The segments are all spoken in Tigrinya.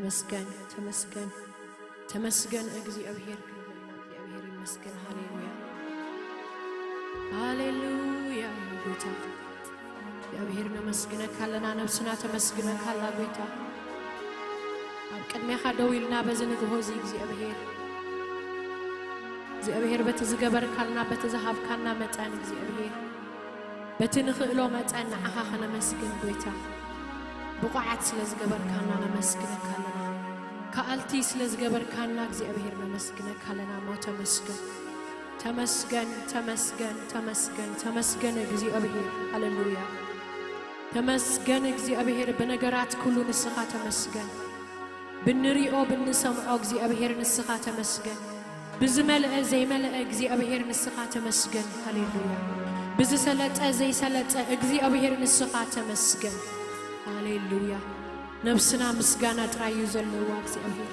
ተመስገን፣ ተመስገን፣ ተመስገን እግዚኣብሔር። ክብሪ ንእግዚኣብሔር ይመስገን። ሃሌሉያ፣ ሃሌሉያ። ጎይታ እግዚኣብሔር ነመስግነካ ኣለና፣ ነብስና ተመስግነካ ኣላ። ጎይታ ኣብ ቅድሜኻ ደው ኢልና በዚ ንግሆ እዚ እግዚኣብሔር፣ እግዚኣብሔር በቲ ዝገበርካልና፣ በቲ ዝሃብካና መጠን እግዚኣብሔር፣ በቲ ንኽእሎ መጠን ንዓኻ ከነመስግን ጎይታ፣ ብቑዓት ስለ ዝገበርካና ነመስግነካ ኣለና። ከኣልቲ ስለ ዝገበርካና እግዚኣብሔር ነመስግነካ ኣለና። እሞ ተመስገን፣ ተመስገን፣ ተመስገን፣ ተመስገን፣ ተመስገን እግዚኣብሔር። ሃሌሉያ። ተመስገን እግዚኣብሔር፣ ብነገራት ኩሉ ንስኻ ተመስገን። ብንሪኦ ብንሰምዖ እግዚኣብሔር ንስኻ ተመስገን። ብዝመልአ ዘይመልአ እግዚኣብሔር ንስኻ ተመስገን። ሃሌሉያ። ብዝሰለጠ ዘይሰለጠ እግዚኣብሔር ንስኻ ተመስገን። ሃሌሉያ። ነብስና ምስጋና ጥራይ እዩ ዘለዋ እግዚኣብሔር።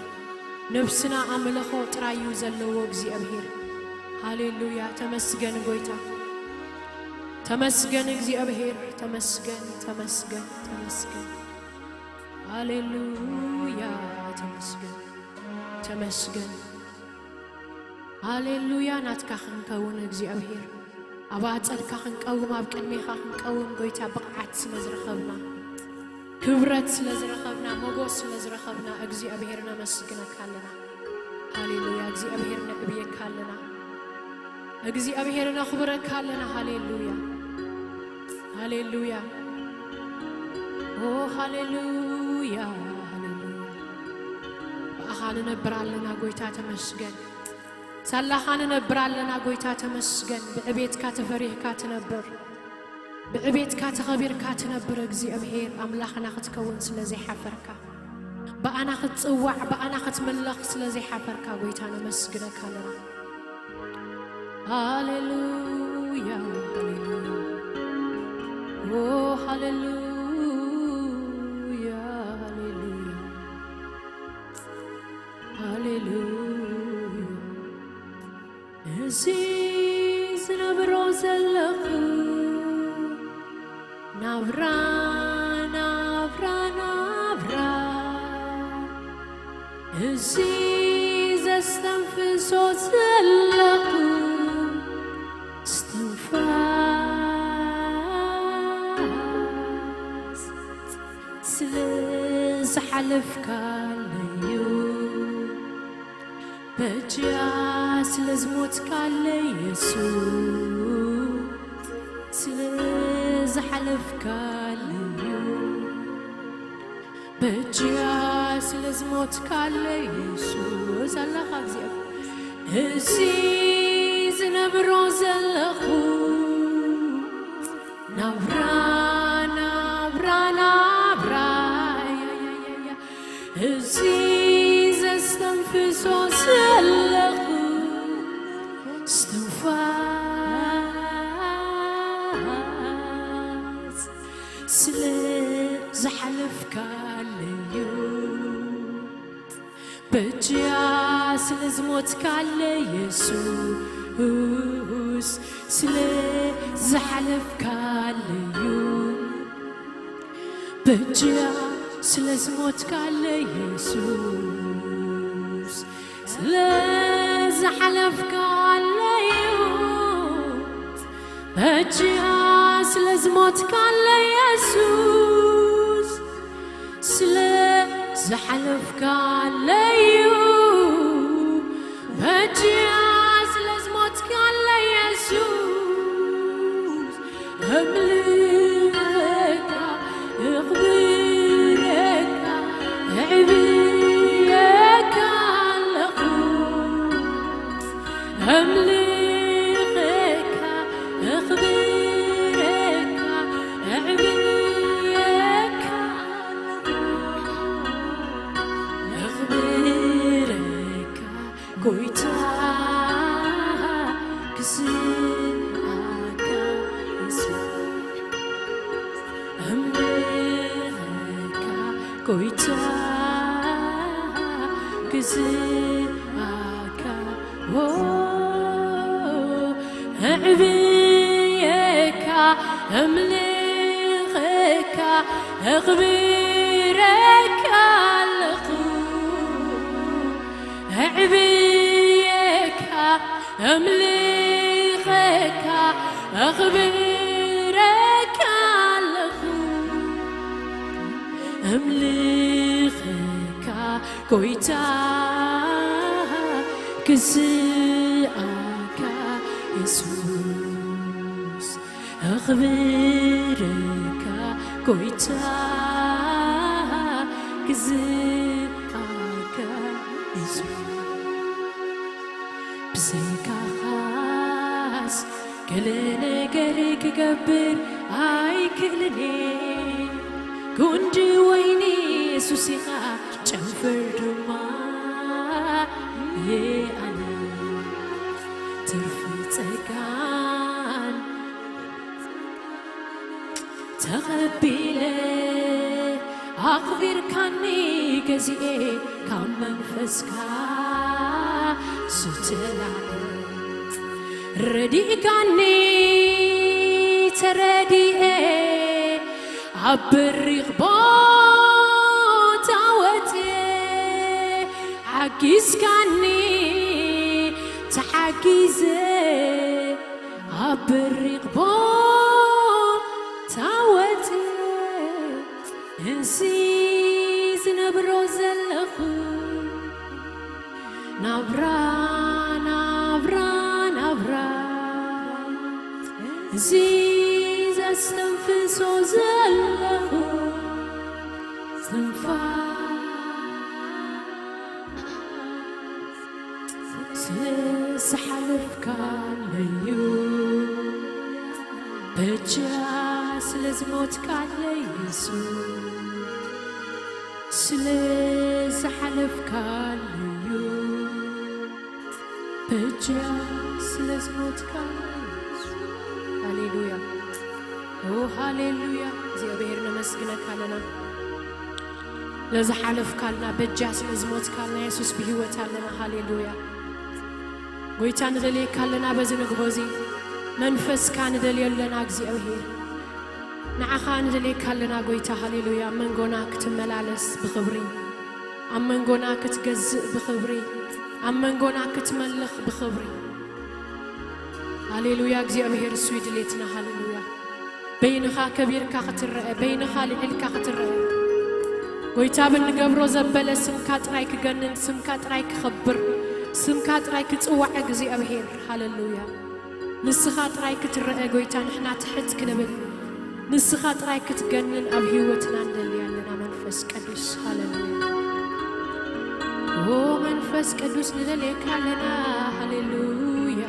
ነብስና ኣምልኾ ጥራይ እዩ ዘለዎ እግዚኣብሔር። ሃሌሉያ። ተመስገን ጎይታ። ተመስገን እግዚኣብሔር። ተመስገን፣ ተመስገን፣ ተመስገን። ሃሌሉያ። ተመስገን፣ ተመስገን። ሃሌሉያ። ናትካ ክንከውን እግዚኣብሔር፣ ኣብ ኣጸድካ ክንቀውም፣ ኣብ ቅድሜኻ ክንቀውም ጎይታ ብቕዓት ስለ ዝረኸብና፣ ክብረት ስለ ዝረኸብና፣ ሞጎስ ስለ ዝረኸብና እግዚኣብሔር ነመስግነካ ኣለና። ሃሌሉያ። እግዚኣብሔር ነዕብየካ ኣለና። እግዚኣብሔር ነኽብረካ ኣለና። ሃሌሉያ፣ ሃሌሉያ። ኦ ሃሌሉያ፣ ሃሌሉያ። ብኣኻ ንነብር ኣለና ጎይታ ተመስገን። ሳላኻ ንነብር ኣለና ጎይታ ተመስገን። ብዕቤትካ ተፈሪህካ ትነብር፣ ብዕቤትካ ተኸቢርካ ትነብር እግዚኣብሔር ኣምላኽና ክትከውን ስለ ዘይሓፈርካ፣ ብኣና ክትጽዋዕ ብኣና ክትምለኽ ስለ ዘይሓፈርካ ጎይታ ነመስግነካ ኣለና። ሃሌሉያ፣ ሃሌሉያ። ኦ ሃሌሉያ፣ ሃሌሉያ፣ ሃሌሉያ። እዚ ዝነብሮ ዘለኹ ናብራ፣ ናብራ፣ ናብራ፣ እዚ ዘስተንፍሶ ዘለኹ እስትንፋስ ስለ ዝሓለፍካለዩ፣ በጃ ስለ ዝሞትካለይ የሱስ፣ ስለ ዝሓለፍካለዩ፣ በጃ ስለ ዝሞትካለይ የሱስ። ኣላኻ እግዚኣብሔር፣ እዚ ዝነብሮ ዘለኹ ናብራ፣ ናብራ፣ ናብራ፣ ያ፣ ያ፣ ያ፣ ያ። እዚ ዘስተንፍሶ ዘለኹ እስትንፋስ ስለ ዝሓለፍካለዩ፣ በጃ ስለ ዝሞትካለይ የሱስ፣ ስለ ዝሓለፍካለዩ፣ በጃ ስለ ዝሞትካለይ የሱስ፣ ስለ ዝሓለፍካለዩ፣ በጃ ስለ ዝሞትካለይ የሱስ፣ ስለ ዝሓለፍካለዩ፣ በጃ ስለ ዝሞትካለይ የሱስ፣ እምልኸካ፣ እኽብረካ፣ እዕብየካ ኣለኹ። እምልኸካ፣ እኽብረካ፣ እዕብየካ ኣለኹ። እኽብረካ ጎይታ፣ ክስኣካ የሱስ። እምልኸካ ጎይታ፣ ክስኣካ፣ ኦ፣ እዕብየካ፣ እምልኸካ፣ እኽብረካ ኣለኹ። እምልኸካ ኣኽብረካ ኣለኹ፣ እምልኸካ ጎይታ፣ ክስኣካ የሱስ፣ ኣኽብረካ ጎይታ፣ ክስኣካ የሱስ። ብዘይካኻስ ገለ ነገር ክገብር ኣይክእልን እየ። ጉንዲ ወይኒ የሱስ ኢኻ፣ ጨንፈር ድማ እየ ኣነ። ትርፊ ጸጋን ተቐቢለ፣ ኣኽቢርካኒ ገዚኤ፣ ካብ መንፈስካ ስትላእ ረዲእካኒ ተረዲኤ፣ ኣብ በሪኽ ቦታ ወፅኤ፣ ሓጊዝካኒ ተሓጊዘ፣ ኣብ በሪቕ ቦታ ወፅኤ፣ እዚ ዝነብሮ ዘለኹ ናብራ፣ ናብራ፣ ናብራ፣ እዚ ዘስተንፍሶ ዘለኹ ትንፋስ፣ ስለ ዝሓለፍካለዩ በጃ፣ ስለ ዝሞትካለይ የሱስ፣ ስለ ዝሓለፍካለዩ በጃ፣ ስለ ዝሞትካለይ የሱስ። ሃሌሉያ፣ ኦ ሃሌሉያ። እግዚኣብሔር ነመስግነካ ኣለና፣ ለዝሓለፍካልና በጃ ስለ ዝሞትካልና የሱስ ብህይወት ኣለና። ሃሌሉያ። ጎይታ ንደልየካ ኣለና፣ በዚ ንግሆ እዚ መንፈስካ ንደልዮ ኣለና። እግዚኣብሔር ንዓኻ ንደልየካ ኣለና ጎይታ። ሃሌሉያ። ኣብ መንጎና ክትመላለስ ብኽብሪ፣ ኣብ መንጎና ክትገዝእ ብኽብሪ፣ ኣብ መንጎና ክትመልኽ ብኽብሪ። ሃሌሉያ። እግዚኣብሔር እሱ እዩ ድሌትና። ሃሌሉያ። በይንኻ ከቢርካ ክትረአ፣ በይንኻ ልዕልካ ክትረአ። ጎይታ ብንገብሮ ዘበለ ስምካ ጥራይ ክገንን፣ ስምካ ጥራይ ክኸብር፣ ስምካ ጥራይ ክጽዋዕ እግዚኣብሔር። ሃሌሉያ። ንስኻ ጥራይ ክትረአ ጎይታ፣ ንሕና ትሕት ክንብል፣ ንስኻ ጥራይ ክትገንን ኣብ ህይወትና ንደሊ ኣለና መንፈስ ቅዱስ። ሃሌሉያ። ኦ መንፈስ ቅዱስ ንደልየካ ኣለና። ሃሌሉያ።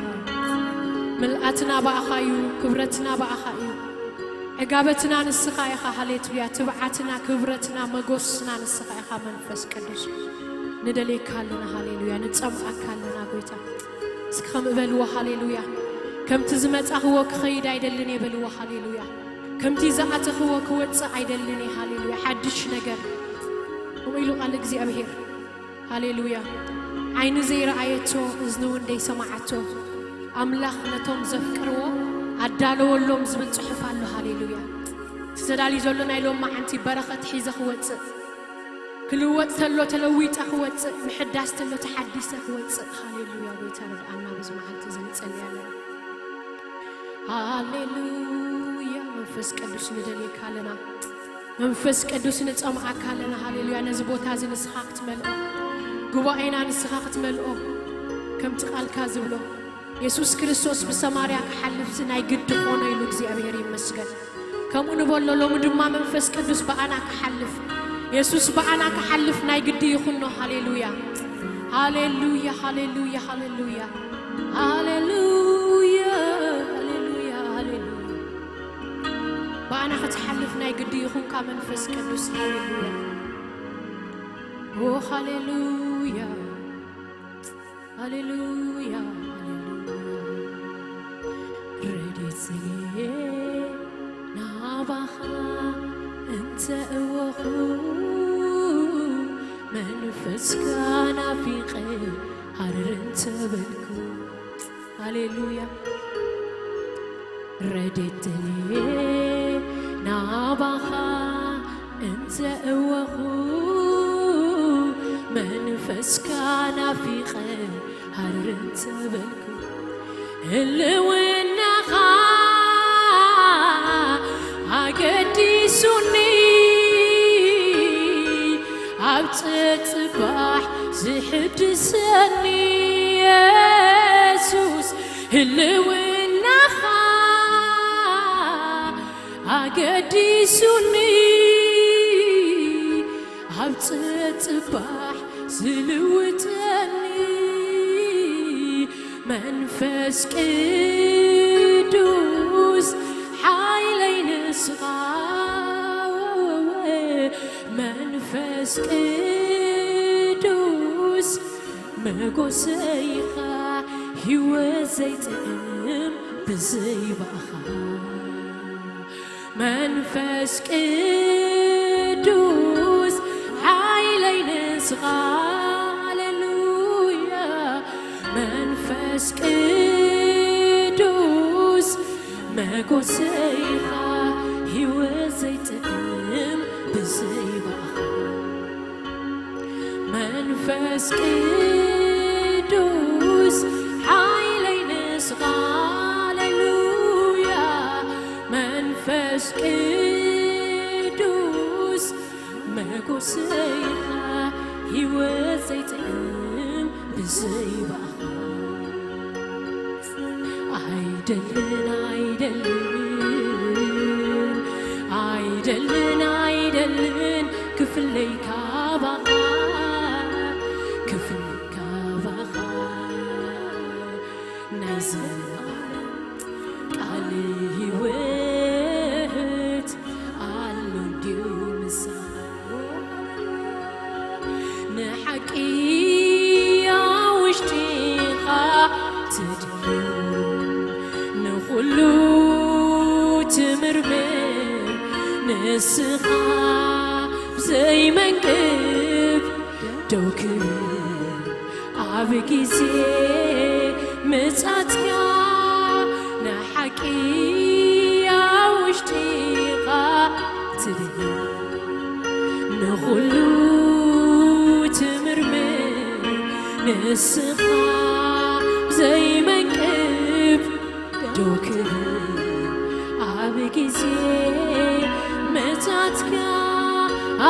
ምልኣትና ብኣኻ እዩ፣ ክብረትና ብኣኻ እዩ። ዕጋበትና ንስኻ ኢኻ። ሃሌሉያ። ትብዓትና፣ ክብረትና፣ መጎስና ንስኻ ኢኻ መንፈስ ቅዱስ። ንደልየካ ኣለና። ሃሌሉያ። ንጸምኣካ ኣለና ጎይታ። እስኪ ከም እበልዎ ሃሌሉያ። ከምቲ ዝመጻኽዎ ክኸይድ ኣይደልን እየ በልዎ ሃሌሉያ። ከምቲ ዝኣተኽዎ ክወጽእ ኣይደልን እየ ሃሌሉያ። ሓድሽ ነገር ከምኡ ኢሉ ቃል እግዚኣብሔር። ሃሌሉያ። ዓይኒ ዘይረኣየቶ፣ እዝኒ እውን ዘይሰማዓቶ፣ ኣምላኽ ነቶም ዘፍቅርዎ ኣዳለወሎም ዝብል ጽሑፍ ኣሎ። ሃሌሉያ። እቲ ተዳልዩ ዘሎ ናይ ሎማዓንቲ በረኸት ሒዘ ክወጽእ፣ ክልወጥ ተሎ ተለዊጠ ክወጽእ፣ ምሕዳስ ተሎ ተሓዲሰ ክወጽእ። ሃሌሉያ። ጎይታ ርድኣና፣ በዚ መዓልቲ እዚ ንጸሊ ኣለና። ሃሌሉያ። መንፈስ ቅዱስ ንደልየካ ኣለና። መንፈስ ቅዱስ ንጸምኣካ ኣለና። ሃሌሉያ። ነዚ ቦታ እዚ ንስኻ ክትመልኦ፣ ጉባኤና ንስኻ ክትመልኦ፣ ከምቲ ቃልካ ዝብሎ የሱስ ክርስቶስ ብሰማርያ ክሓልፍሲ ናይ ግዲ ኾኖ ኢሉ እግዚኣብሔር ይመስገን። ከምኡ ንበሎ፣ ሎሚ ድማ መንፈስ ቅዱስ ብኣና ክሓልፍ፣ የሱስ ብኣና ክሓልፍ ናይ ግዲ ይኹኖ። ሃሌሉያ፣ ሃሌሉያ፣ ሃሌሉያ፣ ሃሌሉያ፣ ሃሌሉያ፣ ሃሌሉያ፣ ሃሌሉያ። ብኣና ክትሓልፍ ናይ ግዲ ይኹንካ መንፈስ ቅዱስ። ሃሌሉያ፣ ኦ ሃሌሉያ። ሃሌሉያ፣ ሃሌሉያ። ረድኤት ዘየ ናባኻ እንተ እወኹ፣ መንፈስካ ናፊቐ ሃረር እንተ በልኩ። ሃሌሉያ። ረድኤት ደልየ ናባኻ እንተ እወኹ፣ መንፈስካ ናፊቐ ሃረር እንተ በልኩ። ህልውናኻ ኣገዲሱኒ፣ ኣብ ጽጽባሕ ዝሕድሰኒ የሱስ። ህልውናኻ ኣገዲሱኒ፣ ኣብ ጽጽባሕ ዝልውጠኒ መንፈስ ቅዱስ ሓይለይ ንስኻ። መንፈስ ቅዱስ መጎሰይኻ፣ ህይወት ዘይጥዕም ብዘይ ብኣኻ። መንፈስ ቅዱስ ሓይለይ ንስኻ። ሃሌሉያ። መንፈስ ቅዱስ መጎሰይኻ፣ ህይወት ዘይጥዕም ብዘይ ብኣኻ። መንፈስ ቅዱስ ሓይለይ ንስኻ። ሃሌሉያ። መንፈስ ቅዱስ መጎሰይኻ፣ ህይወት ዘይጥዕም ብዘይ ብኣኻ። ኣይደልን፣ ኣይደልን፣ ኣይደልን፣ ኣይደልን ክፍለይ ካባኻ፣ ክፍለይ ካባኻ። ናይ ዘላለም ቃል ህይወት ኣሎ እንድዩ ምሳኻ። ንሓቂ ኣብ ውሽጢኻ ትድዩ፣ ንኹሉ ትምርምር ንስኻ፣ ብዘይመንቅብ ደው ክብል ኣብ ግዜ ምጻትካ። ንሓቂ ኣብ ውሽጢኻ ትድዩ፣ ንኹሉ ትምርምር ንስኻ፣ ዘይመንቅብ ደው ክብል ኣብ ግዜ ምጻትካ።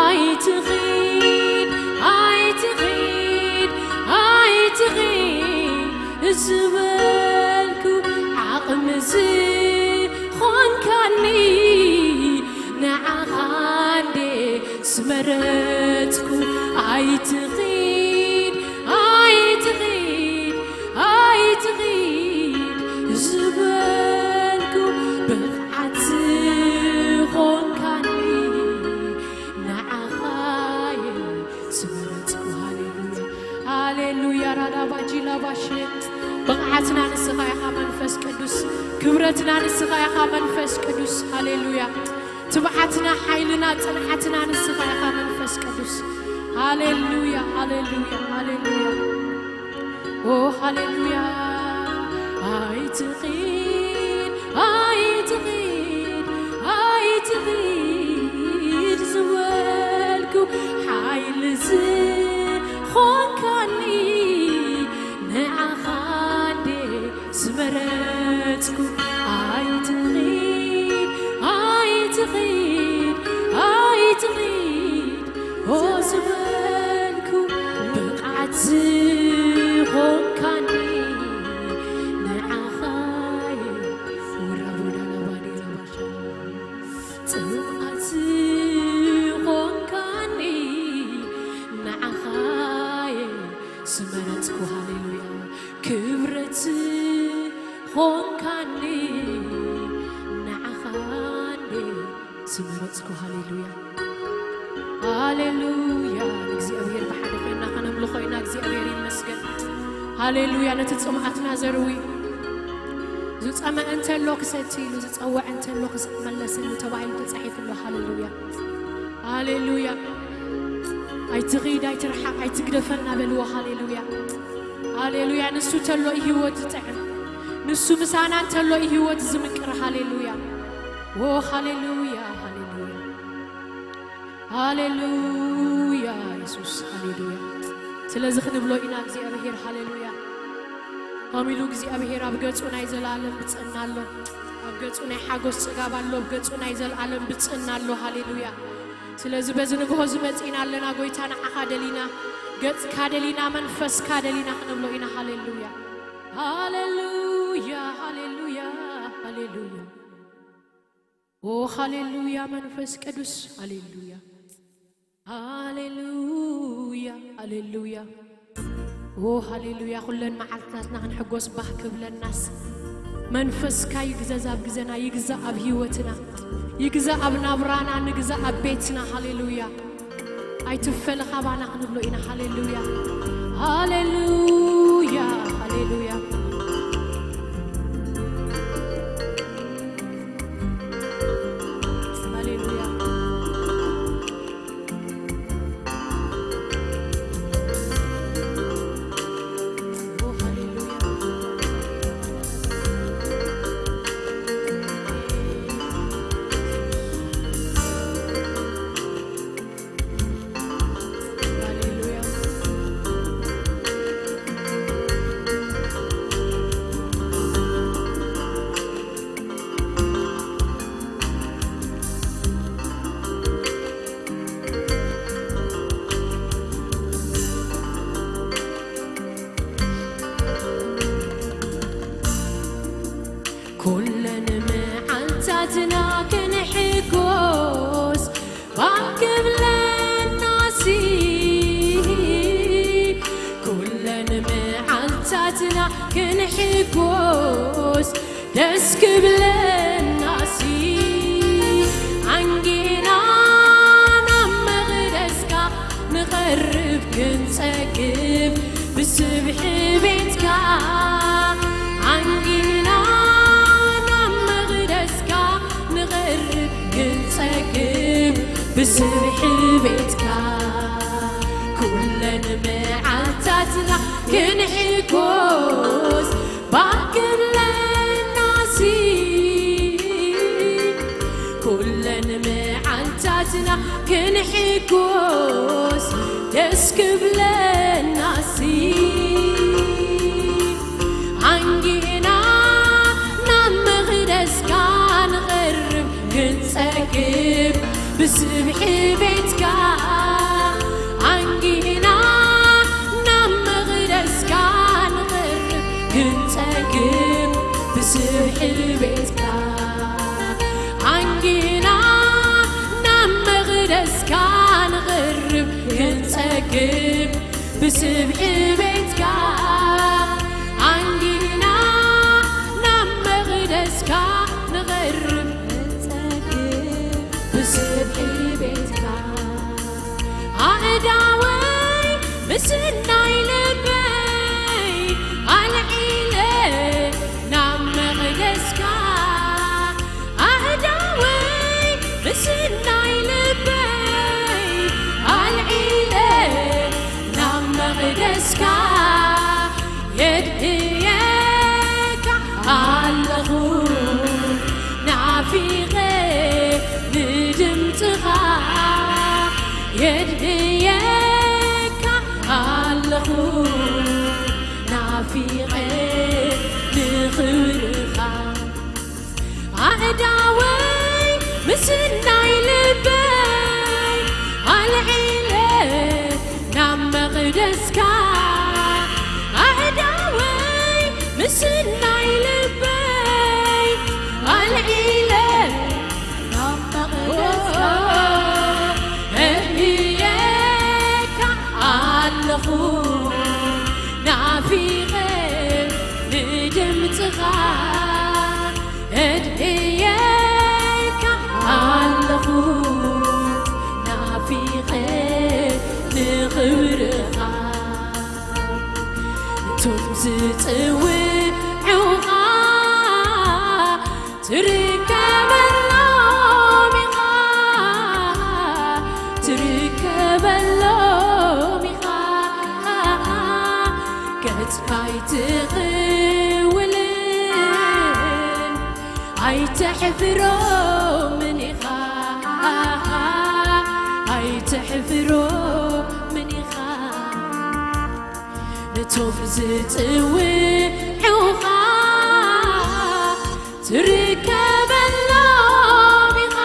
ኣይትኺድ፣ ኣይትኺድ፣ ኣይትኺድ ዝበልኩ ዓቕሚ ዝኾንካኒ፣ ንዓኻ እንዴ ዝመረጽኩ። ኣይትኺድ፣ ኣይትኺድ፣ ኣይትኺድ ዝበልኩ ብቕዓት ዝኾንካኒ፣ ንዓኻ እየ ዝመረጽኩ። ሃሌሉያ፣ ሃሌሉያ። ራዳ ባጂላ ባሼ። ብቕዓትና ንስኻ ኢኻ መንፈስ ቅዱስ፣ ክብረትና ንስኻ ኢኻ መንፈስ ቅዱስ። ሃሌሉያ። ትብዓትና፣ ሓይልና፣ ጽንዓትና ንስኻ ኢኻ መንፈስ ቅዱስ። ሃሌሉያ፣ ሃሌሉያ፣ ሃሌሉያ። ኦ ሃሌሉያ። ኣይትኺድ፣ ኣይትኺድ፣ ኣይትኺድ ዝበልኩ ሓይሊ ዝኾንካኒ፣ ንዓኻ እንዴ ዝመረጽኩ። ኣይትኺድ፣ ኣይትኺድ፣ ኣይትኺድ ኦ ዝበልኩ ብቕዓት ዝኾንካኒ፣ ንዓኻ እየ። ወራቦዳና ባዴራ ባሻ። ጽብቕዓት ዝኾንካኒ፣ ንዓኻ እየ ዝመረጽኩ። ሃሌሉያ። ክብረት ኾንካኒ፣ ንዓኻ እንዴ ዝመረጽኩ። ሃሌሉያ፣ ሃሌሉያ። ንእግዚኣብሔር ብሓደ ኮይና ከነምልኾ ኢና። እግዚኣብሔር ይመስገን። ሃሌሉያ። ነቲ ጽምኣትና ዘርዊ፣ ዝጸመአ እንተሎ ክሰቲ ኢሉ፣ ዝጸወዐ እንተሎ ክመለሰሉ ተባሂሉ ተጻሒፉ ኣሎ። ሃሌሉያ፣ ሃሌሉያ። ኣይትኺድ፣ ኣይትርሓቕ፣ ኣይትግደፈና በልዎ። ሃሌሉያ፣ ሃሌሉያ። ንሱ ተሎ እዩ ህይወት ዝጥዕም፣ ንሱ ምሳና እንተሎ እዩ ህይወት ዝምቅር። ሃሌሉያ፣ ዎ፣ ሃሌሉያ፣ ሃሌሉያ፣ ሃሌሉያ። የሱስ፣ ሃሌሉያ። ስለዚ ክንብሎ ኢና እግዚኣብሔር። ሃሌሉያ። ኸም ኢሉ እግዚኣብሔር ኣብ ገጹ ናይ ዘለኣለም ብጽእና ኣሎ። ኣብ ገጹ ናይ ሓጎስ ጽጋብ ኣሎ፣ ኣብ ገጹ ናይ ዘለኣለም ብጽእና ኣሎ። ሃሌሉያ። ስለዚ በዚ ንግሆ እዚ መጺእና ኣለና፣ ጎይታ ንዓኻ ደሊና፣ ገጽካ ደሊና፣ መንፈስካ ደሊና ክንብሎ ኢና። ሃሌሉያ። ሃሌሉያ፣ ሃሌሉያ፣ ሃሌሉያ። ኦ ሃሌሉያ መንፈስ ቅዱስ፣ ሃሌሉያ። ሃሌሉያ፣ ሃሌሉያ። ኦ ሃሌሉያ። ኩለን መዓልትታትና ክንሕጎስ ባህ ክብለናስ፣ መንፈስካ ይግዘዝ ኣብ ግዘና፣ ይግዛእ ኣብ ህይወትና፣ ይግዛእ ኣብ ናብራና፣ ንግዛእ ኣብ ቤትና። ሃሌሉያ። ኣይትፈለ ካባና ክንብሎ ኢና። ሃሌሉያ፣ ሃሌሉያ፣ ሃሌሉያ። ሃሌሉያ። ኦ፣ ሃሌሉያ። ሃሌሉያ። ኩለን መዓልታትና ክንሕጎስ ባህ ክብለናሲ፣ ኩለን መዓልታትና ክንሕጎስ ደስ ክብለናሲ፣ ኣንጊና ናብ መቕደስካ ንቐርብ ክንጸግብ ብስብሒ ቤትካ፣ ኣንጊና ናብ መቕደስካ ንቐርብ ክንጸግብ ብስብሒ ቤትካ፣ ኩለን መዓልታትና ክንሕጎስ ባህ ክብለናሲ፣ ኩለን መዓልታትና ክንሕጎስ ደስ ክብለናሲ፣ ኣንጊና ናብ መቕደስካ ንቐርብ ክንጸግብ ብስብሒ ቤትካ፣ ኣንጊና ናብ መቕደስካ ንቐርብ ክንጸግብ ብስብሒ ቤትካ፣ ኣንጊና ናብ መቕደስካ ንቐርብ ክንጸግብ ብስብሒ ቤትካ፣ ኣንጊና ናብ መቕደስካ ንቐርብ ብስብሒ ቤትካ፣ ኣእዳወይ ምስናይ ልበይ ኣልዒለ ናብ መቕደስካ፣ ኣእዳወይ ምስናይ ልበይ ኣልዒለ ናብ መቕደስካ፣ የድህየካ ኣለኹ ናፊቐ ንድምፅኻ፣ የድህየካ ኣለኹ ናፊቐ ንኽብርኻ፣ ኣእዳወይ ምስናይ ልበይ ኣልዒለ ናብ መቕደስካ፣ ኣእዳወይ ምስናይ ልበይ ኣልዒለ ናብ መቕደስካ፣ እህየካ ኣለኹ ናፊቐ ንድምፅኻ፣ እድህየካ ኣለኹ ናፊቐ ንኽብርኻ፣ እቶም ዝጽውዑኻ ትርከበሎም ኢኻ፣ ትርከበሎም ኢኻ፣ ገጽካ ኣይትኽውልን ኣይተሕፍሮምን ኢኻ፣ ኣይተሕፍሮምን ኢኻ። እቶም ዝጽውዑኻ ትርከበሎም ኢኻ፣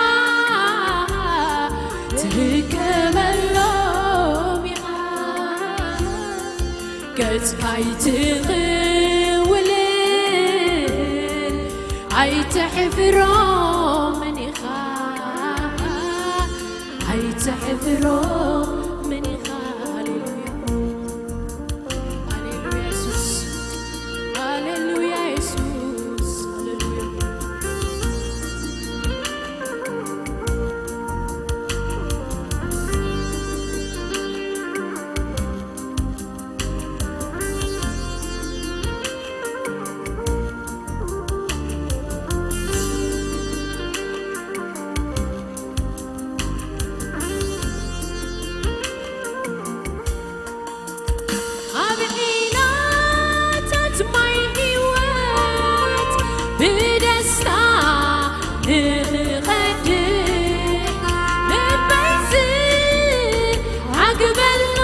ትርከበሎም ኢኻ። ገጽካ ኣይትኽውልን ኣይተሕፍሮምን ኢኻ፣ ኣይተሕፍሮምን ኢኻ። ሃሌሉያ፣ ሃሌሉያ የሱስ፣ ሃሌሉያ የሱስ፣ ሃሌሉያ። ኣብ ዒላታት ማይ ህይወት ብደስታ ንኽቐድሕ ልበይ ዝዓግበሉ፣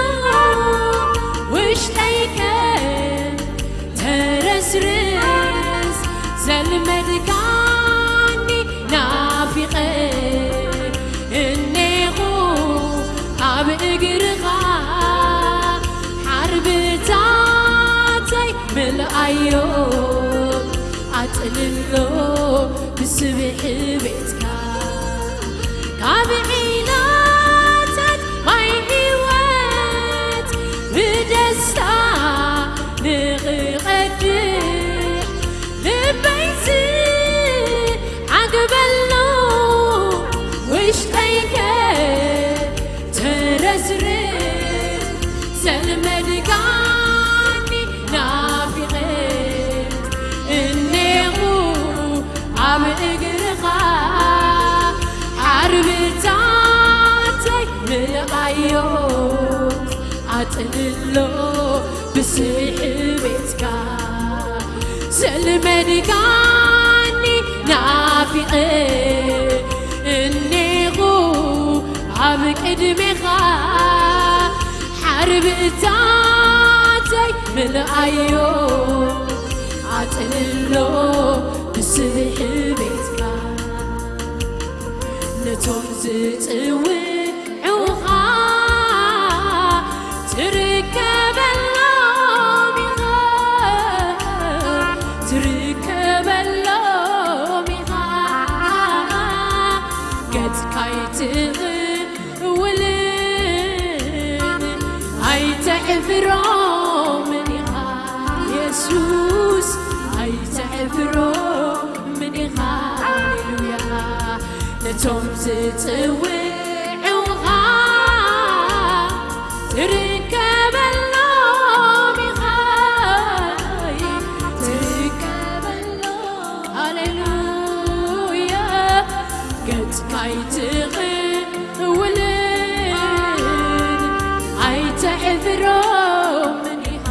ውሽጠይ ከም ተረስርስ ዘልመድካኒ ናፊቐ እኔኹ ኣብ እግርኻ፣ ሓርብታተይ ምልኣዮ ኣጥልሎ ብስብሒ ቤትካ። ካብ ዒላታት ማይ ህይወት ብደስታ ንኽቐድሕ ልበይ ዝዓግበሉ፣ ውሽጠይ ከተረስርስ ዘልመድካኒ ናፊቐ እኔኹ ኣብ እግርኻ፣ ሓርብታተይ ምልኣዮ ኣጥልሎ ብስብሒ ቤትካ። ዘልመድካኒ ናፊቐ እኔኹ ኣብ ቅድሜኻ፣ ሓርብታተይ ምልኣዮ ኣጥልሎ ብስብሒ ቤትካ። ነቶም ዝጽውዑኻ ትርከበሎም ኢኻ፣ ትርከበሎም ኢኻ። ገጽካ ኣይትኽውልን ኣይተሕፍሮምን ኢኻ የሱስ፣ ኣይተሕፍሮምን ኢኻ። ሃሌሉያ። ነቶም ዝጽውዑኻ ትርከበሎም ኢኻ፣ ትርከበሎም። ሃሌሉያ። ገጽካ ኣይትኽውልን ኣይተሕፍሮምን ኢኻ፣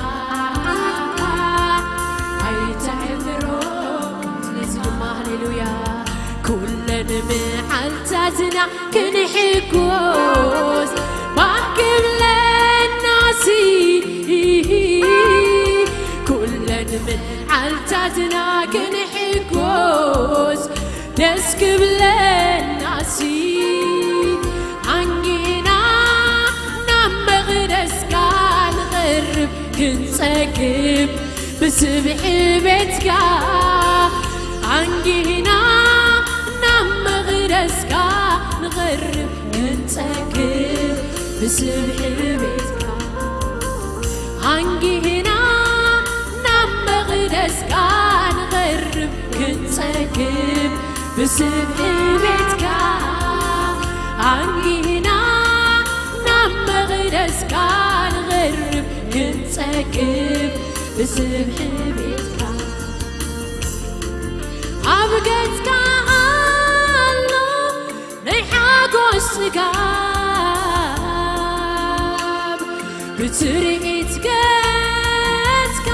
ኣይተሕፍሮምን። ስለዚ ድማ ሃሌሉያ፣ ኩለን መዓልታትና ክንሕጎስ ባህ ክብለናሲ፣ ኩለን መዓልታትና ክንሕጎስ ደስ ክብለናሲ፣ ኣንጊህና ናብ መቕደስካ ንቐርብ ክንጸግብ ብስብሒ ቤትካ። ኣንጊህና ናብ መቕደስካ ንቐርብ ክንጸግብ ብስብሒ ቤትካ። ኣንጊህና ናብ መቕደስካ ንቐርብ ክንጸግብ ብስብሒ ቤትካ። ኣንጊህና ናብ መቕደስካ ንቐርብ ክንጸግብ ብስብሒ ቤትካ። ኣብ ገጽካ ኣሎ ናይ ሓጎስ ጽጋብ፣ ብትርኢት ገጽካ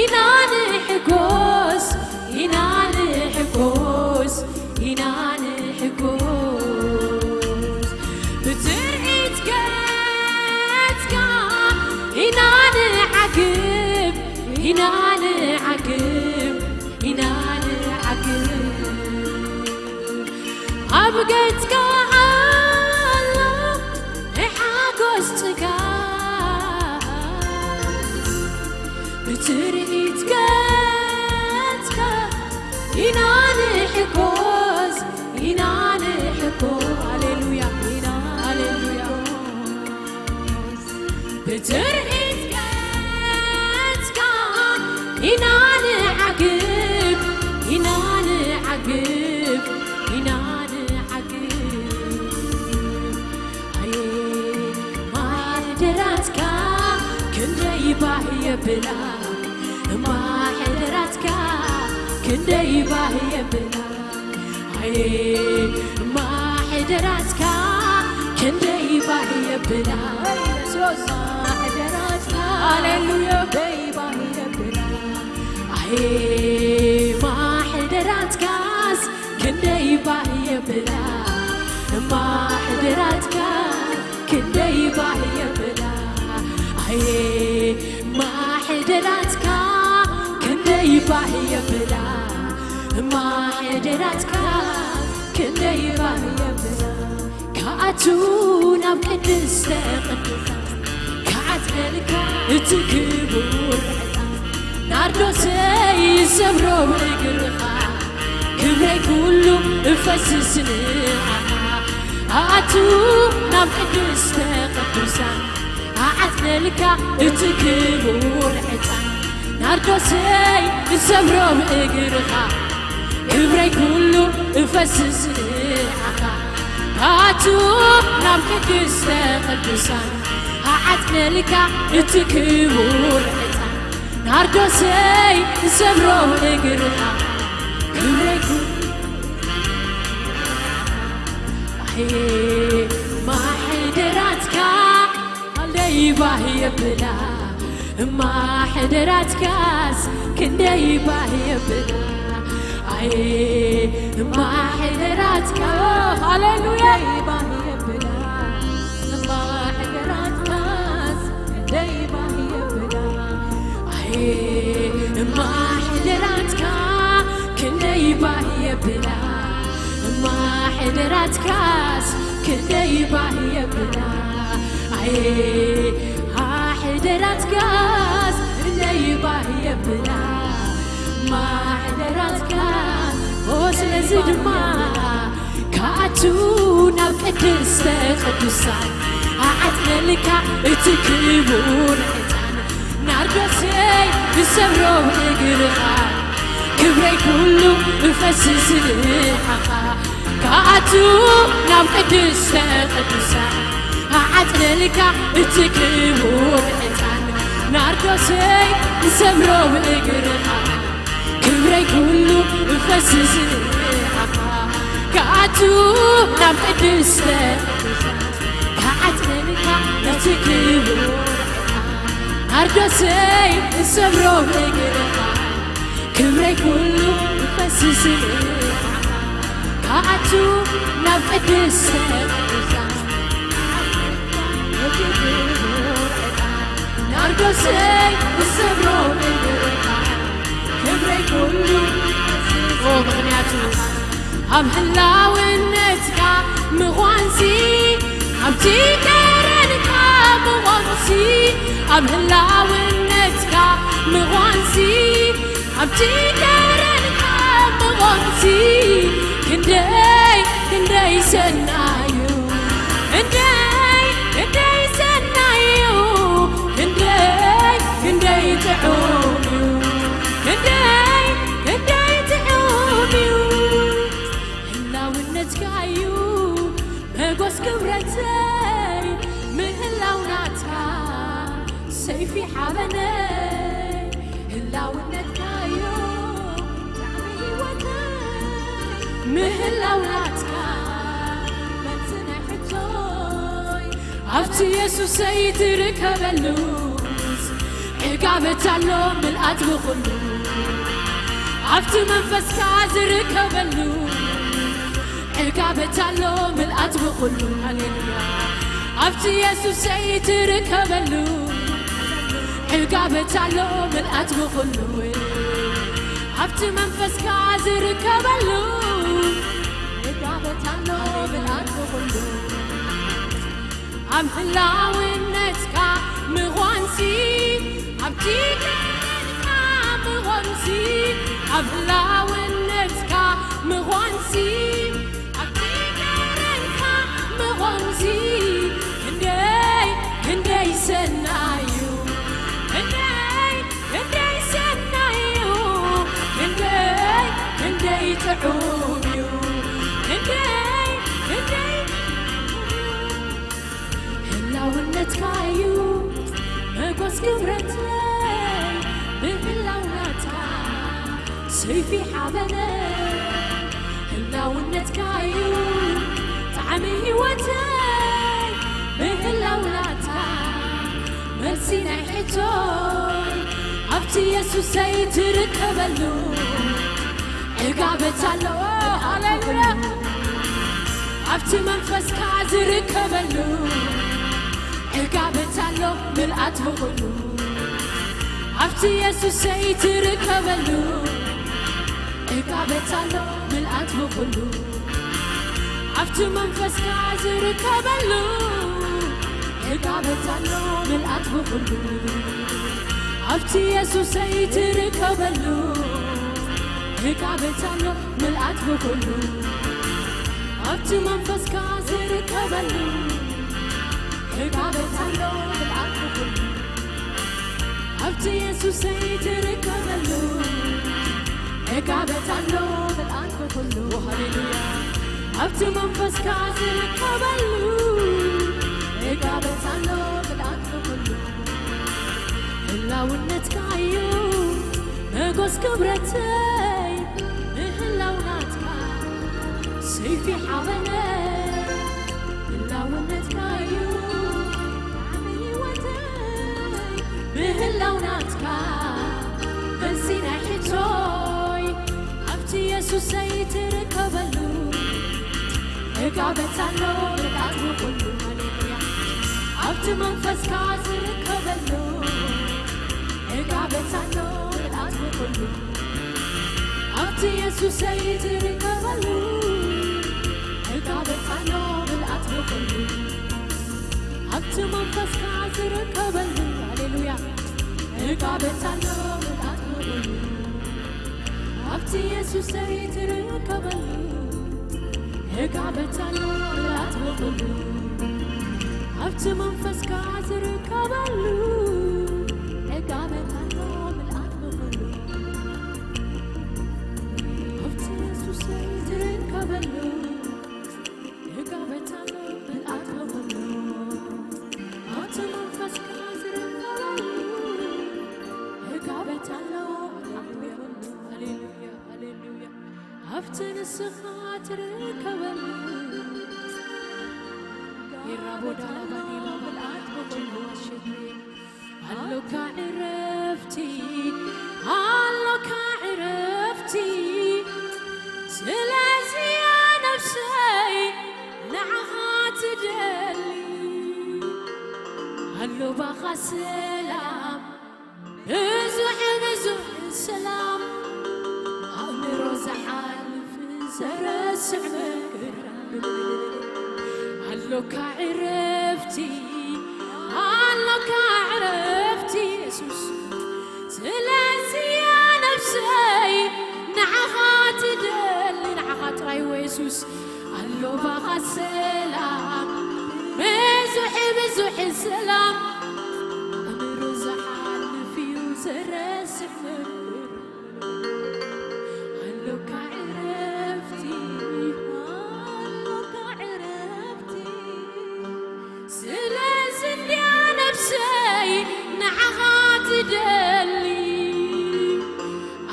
ኢና ንሕጎስ፣ ኢና ንሕጎስ፣ ኢና ንሕጎስ። ብትርኢት ገጽካ ኢና ንሓ ግብ ኢና ንዓግብ፣ ኢና ንዓግብ። ኣብ ገጽካ ኣሎ ናይ ሓጎስ ጽጋብ፣ ብትርኢት ገጽካ ኢና ንሕጎስ፣ ኢና ንሕጎስ። ሃሌሉያ፣ ኢና፣ ሃሌሉያ። ብትርኢት ገጽካ ኢና ንዓግብ፣ ኢና ንዓግብ፣ ኢና ንዓግብ። ኣየ ማሕደራትካ ክንደይ ባህ የብላ፣ ማሕደራትካ ክንደይ ባህ የብላ። ኣየ ማሕደራትካ ክንደይ ባህ የብላ። ማሕደራትካ፣ ሃሌሉያ። ክንደይ ባህ የብላ። ኣየ ማሕደራትካስ ክንደይ ባህ የብላ። ማሕደራትካ ክንደይ ባህ የብላ። ኣየ ማሕደራትካ ክንደይ ባህ የብላ። ማሕደራትካ ክንደይ ባህ የብላ። ክኣቱ ናብ ቅድስተ ቅዱሳን ክዓጽደልካ እቲ ክቡር ዕጣን ናርዶሰይ ዝሰብሮ እግርኻ ክብረይ ኩሉ እፈስስ ንዓኻ። ክኣቱ ናብ ቅድስተ ቅዱሳን ክዓጽደልካ እቲ ክቡር ዕጣን ናርዶሰይ ዝሰብሮ እግርኻ ክብረይ ኩሉ እፈስስ ንዓኻ። ክኣቱ ናብ ቅድስተ ቅዱሳን ክዓጽደልካ እቲ ክቡር ዕጣን ናርዶሰይ ዝሰብሮ እግርኻ ክብረይ ኩሉ ኣየ ማሕደራትካ ክንደይ ባህ የብላ። ማሕደራትካስ ክንደይ ባህ የብላ። ኣየ ማሕደራትካ፣ ሃሌሉያ። ማሕደራትካስ ክንደይ ባህ የብላ። ኣየ ማሕደራትካ ክንደይ ባህ የብላ። ማሕደራትካስ ክንደይ ባህ የብላ። ኣየ ማሕደራትካስ ክንደይ ባህ የብላ። ማሕደራትካስ፣ ኦ፣ ስለዚ ድማ ክኣቱ ናብ ቅድስተ ቅዱሳን ክዓጽደልካ እቲ ክቡር ዕጣን ናርዶሰይ ዝሰብሮ እግርኻ ክብረይ ኩሉ እፈስስ ንዓኻ። ክኣቱ ናብ ቅድስተ ቅዱሳን ክዓጽደልካ እቲ ክቡር ዕጣን ናርዶሰይ ዝሰብሮ እግርኻ ክብረይ ኩሉ እፈስስ ንዓኻ። ክኣቱ ናብ ቅድስተ ክዓጽደልካ እቲ ክቡር ዕጣን ናርዶሰይ ዝሰብሮ እግርኻ ክብረይ ኩሉ እፈስስ ንዓኻ። ክኣቱ ናብ ቅድስተ ቅዱሳን ናርዶሰይ ዝሰብሮ እግርኻ ክብረይ ኩሉ። ኦ፣ ምኽንያቱ ኣብ ህላውነትካ ምዃንሲ፣ ኣብቲ ከረንካ ምዃንሲ፣ ኣብ ህላውነትካ ምዃንሲ፣ ኣብቲ ከረንካ ምዃንሲ፣ ክንደይ ክንደይ ሰናዩ፣ ክንደይ ክንደይ ሰናዩ፣ ክንደይ ክንደይ ጥዑም እዩ፣ ክንደይ ክንደይ ጥዑም እዩ። ህላውነትካ እዩ መጎስ ክብረተይ፣ ምህላው ናትካ ሰይፊ ሓበነይ። ህላውነትካ እዩ ጣዕሚ ህይወተይ፣ ምህላው ናትካ መልሲ ናይ ሕቶይ። ኣብቲ የሱሰይ ትርከበሉስ ዕጋበት ኣሎ ምልኣት ብኹሉ። ኣብቲ መንፈስካ ዝርከበሉ ዕጋበት ኣሎ ምልኣት ብኹሉ። ሃሌሉያ። ኣብቲ የሱሰይ ትርከበሉ ጋበት ኣሎ ምልኣት ብኹሉ ኣብቲ መንፈስካ ዝርከበሉ ጋበት ኣሎ ምልኣት ብኹሉ ኣብ ህላውነትካ ምዃንሲ ኣብቲ ገርካ ምዃንሲ ኣብ ህላውነትካ ምዃንሲ ኣብቲ ገርካ ምዃንሲ ክንደይ ክንደይ ሰናዩ ክንደይ ክንደይ ሰናዩ ክንደይ ክንደይ ጥዑም እዩ ክንደይ ክንደይ ህላውነትካ እዩ መጎስ ክብረተይ ብህላውናትካ ሰይፊ ሓበነ ህላውነትካ እዩ ጣዕሚ ህይወተይ ብህላውናትካ መልሲ ናይ ሕቶይ ኣብቲ የሱሰይ ትርከበሉ ዕጋበት ኣሎ ሃሌሉያ ኣብቲ መንፈስካ ዝርከበሉ ዕጋበት ኣሎ ምልኣት ብኹሉ ኣብቲ የሱሰይ ትርከበሉ ዕጋበት ኣሎ ምልኣት ብኹሉ ኣብቲ መንፈስካ ዝርከበሉ ዕጋበት ኣሎ ምልኣት ብኹሉ ኣብቲ የሱሰይ ትርከበሉ ዕጋበት ኣሎ ምልኣት ብኹሉ ኣብቲ መንፈስካ ዝርከበሉ ዕጋበት ኣሎ ምልኣት ብኹሉ ኣብቲ የሱሰይ ትርከበሉ ዕጋበት ኣሎ ምልኣት ብኹሉ ሃሌሉያ ኣብቲ መንፈስካ ዝርከበሉ ዕጋበት ኣሎ ምልኣት ብኹሉ ህላውነትካ እዩ መጎስ ክብረተይ ምህላው ናትካ ሰይፊ ሓበነ ህላውነትካ እዩ ጣዕሚ ህይወተይ ምህላው ናትካ መልሲ ናይ ሕቶይ ኣብቲ የሱሰይ ትርከበሉ ዕጋበት ኣሎ ምልኣት ብኹሉ ሃሌሉያ ኣብቲ መንፈስካ ዝርከበሉ ዕጋበት ኣሎ ምልኣት ብኹሉ ኣብቲ የሱሰይ ትርከበሉ ዕጋበት ኣሎ ምልኣት ብኹሉ ኣብቲ መንፈስካ ዝርከበሉ ሃሌሉያ ዕጋበት ኣሎ ምልኣት ብኹሉ ኣብቲ የሱሰይ ትርከበሉ ዕጋበት ኣሎ ምልኣት ብኹሉ ኣብቲ መንፈስካ ዝርከበሉ ዕጋበት ኣሎ ምልኣት ብኹሉ ኣብቲ የሱሰይ ትርከበሉ ዕጋበት ኣሎ ምልኣት ብኹሉ ኣብቲ መንፈስካ ዝርከበሉ ዕጋበት ኣሎ ምልኣት ብኹሉ ሃሌሉያ ሃሌሉያ ኣብቲ ንስኻ ትርከበሉ ይራቦዳላባኒባ ምልኣት ብኹሉ ኣሸጌ ኣሎካ ዕረፍቲ ኣሎካ ዕረፍቲ ስለዚያ ነፍሰይ ንዓኻ ትደሊ ኣሎባኻ ሰላም ብዙሕ ብዙሕ ሰላም ኣእምሮ ዝሓልፍ ዘረስዕ መከራ ኣሎካ ዕረፍቲ ኣሎካ ዕረፍቲ የሱስ ስለዚያ ነፍሰይ ንዓኻ ትደሊ ንዓኻ ጥራይ ወ የሱስ ኣሎባኻ ሰላም ብዙሕ ብዙሕ ሰላም ኣእምሮ ዝሓልፍ እዩ ዘረስዕ መከራ ኣሎካ ዕረፍቲ ኣሎካ ዕረፍቲ ስለዚ እንድያ ነፍሰይ ንዓኻ ትደሊ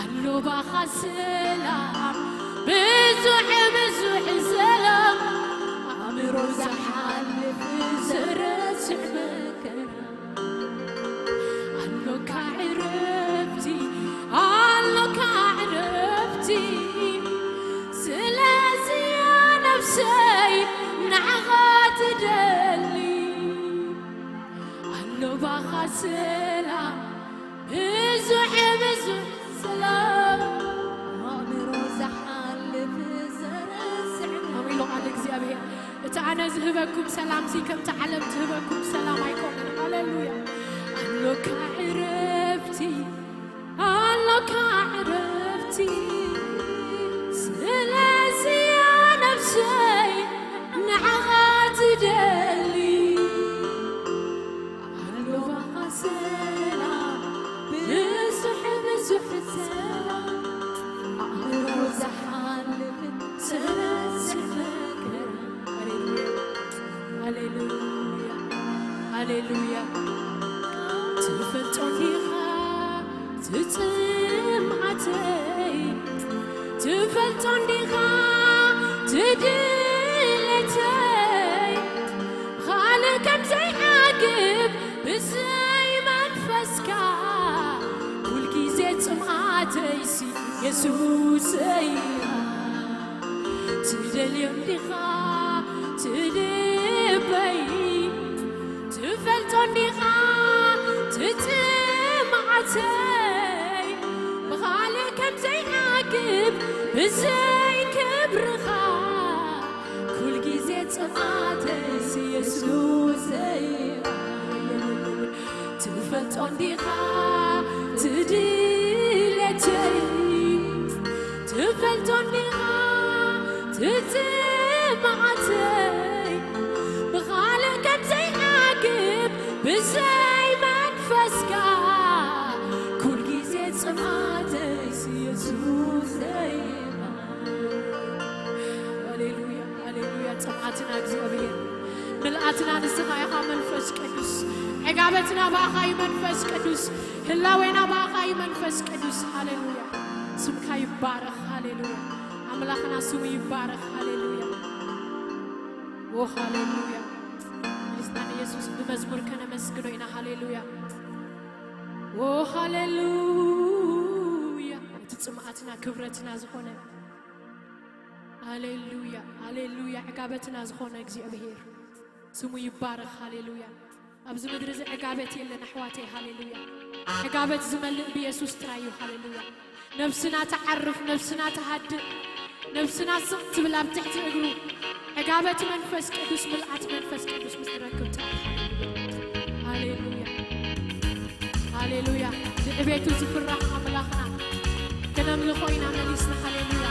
ኣሎባኻ ሰላም ብዙሕ ብዙሕ ሰላም ኣእምሮ ዝሓልፍ ዘረስዕ መከራ ኣሎካ ዕረፍቲ ኣሎካ ዕረፍቲ ስለዚያ ነፍሰይ ንዓኻ ትደሊ ኣሎባኻ ሰላም ብዙሕ ብዙሕ ሰላም ኣእምሮ ዝሓልፍ ዘረስዕና። ኣሜን። ቃል እግዚኣብሔር፣ እቲ ኣነ ዝህበኩም ሰላምሲ ከምቲ ዓለም ትህበኩም ሰላም ኣይኮነን። ሃሌሉያ። ኣሎካ ዕረፍቲ፣ ኣሎካ ዕረፍቲ፣ ስለዚ እያ ነፍሰይ ንዓኻ ትደሊ። ኣሎካ ሰላም፣ ብዙሕ ብዙሕ ሰላም፣ ኣእምሮ ዝሓልፍ ሰላም ዝመከራ። ሃሌሉያ፣ ሃሌሉያ፣ ሃሌሉያ። ትፈልጦ እንዲኻ ትጽምዓተይ፣ ትፈልጦ እንዲኻ ትድለተይ፣ ካልእ ከም ዘይዓግብ ብዘይ መንፈስካ፣ ኩልግዜ ጽምኣተይሲ የሱሰይ ኢኻ። ትደልዮ እንዲኻ ትልበይ፣ ትፈልጦ እንዲኻ ትጽምኣተይ፣ ብኻልእ ከም ዘይዓግብ ብዘይ ክብርኻ፣ ኩልግዜ ጽምኣተይሲ የሱሰይ። ትፈልጦ እንዲኻ ትድለተይ፣ ትፈልጦ እንዲኻ ትጽምኣተይ፣ ብኻልእ ከም ዘይዓግብ ብዘይ መንፈስካ፣ ኩልግዜ ጽምኣተይሲ የሱሰይ። ሃሌሉያ፣ ሃሌሉያ። ጽምኣትና እግዚኣብሔር፣ ምልኣትና ንስኻ ኢኻ መንፈስ ቅዱስ። ዕጋበትና ብኣኻ እዩ መንፈስ ቅዱስ። ህላዌና ብኣኻ እዩ መንፈስ ቅዱስ። ሃሌሉያ። ስምካ ይባረኽ። ሃሌሉያ። ኣምላኽና ስሙ ይባረኽ። ሃሌሉያ። ኦ ሃሌሉያ። ምስጋና ንየሱስ። ብመዝሙር ከነመስግኖ ኢና። ሃሌሉያ። ኦ ሃሌሉያ። እቲ ጽምኣትና ክብረትና ዝኾነ፣ ሃሌሉያ፣ ሃሌሉያ። ዕጋበትና ዝኾነ እግዚኣብሔር ስሙ ይባረኽ። ሃሌሉያ። ኣብዚ ምድሪ እዚ ዕጋበት የለን ኣሕዋተይ። ሃሌሉያ። ዕጋበት ዝመልእ ብየሱስ ጥራይ እዩ። ሃሌሉያ። ነብስና ትዓርፍ፣ ነብስና ትሃድእ፣ ነብስና ስቕ ትብል ኣብ ትሕቲ እግሩ። ዕጋበት መንፈስ ቅዱስ፣ ምልኣት መንፈስ ቅዱስ ምስ ንረክብ ጥራይ። ሃሌሉያ። ሃሌሉያ። ብዕቤቱ ዝፍራሕ ኣምላኽና ክነምልኾ ኢና መሊስና። ሃሌሉያ፣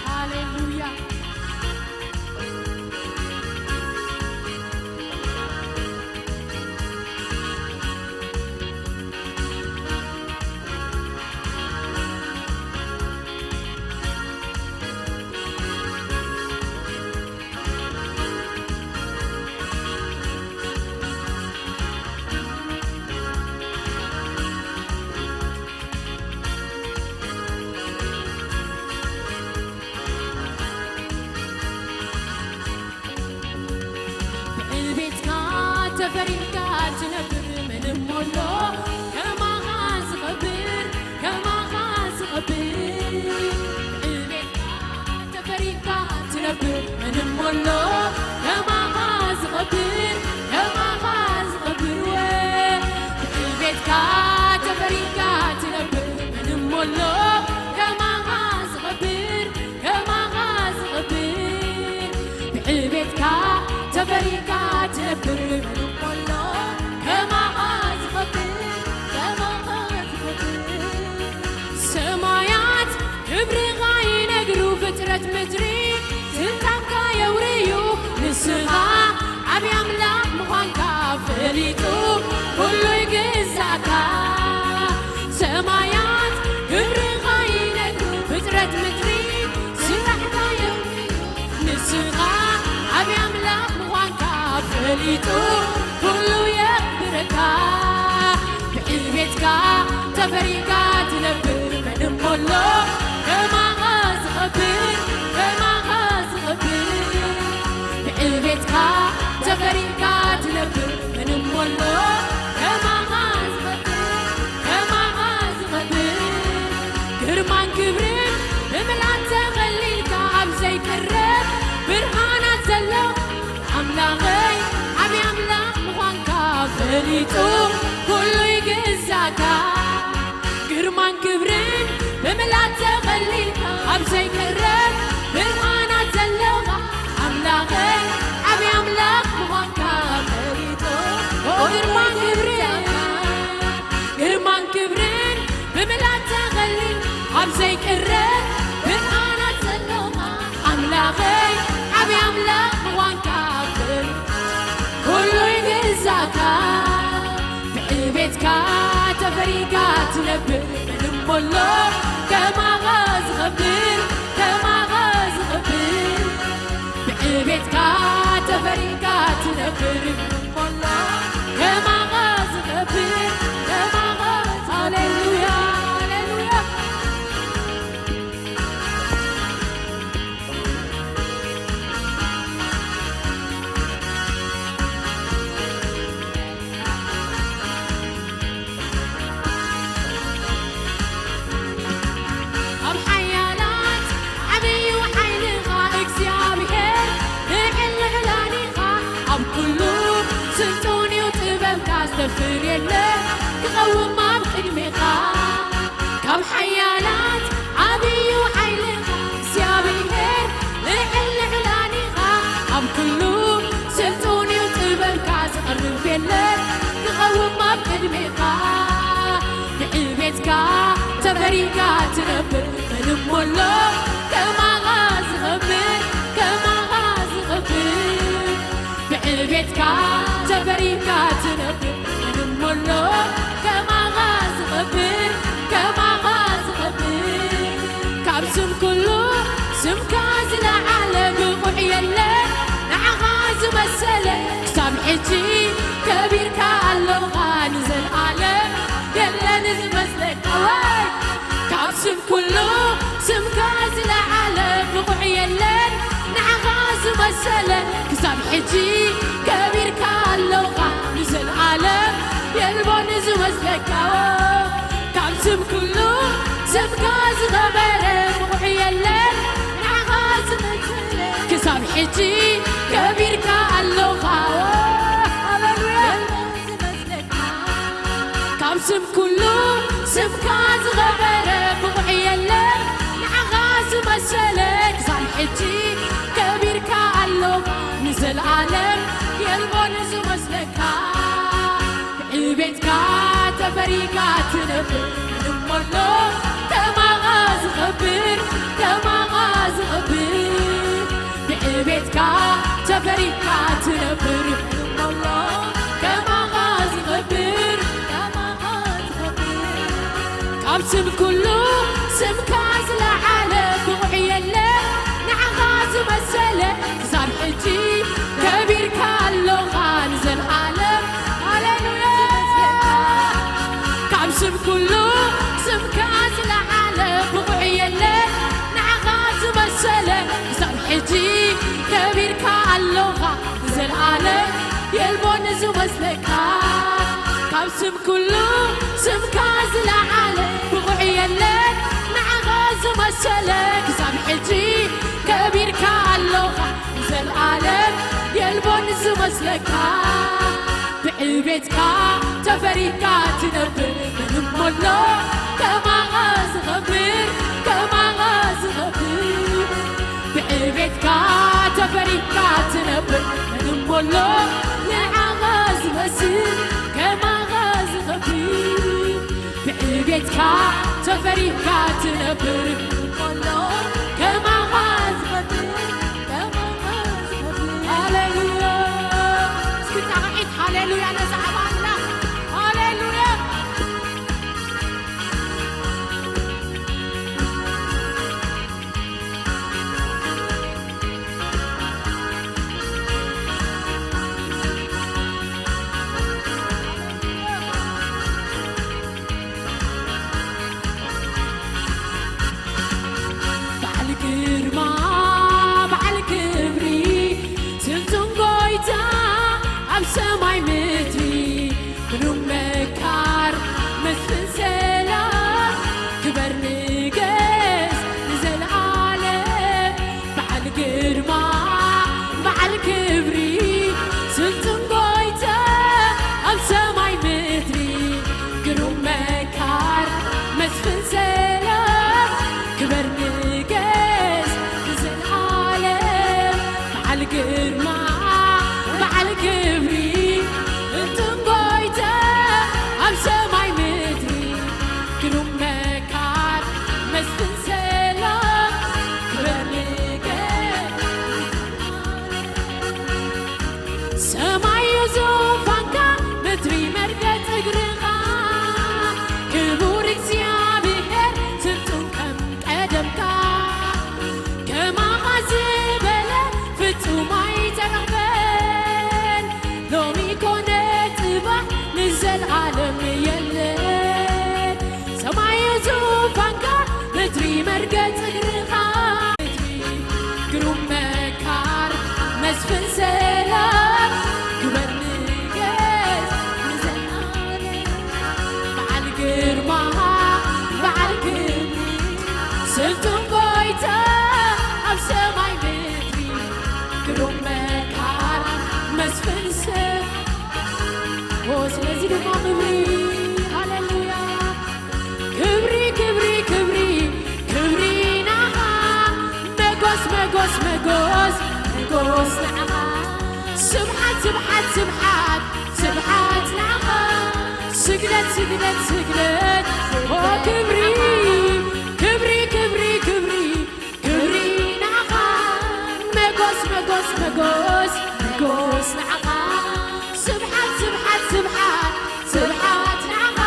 ሃሌሉያ። ብዕቤትካ ተፈሪድካ ትነብር፣ ምንም ሞሎ ከማኻ ዝኸብር፣ ከማኻ ዝኸብር። ብዕቤትካ ተፈሪድካ ትነብር፣ ምንም ሞሎ ከማኻ ዝኸብር፣ ከማኻ ዝኸብር። ወ ብዕቤትካ ተፈሪድካ ትነብር፣ ምንም ሞሎ ከማኻ ዝኸብር፣ ከማኻ ዝኸብር። ብዕቤትካ ተፈሪድካ ትነብር፣ ምንም ሞሎ ከማኻ ዝኸብር፣ ከማኻ ዝኸብር። ሰማያት ክብርኻ ይነግሩ፣ ፍጥረት ምድሪ ስልጣንካ የውርዩ። ንስኻ ዓብዪ ኣምላኽ ምዃንካ ፈሊጡ ኩሉ ይግዛእካ። ሰማያት ክብርኻ ይነግሩ፣ ፍጥረት ምድሪ ስራሕካ የውርዩ። ንስኻ ዓብዪ ኣምላኽ ምዃንካ ፈሊጡ ኩሉ የኽብረካ። ብዕቤትካ ተፈሪካ ትነብር፣ ምንም ሞሎ ከማኻ ዝኸብር፣ ከማኻ ዝኸብር። ብዕቤትካ ተፈሪካ ትነብር፣ ምንም ሞሎ ከማኻ ዝኸብር፣ ከማኻ ዝኸብር። ግርማን ክብርን ብምልኣት ተኸሊልካ፣ ኣብ ዘይቅረብ ብርሃናት ዘሎ ኣምላኸይ፣ ዓብዪ ኣምላኽ ምዃንካ ፈሊጡ ኩሉ ይግዛእካ። ቤትካ ተፈሪካ ትነብር፣ ምንም ሞሎ ከማኻ ዝኸብር፣ ከማኻ ዝኸብር። ብዕቤትካ ተፈሪካ ትነብር፣ ምንም ሞሎ ከማኻ ዝኸብር፣ ከማኻ። ሃሌሉያ፣ ሃሌሉያ። ኣብ ሓያላት ዓብዩ ሓይልኻ እግዚኣብሔር፣ ልዕል ልዕላኒኻ ኣብ ኩሉ ስልጡን እዩ ጥበብካ፣ ዝተፍር የለ ክቐውም ኣብ ቅድሜኻ። ካብ ሓያላት ዓብዩ ሓይልኻ እግዚኣብሔር፣ ልዕል ልዕላኒኻ ኣብ ኩሉ ስልጡን እዩ ጥበብካ፣ ዝቐርብ የለን ክቐውም ኣብ ቅድሜኻ። ብዕቤትካ ተፈሪካ ትነብር፣ ምንም ሞሎ ከማኻ ዝኸብር፣ ከማኻ ዝኸብር። ብዕቤትካ ተፈሪካ ትነብር፣ ምንም ሞሎ ከማኻ ዝኸብር፣ ከማኻ ዝኸብር። ካብ ስም ኩሉ ስምካ ዝለዓለ ብቑዕ የለን፣ ንዓኻ ዝመሰለ ክሳብ ሕጂ ከቢርካ ኣለኻ ንዘለኣለም፣ የለን ዝመስለካ ወይ። ካብ ስም ኩሉ ስምካ ዝለዓለ ብቑዕ የለን፣ ንዓኻ ዝመሰለ ክሳብ ሕጂ ከቢርካ ኣለኻ ንዘለኣለም፣ የልቦን ዝመስለካ። ካብ ስም ኩሉ ስምካ ዝኸበረ ብቑዕ የለን፣ ንዓኻ ዝመሰለ ክሳብ ሕጂ ከቢርካ ኣለኻ። ሃሌሉያ። ካብ ስም ኩሉ ስምካ ዝኸበረ ብቑዕ የለን፣ ንዓኻ ዝመሰለ ክሳብ ሕጂ ከቢርካ ኣሎ ንዘለኣለም፣ የልቦን ዝመስለካ። ብዕቤትካ ተፈሪካ ትነብር፣ ምንም ሞሎ ከማኻ ዝኸብር፣ ከማኻ ዝኸብር። ብዕቤትካ ተፈሪካ ትነብር፣ ሞሎ ከማኻ ዝኸብር፣ ከማኻ ዝኸብር። ካብ ስም ኩሉ ስምካ ዝለዓለ ብቑዕ የለ፣ ንዓኻ ዝመሰለ ክሳብ ሕጂ ከቢርካ ኣሎኻ ንዘለኣለም። ሃሌሉያ። ካብ ስም ኩሉ ስምካ ዝለዓለ ብቑዕ የለ፣ ንዓኻ ዝመሰለ ክሳብ ሕጂ ከቢርካ ኣሎኻ ንዘለኣለም። የልቦን ዝመስለካ ካብ ስም ኩሉ ስምካ ዝለዓለ ብቑዕ የለ፣ ንዓኻ ዝመሰለ ክሳብ ሕጂ ከቢርካ ኣሎኻ ንዘለኣለም። የልቦን ዝመስለካ ብዕቤትካ ተፈሪካ ትነብር፣ ምንም ሞሎ ከማኻ ዝኸብር፣ ከማኻ ዝኸብር። ብዕቤትካ ተፈሪካ ትነብር፣ ምንም ሞሎ ንዓኻ ዝመስል፣ ከማኻ ዝኸብር። ብዕቤትካ ተፈሪካ ትነብር፣ ምንም ሞሎ ከማኻ ዝኸብር። ሃሌሉያ። እስኪ ጣቕዒት ሃሌሉያ ነዛ ዓባና። ሃሌሉያ። በዓል ግርማ፣ በዓል ክብሪ፣ ስልጡን ጎይታ ኣብ ሰማይ ምድሪ፣ ግሩም መካር፣ መስፍን ሰላም፣ ክበር ንገስ ንዘለኣለም። በዓል ግርማ፣ በዓል ክብሪ፣ ስልጡን ጎይታ ኣብ ሰማይ ምድሪ፣ ግሩም መካር፣ መስፍን ሰላም፣ ክበር ንገስ ንዘለኣለም። በዓል ግርማ፣ በዓል ክብሪ፣ ስልጡን ጎይታ ኣብ ሰማይ ምድሪ፣ ስብሓት ስብሓት ንዓኻ፣ ስግደት ስግደት ስግደት፣ ኦ ክብሪ ክብሪ ክብሪ ክብሪ ክብሪ ንዓኻ፣ መጎስ መጎስ መጎስ መጎስ ንዓኻ፣ ስብሓት ስብሓት ስብሓት ስብሓት ንዓኻ፣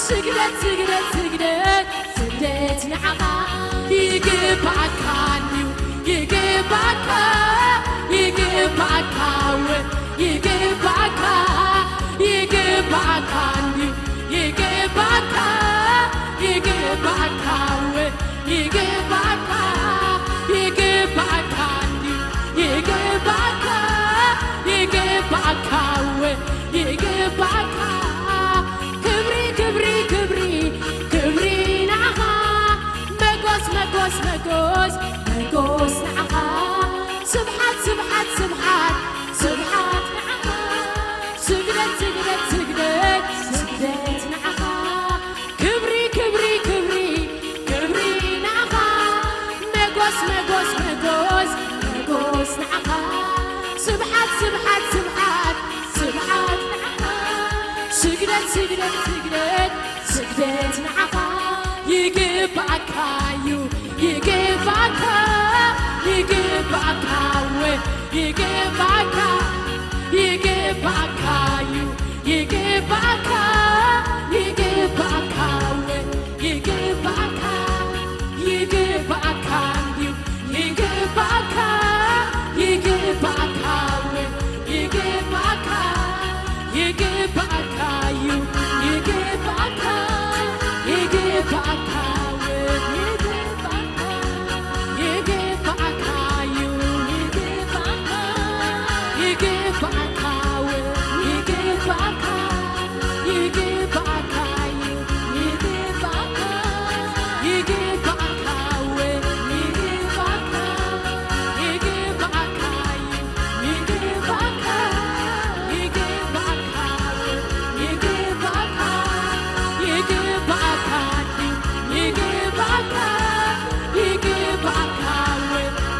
ስግደት ስግደት ስግደት ስግደት ንዓኻ፣ ይግባእካን እዩ ይግባእካ፣ ይግባእካ እወ ይግባእካ፣ ይግባእካን እዩ ይግባእካ፣ ይግባእካ እወ ይግባእካ፣ ይግባእካን እዩ ይግባእካ፣ ይግባእካ እወ ይግባእካ፣ ክብሪ ክብሪ ክብሪ ክብሪ ንዓኻ፣ መጎስ መጎስ መጎስ መጎስ ንዓኻ፣ ስብሓት ስብሓት ስብሓት ስብሓት ንዓኻ፣ ስግደት ስግደት ስግደት ስግደት ንዓኻ፣ ክብሪ ክብሪ ክብሪ ክብሪ ንዓኻ፣ መጎስ መጎስ መጎስ መጎስ ንዓኻ፣ ስብሓት ስብሓት ስብሓት ስብሓት ንዓኻ፣ ስግደት ስግደት ስግደት ስግደት ንዓኻ፣ ይግባእካ እዩ ይግባእካ፣ ይግባእካ እወ ይግባእካ፣ ይግባእካ እዩ ይግባእካ፣ ይግባእካ እወ ይግባእካ፣ ይግባእካ እዩ ይግባእካ፣ ይግባእካ እወ ይግባእካ፣ ይግባእካ እዩ ይግባእካ፣ ይግባእካ እወ ይግባእካ፣ ይግባእካ እዩ ይግባእካ፣ ይግባእካ እወ ይግባእካ፣ ይግባእካ እዩ ይግባእካ፣ ይግባእካ እወ ይግባእካ፣ ይግባእካ እዩ ይግባእካ፣ ይግባእካ እወ ይግባእካ፣ ይግባእካ እዩ ይግባእካ፣ ይግባእካ እወ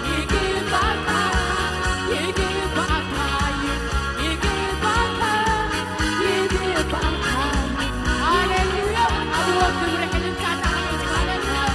ይግባእካ፣ ይግባእካ እዩ ይግባእካ፣ ይግባእካ። ሃሌሉያ። ኣብዎ ክብሪ ዕልልታ ተዓወት። ሃሌሉያ።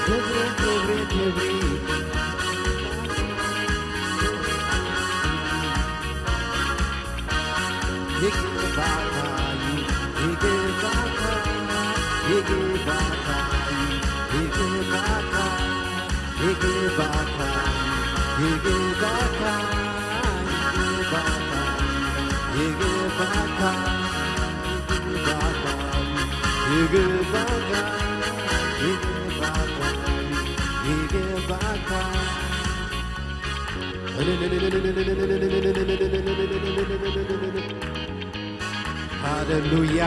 ክብሪ፣ ክብሪ፣ ክብሪ። ይግባእካ እዩ፣ ይግባእካ፣ ይግባእካ እዩ፣ ይግባእካ፣ ይግባእካ፣ ይግባእካ፣ ይግባእካ፣ ይግባእካ፣ ይግባእካ፣ ይግባእካ፣ ይግባእካ። ሃሌሉያ።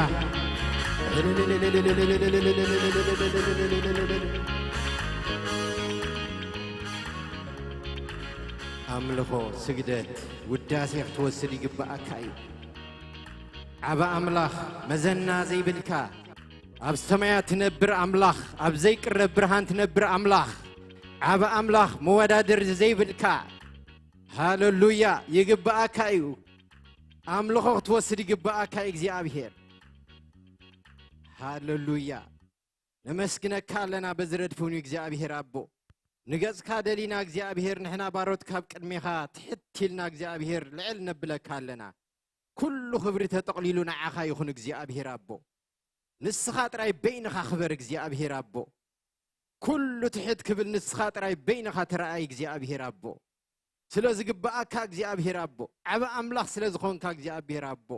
ኣምልኾ፣ ስግደት፣ ውዳሴ ክትወስድ ይግብኣካ እዩ። ዓቢ ኣምላኽ፣ መዘና ዘይብልካ፣ ኣብ ሰማያት ትነብር ኣምላኽ፣ ኣብ ዘይቅረብ ብርሃን ትነብር ኣምላኽ፣ ዓቢ ኣምላኽ፣ መወዳደሪ ዘይብልካ። ሃሌሉያ! ይግብኣካ እዩ። ኣምልኾ ክትወስድ ይግብኣካ እዩ እግዚኣብሔር። ሃሌሉያ! ነመስግነካ ኣለና በዚ ረድፍ እውን እግዚኣብሔር ኣቦ። ንገጽካ ደሊና እግዚኣብሔር፣ ንሕና ባሮት ካብ ቅድሜኻ ትሕት ኢልና እግዚኣብሔር ልዕል ነብለካ ኣለና። ኩሉ ክብሪ ተጠቕሊሉ ንዓኻ ይኹን እግዚኣብሔር ኣቦ። ንስኻ ጥራይ በይንኻ ክበር እግዚኣብሔር ኣቦ። ኩሉ ትሕት ክብል ንስኻ ጥራይ በይንኻ ተረኣይ እግዚኣብሔር ኣቦ። ስለ ዝግብኣካ እግዚኣብሔር ኣቦ። ዓቢ ኣምላኽ ስለ ዝኾንካ እግዚኣብሔር ኣቦ።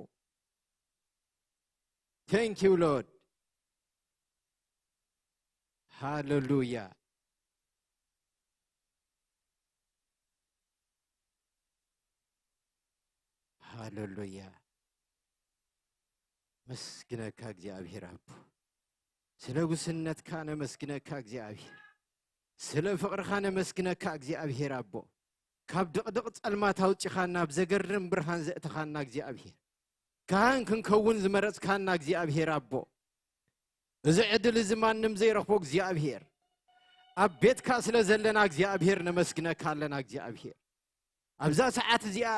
Thank you, Lord. ሃሌሉያ። ሃሌሉያ። መስግነካ እግዚኣብሔር ኣቦ። ስለ ጉስነትካ ነመስግነካ እግዚኣብሔር። ስለ ፍቕርኻ ነመስግነካ እግዚኣብሔር ኣቦ። ካብ ድቕድቕ ጸልማት ኣውጺኻና፣ ናብ ዘገርም ብርሃን ዘእተኻና እግዚኣብሔር። ካህን ክንከውን ዝመረጽካና እግዚኣብሔር ኣቦ። እዚ ዕድል እዚ ማንም ዘይረኽቦ እግዚኣብሔር። ኣብ ቤትካ ስለ ዘለና እግዚኣብሔር ነመስግነካ ኣለና እግዚኣብሔር። ኣብዛ ሰዓት እዚኣ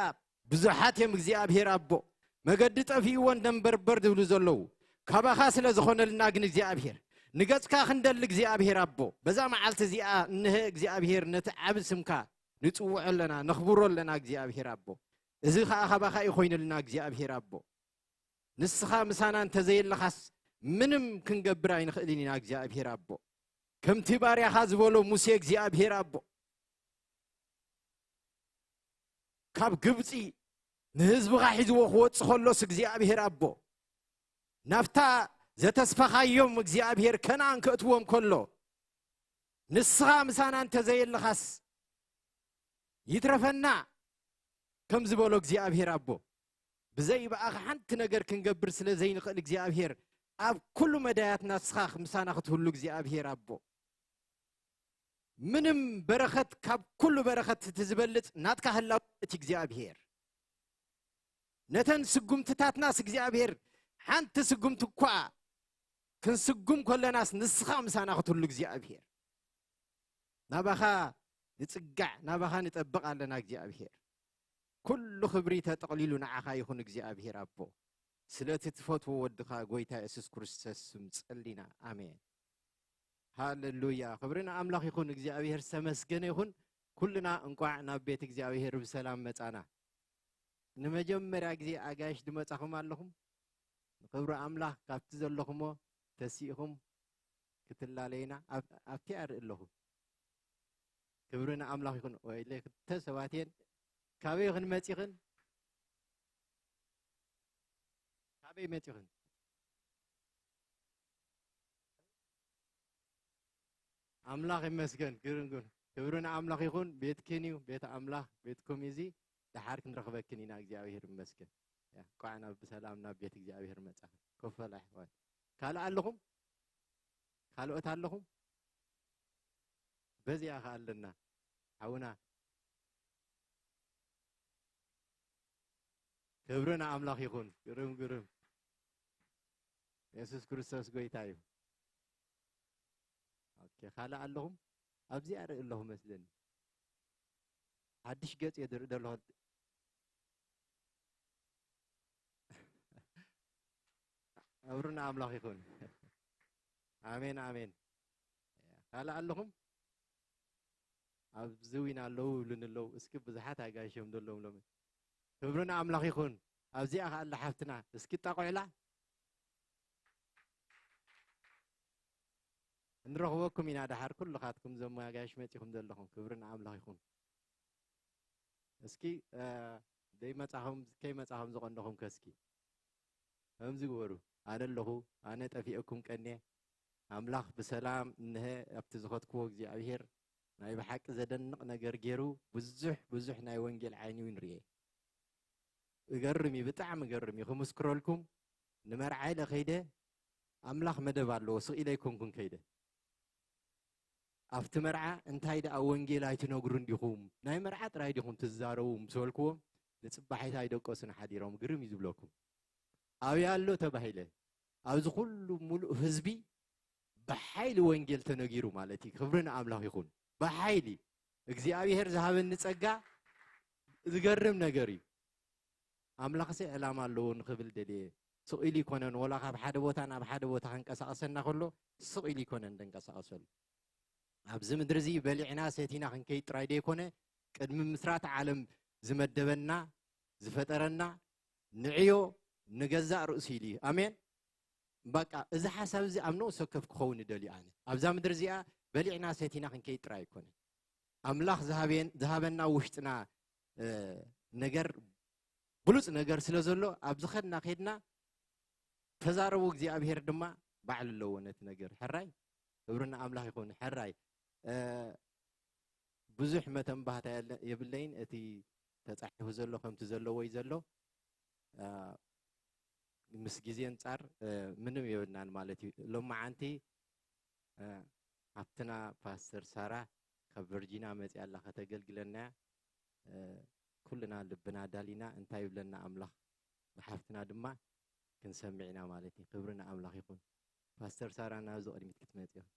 ብዙሓት እዮም እግዚኣብሔር ኣቦ፣ መገዲ ጠፊእዎ እንደንበርበር ዝብሉ ዘለዉ። ካባኻ ስለ ዝኾነልና ግን እግዚኣብሔር፣ ንገጽካ ክንደሊ እግዚኣብሔር ኣቦ፣ በዛ መዓልቲ እዚኣ እንሀ እግዚኣብሔር ነቲ ዓቢ ስምካ ንጽውዖ ኣለና፣ ነኽብሮ ኣለና እግዚኣብሔር ኣቦ። እዚ ኸኣ ካባኻ እዩ ኮይኑልና እግዚኣብሔር ኣቦ። ንስኻ ምሳና እንተዘየለኻስ ምንም ክንገብር ኣይንኽእልን ኢና እግዚኣብሔር ኣቦ። ከምቲ ባርያኻ ዝበሎ ሙሴ እግዚኣብሔር ኣቦ፣ ካብ ግብጺ ንህዝብኻ ሒዝዎ ክወጽእ ከሎስ እግዚኣብሔር ኣቦ፣ ናብታ ዘተስፋኻዮም እግዚኣብሔር ከነኣን ከእትዎም ከሎ፣ ንስኻ ምሳና እንተዘየለኻስ ይትረፈና ከም ዝበሎ እግዚኣብሔር ኣቦ፣ ብዘይ ብኣኻ ሓንቲ ነገር ክንገብር ስለ ዘይንኽእል እግዚኣብሔር፣ ኣብ ኩሉ መዳያትና ንስኻ ምሳና ክትህሉ እግዚኣብሔር ኣቦ። ምንም በረኸት፣ ካብ ኩሉ በረኸት እቲ ዝበልጽ ናትካ ህላው እቲ እግዚኣብሔር። ነተን ስጉምትታትናስ እግዚኣብሔር፣ ሓንቲ ስጉምቲ እኳ ክንስጉም ከለናስ ንስኻ ምሳና ክትህሉ እግዚኣብሔር። ናባኻ ንጽጋዕ፣ ናባኻ ንጠብቕ ኣለና እግዚኣብሔር። ኩሉ ክብሪ ተጠቕሊሉ ንዓኻ ይኹን እግዚኣብሔር ኣቦ። ስለቲ ትፈትዎ ወድኻ ጎይታ የሱስ ክርስቶስ ስም ጸሊና። ኣሜን። ሃሌሉያ። ክብሪ ንኣምላኽ ይኹን። እግዚኣብሔር ዝተመስገነ ይኹን። ኩልና እንቋዕ ናብ ቤት እግዚኣብሔር ብሰላም መጻና። ንመጀመርያ ግዜ ኣጋይሽ ድመጻኹም ኣለኹም። ንክብሪ ኣምላኽ ካብቲ ዘለኹሞ ተሲእኹም ክትላለዩና ኣብ-፣ ኣብቲ ኣርኢ ኣለኹ። ክብሪ ንኣምላኽ ይኹን። ወይለይ ክልተ ሰባት እየን። ካበይ ይኹን መጺኽን? ካበይ መጺኽን? ኣምላኽ ይመስገን። ግርም፣ ግርም። ክብሪ ንኣምላኽ ይኹን። ቤትክን እዩ፣ ቤት ኣምላኽ፣ ቤትኩም እዩ እዚ። ደሓር ክንረኽበክን ኢና፣ እግዚኣብሔር ይመስገን። ያ፣ እንኳዕ ናብ ብሰላም ናብ ቤት እግዚኣብሔር መጻኽን። ኮፍ በላ ኣሕዋት። ካልእ ኣለኹም? ካልኦት ኣለኹም? በዚኣ ኸኣ ኣለና። ሓውና። ክብሪ ንኣምላኽ ይኹን። ግርም፣ ግርም። የሱስ ክርስቶስ ጎይታ እዩ። ኦኬ፣ ካልእ ኣለኹም? ኣብዚ ኣርኢ ኣለኹ መስለኒ። ሓድሽ ገጽ እየ ዝርኢ ዘለኹ። ክብሪ ንኣምላኽ ይኹን። ኣሜን፣ ኣሜን። ካልእ ኣለኹም? ኣብዚ ዊን ኣለዉ ይብሉኒ ኣለዉ። እስኪ ብዙሓት ኣጋይሾም ዘለዎም ሎሚ። ክብሪ ንኣምላኽ ይኹን። ኣብዚኣ ኸኣ ኣላ ሓፍትና። እስኪ ጣቑዕላ። ንረኽበኩም ኢና ደሓር ኩልኻትኩም እዞም ኣጋይሽ መጺኹም ዘለኹም። ክብሪ ንኣምላኽ ይኹን። እስኪ፣ እ፣ ደይመጻኹም፣ ከይመጻኹም ዝቐነኹም ከ እስኪ ከምዚ ግበሩ። ኣነ ኣለኹ፣ ኣነ ጠፊኤኩም ቀንየ። ኣምላኽ ብሰላም እንሀ ኣብቲ ዝኸድክዎ እግዚኣብሔር ናይ ብሓቂ ዘደንቕ ነገር ገይሩ ብዙሕ፣ ብዙሕ ናይ ወንጌል ዓይኒ እውን ርኤ። እገርም እዩ፣ ብጣዕሚ እገርም እዩ። ክምስክረልኩም ንመርዓ ኢለ ከይደ ኣምላኽ መደብ ኣለዎ። ስቕ ኢለ ኣይኮንኩን ከይደ ኣብቲ መርዓ። እንታይ ደኣ ወንጌል ኣይትነግሩን ዲኹም? ናይ መርዓ ጥራይ ዲኹም ትዛረቡ ምስ በልክዎም፣ ንጽባሒት ኣይደቀሱን ሓዲሮም። ግርም እዩ ዝብለኩም። ኣበይ ኣሎ ተባሂለ? ኣብዚ ኩሉ ሙሉእ ህዝቢ ብሓይሊ ወንጌል ተነጊሩ ማለት እዩ። ክብሪ ንኣምላኽ ይኹን። ብሓይሊ እግዚኣብሔር ዝሃበኒ ጸጋ ዝገርም ነገር እዩ። ኣምላኽሲ ዕላማ ኣለዎ ንኽብል ደልየ። ስቕ ኢሉ ይኮነን፣ ወላ ካብ ሓደ ቦታ ናብ ሓደ ቦታ ከንቀሳቐሰና ከሎ ስቕ ኢሉ ይኮነን ደንቀሳቐሰሉ። ኣብዚ ምድሪ እዚ በሊዕና ሰቲና ክንከይድ ጥራይ ደይኮነ፣ ቅድሚ ምስራት ዓለም ዝመደበና፣ ዝፈጠረና፣ ንዕዮ፣ ንገዛእ ርእሱ ኢሉ እዩ። ኣሜን። በቃ፣ እዚ ሓሳብ እዚ ኣብ ንኡስ ወከፍ ክኸውን እደልዩ ኣነ። ኣብዛ ምድሪ እዚኣ በሊዕና ሰቲና ክንከይድ ጥራይ ኣይኮነን። ኣምላኽ ዝሃበን-፣ ዝሃበና ውሽጥና፣ እ፣ ነገር፣ ብሉጽ ነገር ስለ ዘሎ፣ ኣብ ዝኸድና ከድና ተዛረቡ፣ እግዚኣብሔር ድማ ባዕሉ ኣለዎ ነቲ ነገር። ሕራይ፣ ክብሪ ንኣምላኽ ይኹን። ሕራይ፣ እ፣ ብዙሕ መተንባህታ የለ-፣ የብለይን። እቲ ተጻሒፉ ዘሎ ከምቲ ዘለዎ እዩ ዘሎ። እ፣ ምስ ግዜ ኣንጻር፣ እ፣ ምንም የብልናን ማለት እዩ። ሎማዓንቲ፣ እ፣ ሓፍትና ፓስተር ሳራ ካብ ቨርጂና መጺኣ ኣላ ከተገልግለና እያ። እ፣ ኩልና ልብና ዳሊና እንታይ ይብለና ኣምላኽ ብሓፍትና ድማ ክንሰምዕ ኢና ማለት እዩ። ክብሪ ንኣምላኽ ይኹን። ፓስተር ሳራ ናብዚ ቅድሚት ክትመጽ ኢኹም።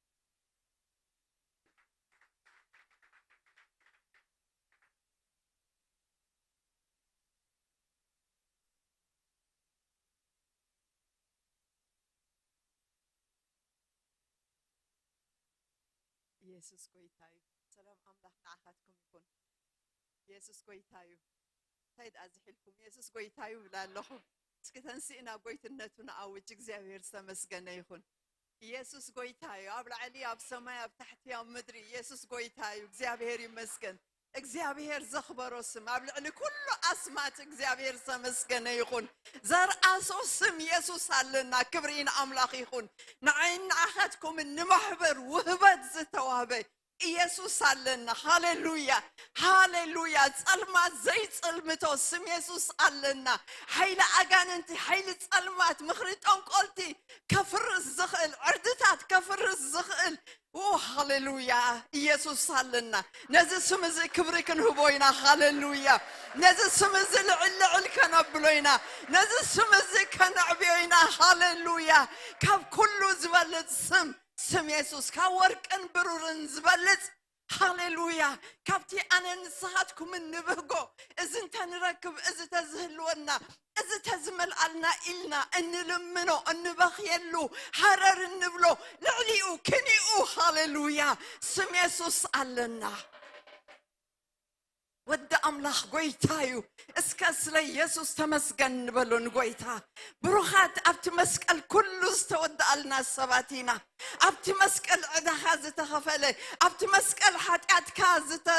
ኢየሱስ ጎይታ እዩ። ሰላም ኣምላኽ ንዓኻትኩም ይኹን። ኢየሱስ ጎይታ እዩ። እንታይ ደኣ ዝሒልኩም? ኢየሱስ ጎይታ እዩ እብላ ኣለኹ። እስኪ ተንስእና ጎይትነቱ ንኣውጅ። እግዚኣብሔር ዝተመስገነ ይኹን። ኢየሱስ ጎይታ እዩ። ኣብ ላዕሊ፣ ኣብ ሰማይ፣ ኣብ ታሕቲ፣ ኣብ ምድሪ ኢየሱስ ጎይታ እዩ። እግዚኣብሔር ይመስገን። እግዚኣብሔር ዘኽበሮ ስም፣ ኣብ ልዕሊ ኩሉ ኣስማት እግዚኣብሔር ዝተመስገነ ይኹን። ዘርኣሶ ስም ኢየሱስ ኣለና። ክብሪ ንኣምላኽ ይኹን። ንዓይን ንዓኻትኩምን ንማሕበር ውህበት ዝተዋህበ ኢየሱስ ኣለና። ሃሌሉያ፣ ሃሌሉያ። ጸልማት ዘይጽልምቶ ስም ኢየሱስ ኣለና። ሓይሊ ኣጋንንቲ፣ ሓይሊ ጸልማት፣ ምኽሪ ጠንቆልቲ ከፍርስ ዝኽእል፣ ዕርድታት ከፍርስ ዝኽእል፣ ኦ፣ ሃሌሉያ፣ ኢየሱስ ኣለና። ነዚ ስም እዚ ክብሪ ክንህቦ ኢና። ሃሌሉያ። ነዚ ስም እዚ ልዕል ልዕል ከነብሎ ኢና። ነዚ ስም እዚ ከነዕብዮ ኢና። ሃሌሉያ። ካብ ኩሉ ዝበልጽ ስም፣ ስም የሱስ፣ ካብ ወርቅን ብሩርን ዝበልጽ። ሃሌሉያ። ካብቲ ኣነ ንስኻትኩምን ንብህጎ፣ እዚ እንተንረክብ፣ እዚ ተዝህልወና፣ እዚ ተዝመልኣልና ኢልና እንልምኖ፣ እንበኽየሉ፣ ሃረር እንብሎ፣ ልዕሊኡ፣ ክንኡ፣ ሃሌሉያ፣ ስም የሱስ ኣለና። ወዲ ኣምላኽ ጎይታ እዩ። እስከ ስለ የሱስ ተመስገን ንበሎ ንጎይታ። ብሩኻት፣ ኣብቲ መስቀል ኩሉ ዝተወድኣልና ሰባት ኢና። ኣብቲ መስቀል ዕዳኻ ዝተኸፈለ፣ ኣብቲ መስቀል ሓጢኣትካ ዝተ-፣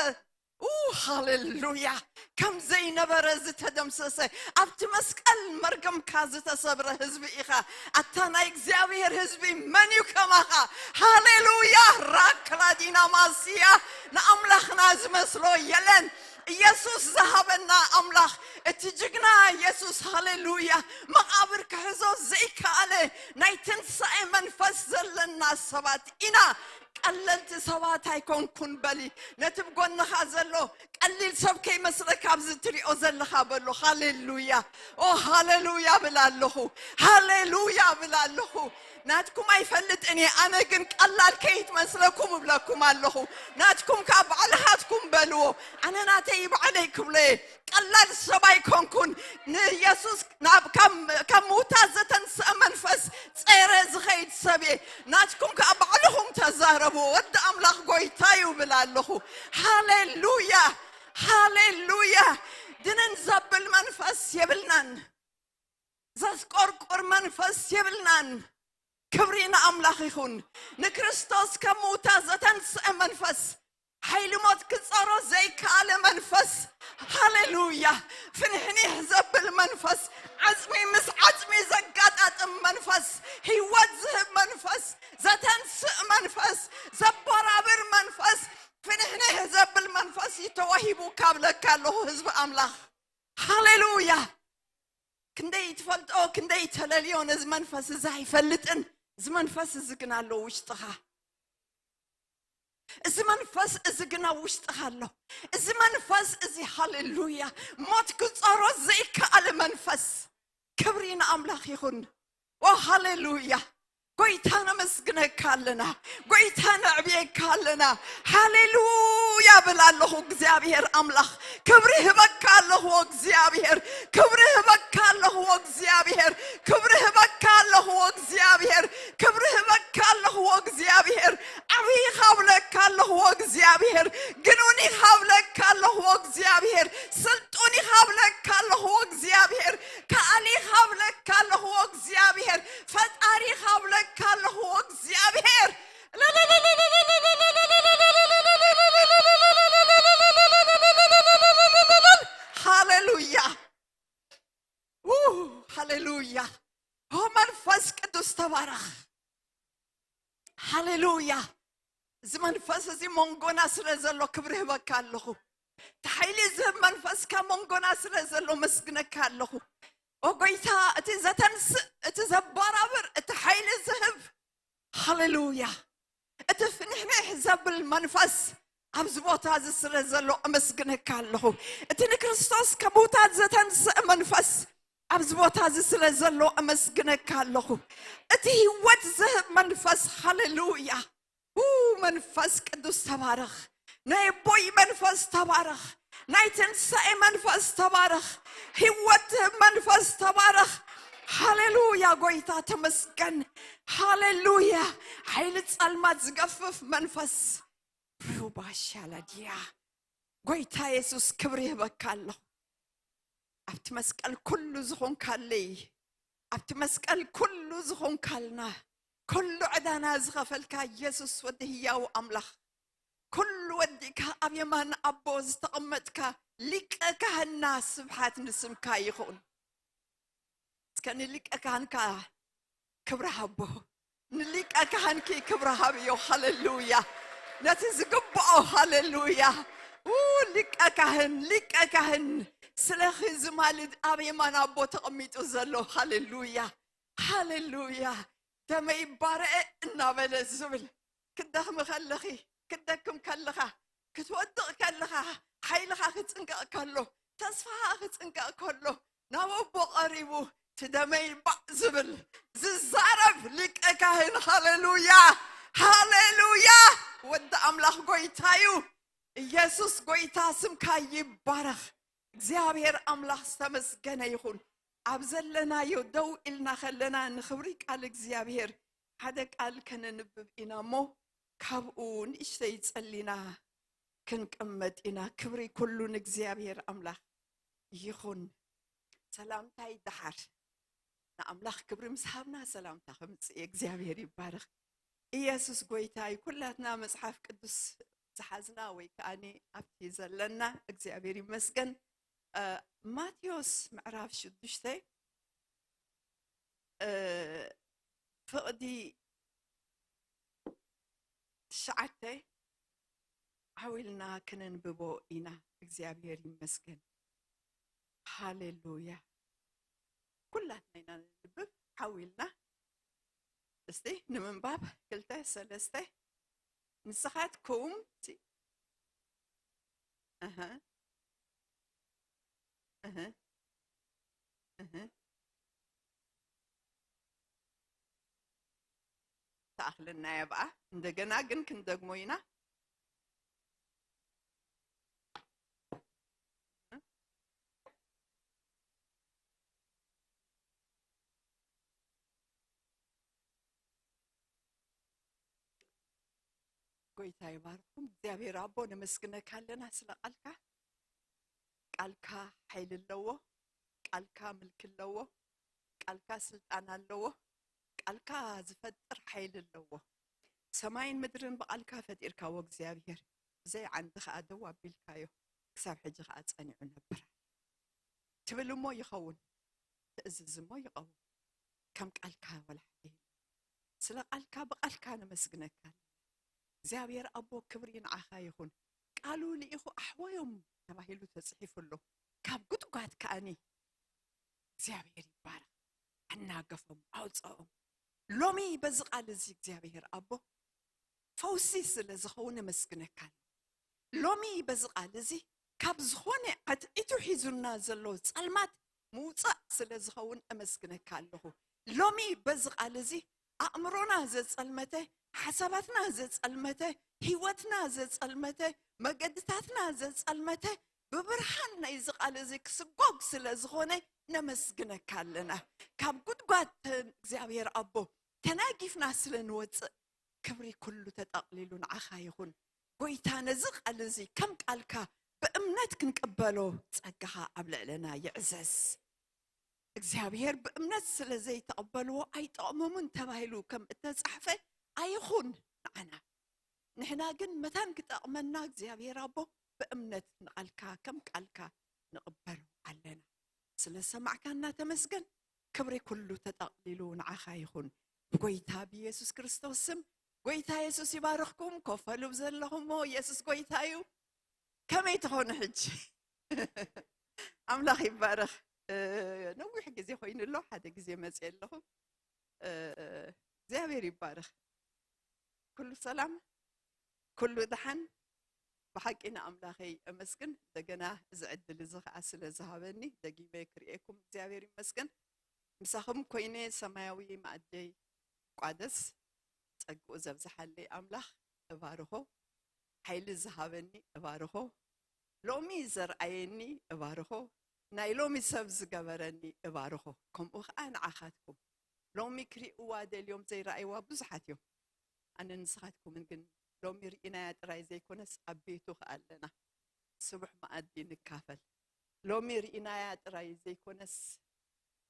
ኡ፣ ሃሌሉያ፣ ከም ዘይነበረ ዝተደምሰሰ፣ ኣብቲ መስቀል መርገምካ ዝተሰብረ ህዝቢ ኢኻ። ኣታ ናይ እግዚኣብሔር ህዝቢ መን እዩ ከማኻ? ሃሌሉያ። ራክላዲና ማስያ፣ ንኣምላኽና ዝመስሎ የለን። ኢየሱስ ዝሃበና ኣምላኽ፣ እቲ ጅግና ኢየሱስ፣ ሃሌሉያ፣ መቓብር ክሕዞ ዘይከኣለ ናይ ትንሳኤ መንፈስ ዘለና ሰባት ኢና። ቀለልቲ ሰባት ኣይኮንኩን በሊ። ነቲ ብጎንኻ ዘሎ ቀሊል ሰብ ከይመስለካ ኣብዚ ትሪኦ ዘለኻ በሎ። ሃሌሉያ፣ ኦ ሃሌሉያ ብል ኣለኹ። ሃሌሉያ ብል ኣለኹ። ናትኩም ኣይፈልጥን እየ፣ ኣነ ግን ቀላል ከይትመስለኩም እብለኩም ኣለኹ። ናትኩም ከኣ ባዕልኻትኩም በልዎ። ኣነ ናተይ ባዕለይ ክብሎ እየ። ቀላል ሰብ ኣይኮንኩን። ንየሱስ ናብ፣ ካብ፣ ካብ ምውታት ዘተንስአ መንፈስ ጸረ ዝኸይድ ሰብ እየ። ናትኩም ከኣ ባዕልኹም ተዛረቡ። ወዲ ኣምላኽ ጎይታ እዩ እብል ኣለኹ። ሃሌሉያ፣ ሃሌሉያ። ድንን ዘብል መንፈስ የብልናን። ዘስቆርቁር መንፈስ የብልናን። ክብሪ ንኣምላኽ ይኹን። ንክርስቶስ ካብ ምውታት ዘተንስአ መንፈስ፣ ሓይሊ ሞት ክጸሮ ዘይከኣለ መንፈስ፣ ሃሌሉያ፣ ፍንሕኒሕ ዘብል መንፈስ፣ ዓጽሚ ምስ ዓጽሚ ዘጋጣጥም መንፈስ፣ ህይወት ዝህብ መንፈስ፣ ዘተንስእ መንፈስ፣ ዘበራብር መንፈስ፣ ፍንሕኒሕ ዘብል መንፈስ እዩ ተዋሂቡ ካብለካ ኣለኹ ህዝቢ ኣምላኽ። ሃሌሉያ። ክንደይ ትፈልጦ፣ ክንደይ ተለልዮ ነዚ መንፈስ እዚ ኣይፈልጥን። እዚ መንፈስ እዚ ግን ኣሎ ውሽጥኻ። እዚ መንፈስ እዚ ግን ኣብ ውሽጥኻ ኣሎ። እዚ መንፈስ እዚ፣ ሃሌሉያ፣ ሞት ክጸሮ ዘይከኣል መንፈስ። ክብሪ ንኣምላኽ ይኹን። ኦ፣ ሃሌሉያ። ጎይታ ነመስግነካ ኣለና። ጎይታ ነዕብየካ ኣለና። ሃሌሉያ ብል ኣለኹ እግዚኣብሔር ኣምላኽ። ክብሪ ህበካ ኣለኹ እግዚኣብሔር። ክብሪ ህበካ ኣለኹ እግዚኣብሔር። ክብሪ ህበካ ኣለኹ እግዚኣብሔር። ክብሪ ህበካ ኣለኹ እግዚኣብሔር። ዓብዪ ኻብለካ ኣለኹ እግዚኣብሔር። ግኑን ኻብለካ ኣለኹ እግዚኣብሔር። ስልጡን ኻብለካ ኣለኹ እግዚኣብሔር። ከኣሊ ኻብለካ ኣለኹ እግዚኣብሔር። ፈጣሪ ኻብለካ ኣለኹ እግዚኣብሔር። ሃሌሉያ። ው፣ ሃሌሉያ። ኦ መንፈስ ቅዱስ ተባረኽ። ሃሌሉያ። እዚ መንፈስ እዚ መንጎና ስለ ዘሎ ክብሪ ህበካ ኣለኹ። እቲ ሓይሊ ዝህብ መንፈስካ መንጎና ስለ ዘሎ መስግነካ ኣለኹ። ኦ ጎይታ፣ እቲ ዘተንስእ፣ እቲ ዘባራብር፣ እቲ ሓይሊ ዝህብ፣ ሃሌሉያ፣ እቲ ፍንሕንሕ ዘብል መንፈስ ኣብዚ ቦታ እዚ ስለ ዘሎ እመስግነካ ኣለኹ። እቲ ንክርስቶስ ከሙታት ዘተንስእ መንፈስ ኣብዚ ቦታ እዚ ስለ ዘሎ እመስግነካ ኣለኹ። እቲ ህይወት ዝህብ መንፈስ፣ ሃሌሉያ። ው፣ መንፈስ ቅዱስ ተባረኽ። ናይ ኣቦይ መንፈስ ተባረኽ። ናይ ትንሳኤ መንፈስ ተባረኽ። ህይወት ትህብ መንፈስ ተባረኽ። ሃሌሉያ፣ ጎይታ ተመስገን። ሃሌሉያ። ሓይሊ ጸልማት ዝገፍፍ መንፈስ፣ ሩባሻላድያ። ጎይታ የሱስ ክብሪ ይህበካ ኣለኹ። ኣብቲ መስቀል ኩሉ ዝኾንካለይ፣ ኣብቲ መስቀል ኩሉ ዝኾንካልና፣ ኩሉ ዕዳና ዝኸፈልካ የሱስ ወዲ ህያው ኣምላኽ፣ ኩሉ ወዲእካ ኣብ የማን ኣቦ ዝተቐመጥካ ሊቀ ካህንና፣ ስብሓት ንስምካ ይኹን። እስከ ንሊቀ ካህንካ ክብሪ ሃቦ። ንሊቀ ካህንኪ ክብሪ ሃብዮ። ሃሌሉያ። ነቲ ዝግብኦ፣ ሃሌሉያ። ው፣ ሊቀ ካህን፣ ሊቀ ካህን፣ ስለኺ ዝማልድ ኣብ የማን ኣቦ ተቐሚጡ ዘሎ። ሃሌሉያ። ሃሌሉያ። ደመይ ባርዐ እናበለ ዝብል፣ ክትደኽሚ ከለኺ፣ ክትደክም ከለኻ፣ ክትወድቕ ከለኻ፣ ሓይልኻ ክጽንቀቕ ከሎ፣ ተስፋኻ ክጽንቀቕ ከሎ፣ ናብ ኣቦ ቀሪቡ፣ እቲ ደመይ ባዕ ዝብል፣ ዝዛረብ ሊቀ ካህን። ሃሌሉያ፣ ሃሌሉያ። ወዲ ኣምላኽ ጎይታ እዩ። ኢየሱስ ጎይታ፣ ስምካ ይባረኽ። እግዚኣብሔር ኣምላኽ ዝተመስገነ ይኹን። ኣብ ዘለናዮ ደው ኢልና ከለና ንኽብሪ ቃል እግዚኣብሔር ሓደ ቃል ከነንብብ ኢና እሞ፣ ካብኡ ንእሽተይ ጸሊና ክንቅመጥ ኢና። ክብሪ ኩሉ ንእግዚኣብሔር ኣምላኽ ይኹን። ሰላምታይ ደሓር። ንኣምላኽ ክብሪ ምስ ሃብና ሰላምታ ከምጽእ እየ። እግዚኣብሔር ይባረኽ። ኢየሱስ ጎይታ እዩ። ኩላትና መጽሓፍ ቅዱስ ዝሓዝና ወይ ከኣኒ ኣብቲ ዘለና እግዚኣብሔር ይመስገን። እ፣ ማቴዎስ ምዕራፍ ሽዱሽተ፣ እ፣ ፍቕዲ ትሽዓተ ዓው ኢልና ክነንብቦ ኢና። እግዚኣብሔር ይመስገን። ሃሌሉያ። ኩላትና ኢና ነንብብ ዓው ኢልና። እስቲ ንምንባብ ክልተ ሰለስተ። ንስኻትኩም ቲ-፣ እህ፣ እህ፣ እህ። ተኣኽለና እያ ብኣ። እንደገና ግን ክንደግሞ ኢና። ጎይታ ይባርኩም። እግዚኣብሔር ኣቦ፣ ነመስግነካ ኣለና ስለ ቃልካ። ቃልካ ሓይሊ ኣለዎ። ቃልካ ምልኪ ኣለዎ። ቃልካ ስልጣን ኣለዎ። ቃልካ ዝፈጥር ሓይሊ ኣለዎ። ሰማይን ምድርን ብቓልካ ፈጢርካዎ እግዚኣብሔር፣ ብዘይ ዓንዲ ኸኣ ደው ኣቢልካዮ፣ ክሳብ ሕጂ ኸኣ ጸኒዑ ነብር ትብል እሞ ይኸውን፣ ትእዝዝ እሞ ይኸውን። ከም ቃልካ ወላ ሓደ የለን። ስለ ቃልካ፣ ብቓልካ ነመስግነካ። እግዚኣብሔር ኣቦ፣ ክብሪ ንዓኻ ይኹን። ቃሉ ልኢኹ ኣሕወዮም ተባሂሉ ተጽሒፉ ኣሎ። ካብ ጉጥጓት ከኣኒ እግዚኣብሔር ይባረኽ። ኣናገፎም፣ ኣውፅኦም። ሎሚ በዚ ቃል እዚ እግዚኣብሔር ኣቦ ፈውሲ ስለ ዝኸውን እመስግነካ ኣለኹ። ሎሚ በዚ ቃል እዚ ካብ ዝኾነ ዓትዒቱ ሒዙና ዘሎ ጸልማት ምውጻእ ስለ ዝኸውን እመስግነካ ኣለኹ። ሎሚ በዚ ቃል እዚ ኣእምሮና ዘጸልመተ፣ ሓሳባትና ዘጸልመተ፣ ህይወትና ዘጸልመተ፣ መገድታትና ዘጸልመተ ብብርሃን ናይዚ ቃል እዚ ክስጎግ ስለ ዝኾነ ነመስግነካ ኣለና። ካብ ጉድጓድ ተ-፣ እግዚኣብሔር ኣቦ ተናጊፍና ስለ ንወጽእ ክብሪ ኩሉ ተጠቕሊሉ ንዓኻ ይኹን። ጎይታ ነዚ ቃል እዚ ከም ቃልካ ብእምነት ክንቅበሎ ጸጋኻ ኣብ ልዕለና ይዕዘዝ። እግዚኣብሔር ብእምነት ስለ ዘይተቐበልዎ ኣይጠቕሞምን ተባሂሉ ከም እተጻሕፈ ኣይኹን ንዓና። ንሕና ግን መታን ክጠቕመና እግዚኣብሔር ኣቦ ብእምነት ንቓልካ ከም ቃልካ ንቕበሎ ኣለና። ስለ ሰማዕካና ተመስገን። ክብሪ ኩሉ ተጠቕሊሉ ንዓኻ ይኹን። ብጎይታ ብኢየሱስ ክርስቶስ ስም፣ ጎይታ የሱስ ይባርኽኩም። ኮፍ በሉ ዘለኹሞ፣ የሱስ ጎይታ እዩ። ከመይ ትኾኑ ሕጂ? ኣምላኽ ይባረኽ። እ፣ ነዊሕ ግዜ ኮይኑ ኣሎ፣ ሓደ ግዜ መፅየ ኣለኹ። እ፣ እግዚኣብሔር ይባረኽ። ኩሉ ሰላም፣ ኩሉ ደሓን። ብሓቂ ንኣምላኸይ እመስግን፣ እንደገና እዚ ዕድል እዚ ኸዓ ስለ ዝሃበኒ፣ ደጊመ ክርእየኩም እግዚኣብሔር ይመስገን። ምሳኹም ኮይነ ሰማያዊ መኣደይ ቋደስ ጸግኡ ዘብዝሓለይ ኣምላኽ እባርኾ። ሓይሊ ዝሃበኒ እባርኾ። ሎሚ ዘርኣየኒ እባርኾ። ናይ ሎሚ ሰብ ዝገበረኒ እባርኾ። ከምኡ ኸዓ ንዓኻትኩም። ሎሚ ክርእይዋ ደልዮም ዘይረኣይዋ ብዙሓት እዮም። ኣነ ንስኻትኩምን ግን ሎሚ ርኢናያ ጥራይ ዘይኮነስ ኣብ ቤቱ ኸዓ ኣለና። ስቡሕ መኣዲ ንካፈል። ሎሚ ርኢናያ ጥራይ ዘይኮነስ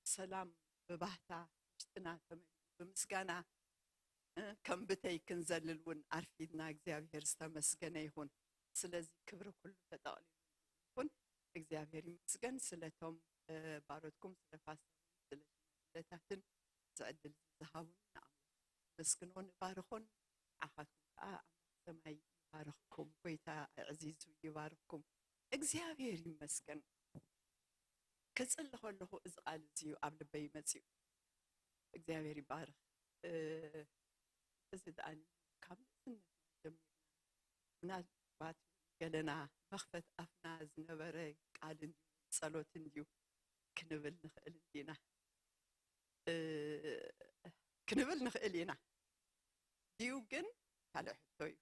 ሰላም ብባህታ ውሽጥና ተመሊኡ ብምስጋና፣ እ፣ ከም ብተይ ክንዘልል እውን ኣርፊድና። እግዚኣብሔር ዝተመስገነ ይኹን። ስለዚ ክብሪ ኩሉ ተጠቕሊሉ ይኹን። እግዚኣብሔር ይመስገን ስለቶም፣ እ፣ ባሮትኩም፣ ስለ ፓስተር፣ ስለ ሽማግለታትን እዚ ዕድል እዚ ዝሃቡኒ ንኣምላኽ ነመስግኖን ንባርኾን። ንዓኻትኩም ከኣ ኣምላኽ ሰማይ ይባርኽኩም። ጎይታ ኣዕዚዙ ይባርኽኩም። እግዚኣብሔር ይመስገን። ክጽሊ ከለኹ እዚ ቃል እዚ እዩ ኣብ ልበይ መጺኡ። እግዚኣብሔር ይባርኽ። እ፣ እዚ ደኣ ካብ ንእስነትና ጀሚርና ምናልባት ገለና መኽፈት ኣፍና ዝነበረ ቃል እንድዩ፣ ጸሎት እንድዩ ክንብል ንኽእል እንዲና። እ፣ ክንብል ንኽእል ኢና። ድዩ ግን ካልእ ሕቶ እዩ።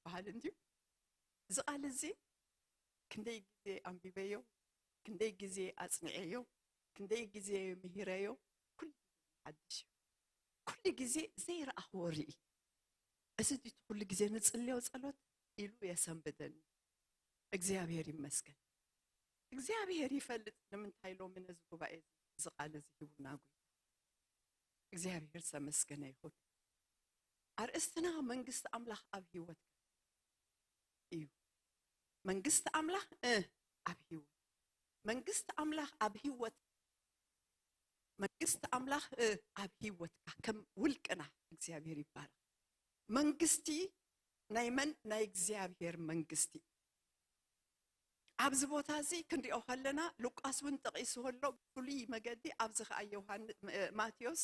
በሃል እንድዩ። እዚ ቃል እዚ ክንደይ ግዜ ኣንቢበዮ፣ ክንደይ ግዜ ኣጽኒዐዮ፣ ክንደይ ግዜ ምሂረዮ፣ ኩሉ ግዜ ሓድሽ እዩ። ኩሉ ግዜ ዘይረኣኽዎ ርኢ። እዚ ድዩ እቲ ኩሉ ግዜ ንጽልዮ ጸሎት ኢሉ የሰንብደኒ። እግዚኣብሔር ይመስገን። እግዚኣብሔር ይፈልጥ ንምንታይ ሎሚ ነዚ ጉባኤ እዚ ቃል እዚ ሂቡና ጎይታ። እግዚኣብሔር ዝተመስገነ ይኹን። ኣርእስትና መንግስቲ ኣምላኽ ኣብ ህይወትካ እዩ። መንግስቲ ኣምላኽ፣ እ፣ ኣብ ህይወት። መንግስቲ ኣምላኽ ኣብ ህይወት። መንግስቲ ኣምላኽ፣ እ፣ ኣብ ህይወትካ ከም ውልቅና እግዚኣብሔር ይባረኽ። መንግስቲ ናይ መን? ናይ እግዚኣብሔር መንግስቲ። ኣብዚ ቦታ እዚ ክንሪኦ ከለና ሉቃስ እውን ጠቒስዎ ኣሎ ብፍሉይ መገዲ፣ ኣብዚ ኸዓ ዮሃን-፣ እ፣ ማቴዎስ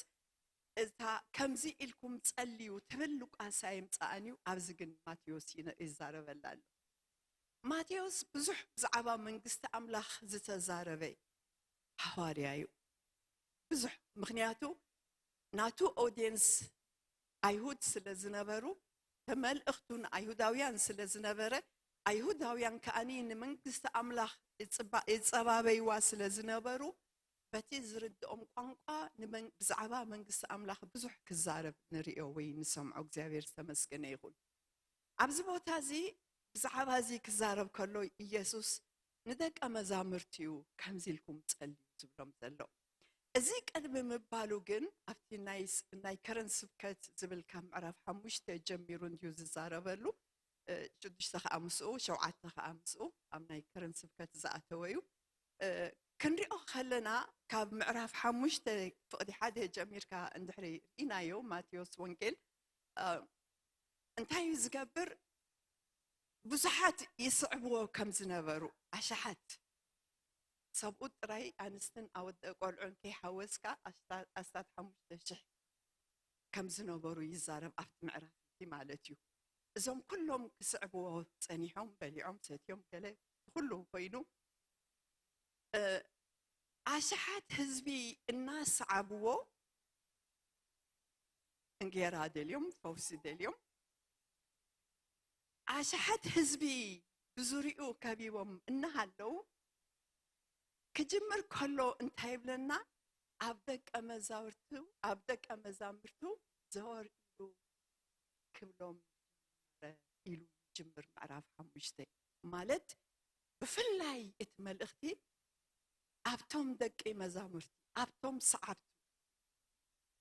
እታ ከምዚ ኢልኩም ጸልዩ ትብል ሉቃስ ኣየምጽኣን እዩ፣ ኣብዚ ግን ማቴዎስ ይነ-፣ ይዛረበላ ኣሎ። ማቴዎስ ብዙሕ ብዛዕባ መንግስቲ ኣምላኽ ዝተዛረበ ሃዋርያ እዩ። ብዙሕ፣ ምኽንያቱ ናቱ ኦድየንስ ኣይሁድ ስለ ዝነበሩ፣ መልእኽቱ ንኣይሁዳውያን ስለ ዝነበረ፣ ኣይሁዳውያን ከኣኒ ንመንግስቲ ኣምላኽ ይጽባ-፣ ይጸባበይዋ ስለ ዝነበሩ፣ በቲ ዝርድኦም ቋንቋ ንመን-፣ ብዛዕባ መንግስቲ ኣምላኽ ብዙሕ ክዛረብ ንርእዮ ወይ ንሰምዖ። እግዚኣብሔር ዝተመስገነ ይኹን። ኣብዚ ቦታ እዚ ብዛዕባ እዚ ክዛረብ ከሎ ኢየሱስ ንደቀ መዛሙርቲኡ ከምዚ ኢልኩም ጸልዩ ዝብሎም ዘሎ። እዚ ቅድሚ ምባሉ ግን ኣብቲ ናይ ስ-፣ ናይ ከረን ስብከት ዝብል ካብ ምዕራፍ ሓሙሽተ ጀሚሩ እንድዩ ዝዛረበሉ። እ፣ ሽዱሽተ ከኣ ምስኡ፣ ሸውዓተ ከኣ ምስኡ ኣብ ናይ ከረን ስብከት ዝኣተወ እዩ። እ፣ ክንሪኦ ከለና ካብ ምዕራፍ ሓሙሽተ ፍቕዲ ሓደ ጀሚርካ እንድሕሪ ርኢናዮ ማቴዎስ ወንጌል፣ እ፣ እንታይ እዩ ዝገብር? ብዙሓት ይስዕብዎ ከም ዝነበሩ፣ ኣሽሓት ሰብኡት ጥራይ፣ ኣንስትን ኣወደ-፣ ቆልዑን ከይሓወስካ ኣስታ-፣ ኣስታት ሓሙሽተ ሽሕ ከም ዝነበሩ ይዛረብ ኣብቲ ምዕራፍ እቲ ማለት እዩ። እዞም ኩሎም ክስዕብዎ ጸኒሖም፣ በሊዖም፣ ሰትዮም፣ ገለ ኩሉ ኮይኑ፣ እ፣ ኣሽሓት ህዝቢ እናሰዓብዎ፣ እንጌራ ደልዮም፣ ፈውሲ ደልዮም፣ ኣሽሓት ህዝቢ ብዙሪኡ ከቢቦም እናሃለዉ፣ ክጅምር ከሎ እንታይ ይብለና? ኣብ ደቀ መዛውርቱ፣ ኣብ ደቀ መዛሙርቱ ዘወር ኢሉ ክብሎም ጀመረ ኢሉ ይጅምር ምዕራፍ ሓሙሽተ። ማለት ብፍላይ እቲ መልእኽቲ ኣብቶም ደቂ መዛሙርቲ፣ ኣብቶም ሰዓብቱ፣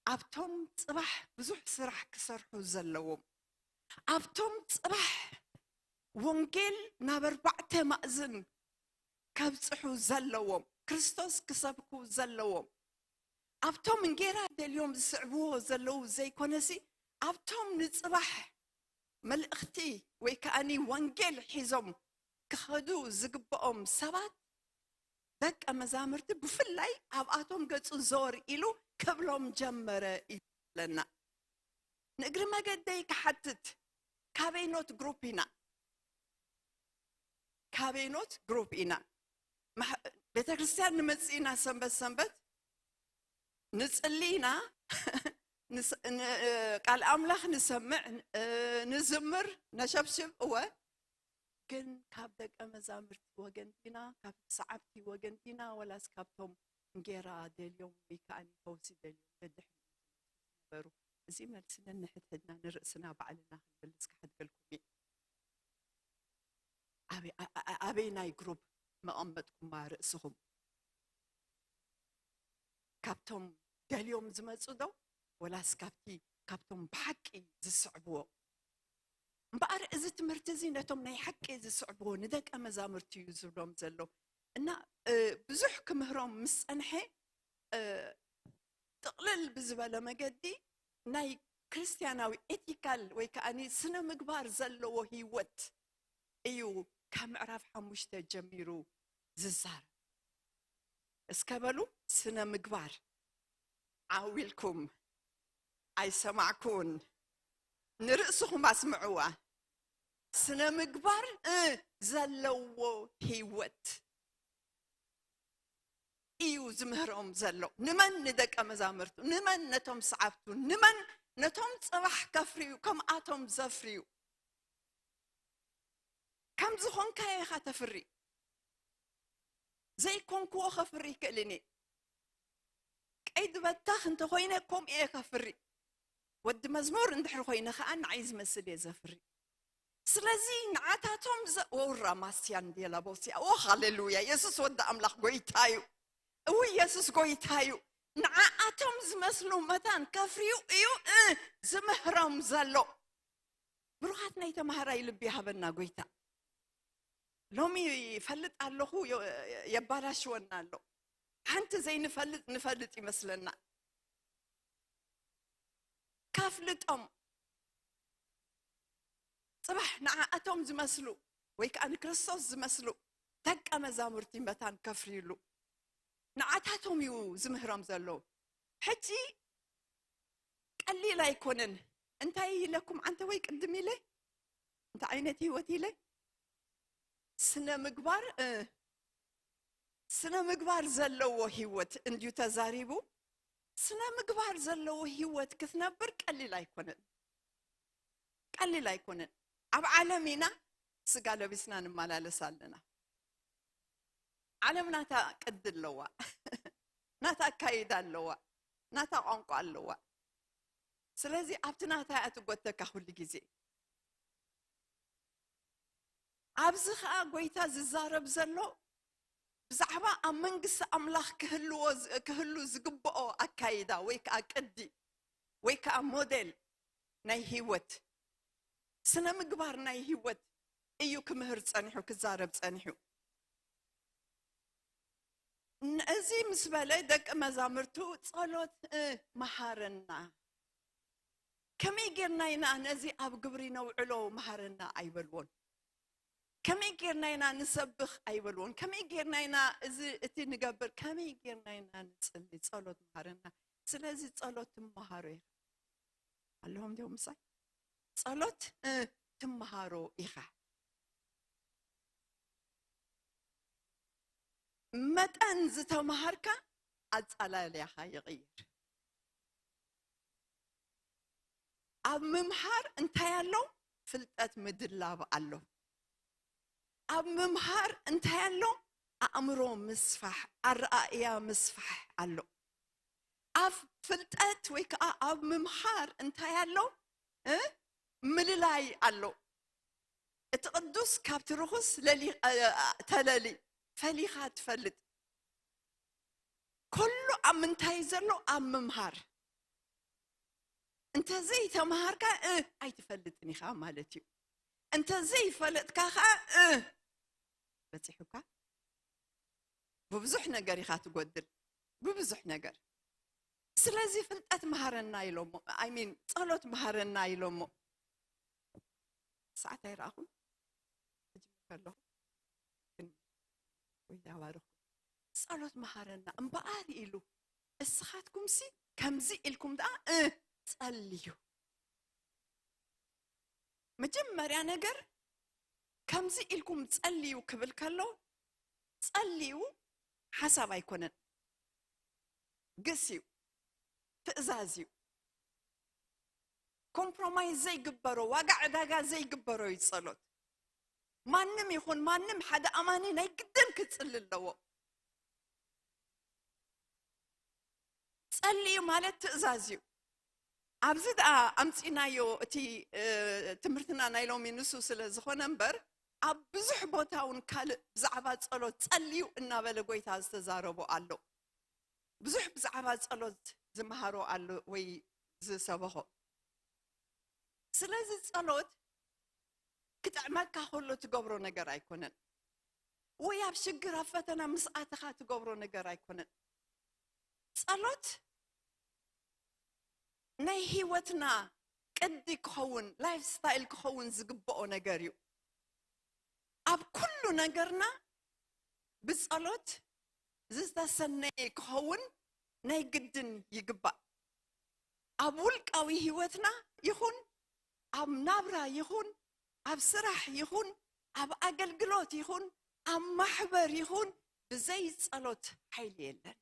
ኣብቶም ጽባሕ ብዙሕ ስራሕ ክሰርሑ ዘለዎም፣ ኣብቶም ጽባሕ ወንጌል ናብ ኣርባዕተ ማእዝን ከብጽሑ ዘለዎም፣ ክርስቶስ ክሰብኩ ዘለዎም፣ ኣብቶም እንጌራ ደልዮም ዝስዕብዎ ዘለዉ ዘይኮነሲ፣ ኣብቶም ንጽባሕ መልእኽቲ ወይ ከኣኒ ወንጌል ሒዞም ክኸዱ ዝግብኦም ሰባት፣ ደቀ መዛሙርቲ ብፍላይ ኣብኣቶም ገጹ ዘወር ኢሉ ክብሎም ጀመረ እዩ ዝብለና። ንእግሪ መገደይ ክሓትት፣ ካበይኖት ግሩፕ ኢና? ካበይኖት ግሩፕ ኢና? ማሕ-፣ ቤተ ክርስቲያን ንመጽእ ኢና፣ ሰንበት ሰንበት ንጽሊ ኢና፣ ንስ-፣ ን-፣ ቃል ኣምላኽ ንሰምዕ፣ እ፣ ንዝምር፣ ነሸብሽብ፣ እወ። ግን ካብ ደቀ መዛሙርቲ ወገን ዲና? ካብ ሰዓብቲ ወገን ዲና? ወላስ ካብቶም እንጌራ ደልዮም ወይ ከኣ ፈውሲ ደልዮም ደድሕሪኡ ዝመጹ ነበሩ? እዚ መልሲ ነንሕድሕድና ንርእስና ባዕልና ክንምልስ ክሓድገልኩም እየ። ኣበይ፣ ኣ-፣ ኣ-፣ ኣበይ ናይ ግሩፕ መቐመጥኩማ ርእስኹም? ካብቶም ደልዮም ዝመጹ ዶ? ወላስ ካብቲ፣ ካብቶም ብሓቂ ዝስዕብዎ? እምበኣር እዚ ትምህርቲ እዚ ነቶም ናይ ሓቂ ዝስዕብዎ ንደቀ መዛሙርቲ እዩ ዝብሎም ዘሎ። እና፣ እ፣ ብዙሕ ክምህሮም ምስ ጸንሐ፣ እ፣ ጥቕልል ብዝበለ መገዲ ናይ ክርስትያናዊ ኤቲካል ወይ ከኣ ስነ ምግባር ዘለዎ ህይወት እዩ ካብ ምዕራፍ ሓሙሽተ ጀሚሩ ዝዛረብ። እስከ በሉ፣ ስነ ምግባር። ዓው ኢልኩም ኣይሰማዕኩን። ንርእስኹም ኣስምዕዋ። ስነ ምግባር፣ እ፣ ዘለዎ ህይወት እዩ ዝምህሮም ዘሎ። ንመን? ንደቀ መዛሙርቱ። ንመን? ነቶም ሰዓብቱ። ንመን? ነቶም ጽባሕ ከፍርዩ፣ ከምኣቶም ዘፍርዩ። ከም ዝኾንካዮ ኢኻ ተፍሪ። ዘይኮንክዎ ከፍሪ ይክእልን እየ። ቀይዲ በታኽ እንተኾይነ ከምኡ እየ ከፍሪ። ወዲ መዝሙር እንድሕር ኮይነ ከኣ ንዓይ ዝመስል እየ ዘፍሪ። ስለዚ ንዓታቶም ዘ-፣ ኦራ ማስያን ዴላ ቦስያ። ኦ ሃሌሉያ፣ የሱስ ወዲ ኣምላኽ ጎይታ እዩ። እው፣ የሱስ ጎይታ እዩ። ንዓኣቶም ዝመስሉ መታን ከፍርዩ እዩ፣ እ፣ ዝምህሮም ዘሎ። ብሩኻት ናይ ተማሃራይ ልቢ ይሃበና ጎይታ። ሎሚ ይፈልጥ ኣለኹ፣ የ-፣ የባላሽወና ኣሎ። ሓንቲ ዘይንፈልጥ ንፈልጥ ይመስለና። ከፍልጦም፣ ጽባሕ ንዓኣቶም ዝመስሉ ወይ ከኣ ንክርስቶስ ዝመስሉ ደቀ መዛሙርቲ መታን ከፍርዩሉ፣ ንዓታቶም እዩ ዝምህሮም ዘሎ። ሕጂ ቀሊል ኣይኮነን። እንታይ ኢለኩም ዓንተ ወይ ቅድም ኢለ? እንታይ ዓይነት ህይወት ኢለ? ስነ ምግባር፣ እ፣ ስነ ምግባር ዘለዎ ህይወት እንድዩ ተዛሪቡ። ስነ ምግባር ዘለዎ ህይወት ክትነብር ቀሊል ኣይኮነን። ቀሊል ኣይኮነን። ኣብ ዓለም ኢና፣ ስጋ ለቢስና ንመላለስ ኣለና። ዓለም ናታ ቅዲ ኣለዋ፣ ናታ ኣካይዳ ኣለዋ፣ ናታ ቋንቋ ኣለዋ። ስለዚ ኣብቲ ናታ እያ ትጎተካ ኩሉ ግዜ። ኣብዚ ኸኣ ጎይታ ዝዛረብ ዘሎ ብዛዕባ ኣብ መንግስቲ ኣምላኽ ክህልዎ ዝ-፣ ክህሉ ዝግብኦ ኣካይዳ ወይ ከኣ ቅዲ ወይ ከኣ ሞዴል ናይ ህይወት፣ ስነ ምግባር ናይ ህይወት እዩ ክምህር ጸኒሑ፣ ክዛረብ ጸኒሑ። ነዚ ምስ በለ ደቂ መዛሙርቱ ጸሎት፣ እ፣ መሃረና። ከመይ ጌርና ኢና ነዚ ኣብ ግብሪ ነውዕሎ መሃረና ኣይበልዎን። ከመይ ጌርና ኢና ንሰብኽ ኣይበልዎን። ከመይ ጌርና ኢና እዚ እቲ ንገብር፣ ከመይ ጌርና ኢና ንጽሊ፣ ጸሎት መሃረና። ስለዚ ጸሎት ትመሃሩ ኢኻ። ኣለዎም ዲዮም ምሳይ? ጸሎት፣ እ፣ ትመሃሮ ኢኻ። መጠን ዝተመሃርካ ኣጸላልያኻ ይቕይር። ኣብ ምምሃር እንታይ ኣሎ? ፍልጠት ምድላብ ኣሎ። ኣብ ምምሃር እንታይ ኣሎ? ኣእምሮ ምስፋሕ፣ ኣረኣእያ ምስፋሕ ኣሎ። ኣብ ፍልጠት ወይ ከዓ ኣብ ምምሃር እንታይ ኣሎ? እ? ምልላይ ኣሎ። እቲ ቅዱስ ካብቲ ርኹስ ለሊ-፣ እ፣ ተለሊ፣ ፈሊኻ ትፈልጥ። ኩሉ ኣብ ምንታይ ዘሎ? ኣብ ምምሃር። እንተዘይተምሃርካ፣ እ፣ ኣይትፈልጥን ኢኻ ማለት እዩ። እንተዘይፈለጥካ ኸኣ፣ እ፣ በጺሑካ። ብብዙሕ ነገር ኢኻ ትጎድል። ብብዙሕ ነገር። ስለዚ ፍልጠት መሃረና ኢሎሞ። I mean፣ ጸሎት መሃረና ኢሎሞ። ሰዓት ኣይረኣኹን። ክጅምር ከለኹ ግን ወይ ይባርኽኩም። ጸሎት መሃረና እምበኣር ኢሉ፣ እስኻትኩምሲ ከምዚ ኢልኩም ደኣ፣ እ፣ ጸልዩ። መጀመርያ ነገር ከምዚ ኢልኩም ጸልዩ ክብል ከሎ፣ ጸልዩ ሓሳብ ኣይኮነን፣ ግስ እዩ፣ ትእዛዝ እዩ። ኮምፕሮማይዝ ዘይግበሮ፣ ዋጋ ዕዳጋ ዘይግበሮ እዩ ጸሎት። ማንም ይኹን ማንም ሓደ ኣማኒ ናይ ግድን ክጽሊ ኣለዎ። ጸልዩ ማለት ትእዛዝ እዩ። ኣብዚ ደኣ ኣምጺናዮ እቲ፣ እ፣ ትምህርትና ናይ ሎሚ ንሱ ስለ ዝኾነ እምበር፣ ኣብ ብዙሕ ቦታ እውን ካልእ ብዛዕባ ጸሎት ጸልዩ እናበለ ጎይታ ዝተዛረቦ ኣሎ። ብዙሕ ብዛዕባ ጸሎት ዝመሃሮ ኣሎ ወይ ዝሰበኾ። ስለዚ ጸሎት ክጥዕመካ ከሎ ትገብሮ ነገር ኣይኮነን። ወይ ኣብ ሽግር ኣብ ፈተና ምስ ኣተኻ ትገብሮ ነገር ኣይኮነን። ጸሎት ናይ ህይወትና ቅዲ ክኸውን፣ ላይፍ ስታይል ክኸውን ዝግብኦ ነገር እዩ። ኣብ ኩሉ ነገርና ብጸሎት ዝተሰነየ ክኸውን ናይ ግድን ይግባእ። ኣብ ውልቃዊ ህይወትና ይኹን፣ ኣብ ናብራ ይኹን፣ ኣብ ስራሕ ይኹን፣ ኣብ ኣገልግሎት ይኹን፣ ኣብ ማሕበር ይኹን፣ ብዘይ ጸሎት ሓይሊ የለን።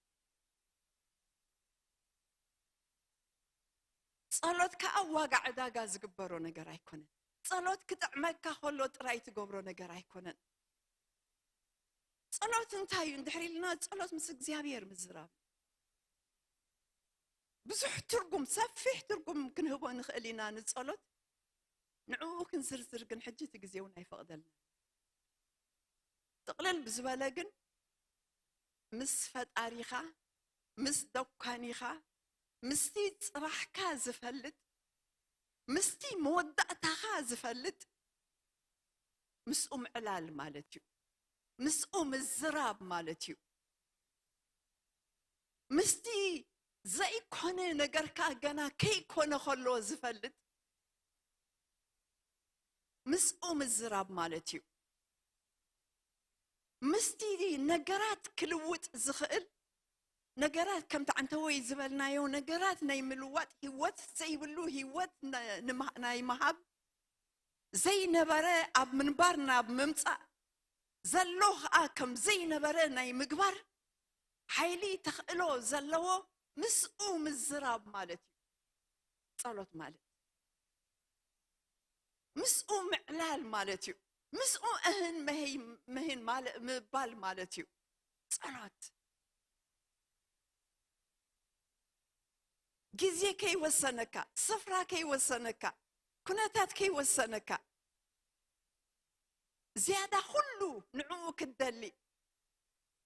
ጸሎት ከኣ ዋጋ ዕዳጋ ዝግበሮ ነገር ኣይኮነን። ጸሎት ክጥዕመካ ከሎ ጥራይ ትገብሮ ነገር ኣይኮነን። ጸሎት እንታይ እዩ እንድሕር ኢልና፣ ጸሎት ምስ እግዚኣብሔር ምዝራብ። ብዙሕ ትርጉም፣ ሰፊሕ ትርጉም ክንህቦ ንኽእል ኢና ንጸሎት። ንዕኡ ክንዝርዝር ግን ሕጂ እቲ ግዜ እውን ኣይፈቕደልና። ጥቕልል ብዝበለ ግን ምስ ፈጣሪኻ፣ ምስ ደኳኒኻ፣ ምስቲ ጽባሕካ ዝፈልጥ፣ ምስቲ መወዳእታኻ ዝፈልጥ፣ ምስኡ ምዕላል ማለት እዩ። ምስኡ ምዝራብ ማለት እዩ። ምስቲ ዘይኮነ ነገርካ ገና ከይኮነ ከሎ ዝፈልጥ፣ ምስኡ ምዝራብ ማለት እዩ። ምስቲ ነገራት ክልውጥ ዝኽእል ነገራት፣ ከምቲ ዓንተወይ ዝበልናዮ ነገራት ናይ ምልዋጥ፣ ህይወት ዘይብሉ ህይወት ነ-፣ ንማ-፣ ናይ ምሃብ፣ ዘይነበረ ኣብ ምንባር ናብ ምምጻእ፣ ዘሎ ኸኣ ከም ዘይነበረ ናይ ምግባር ሓይሊ ተኽእሎ ዘለዎ ምስኡ ምዝራብ ማለት እዩ ጸሎት ማለት። ምስኡ ምዕላል ማለት እዩ። ምስኡ እህን መህይ-፣ ምህን ማለ-፣ ምባል ማለት እዩ ጸሎት። ግዜ ከይወሰነካ፣ ስፍራ ከይወሰነካ፣ ኩነታት ከይወሰነካ፣ ዝያዳ ኩሉ ንዕኡ ክትደሊ፣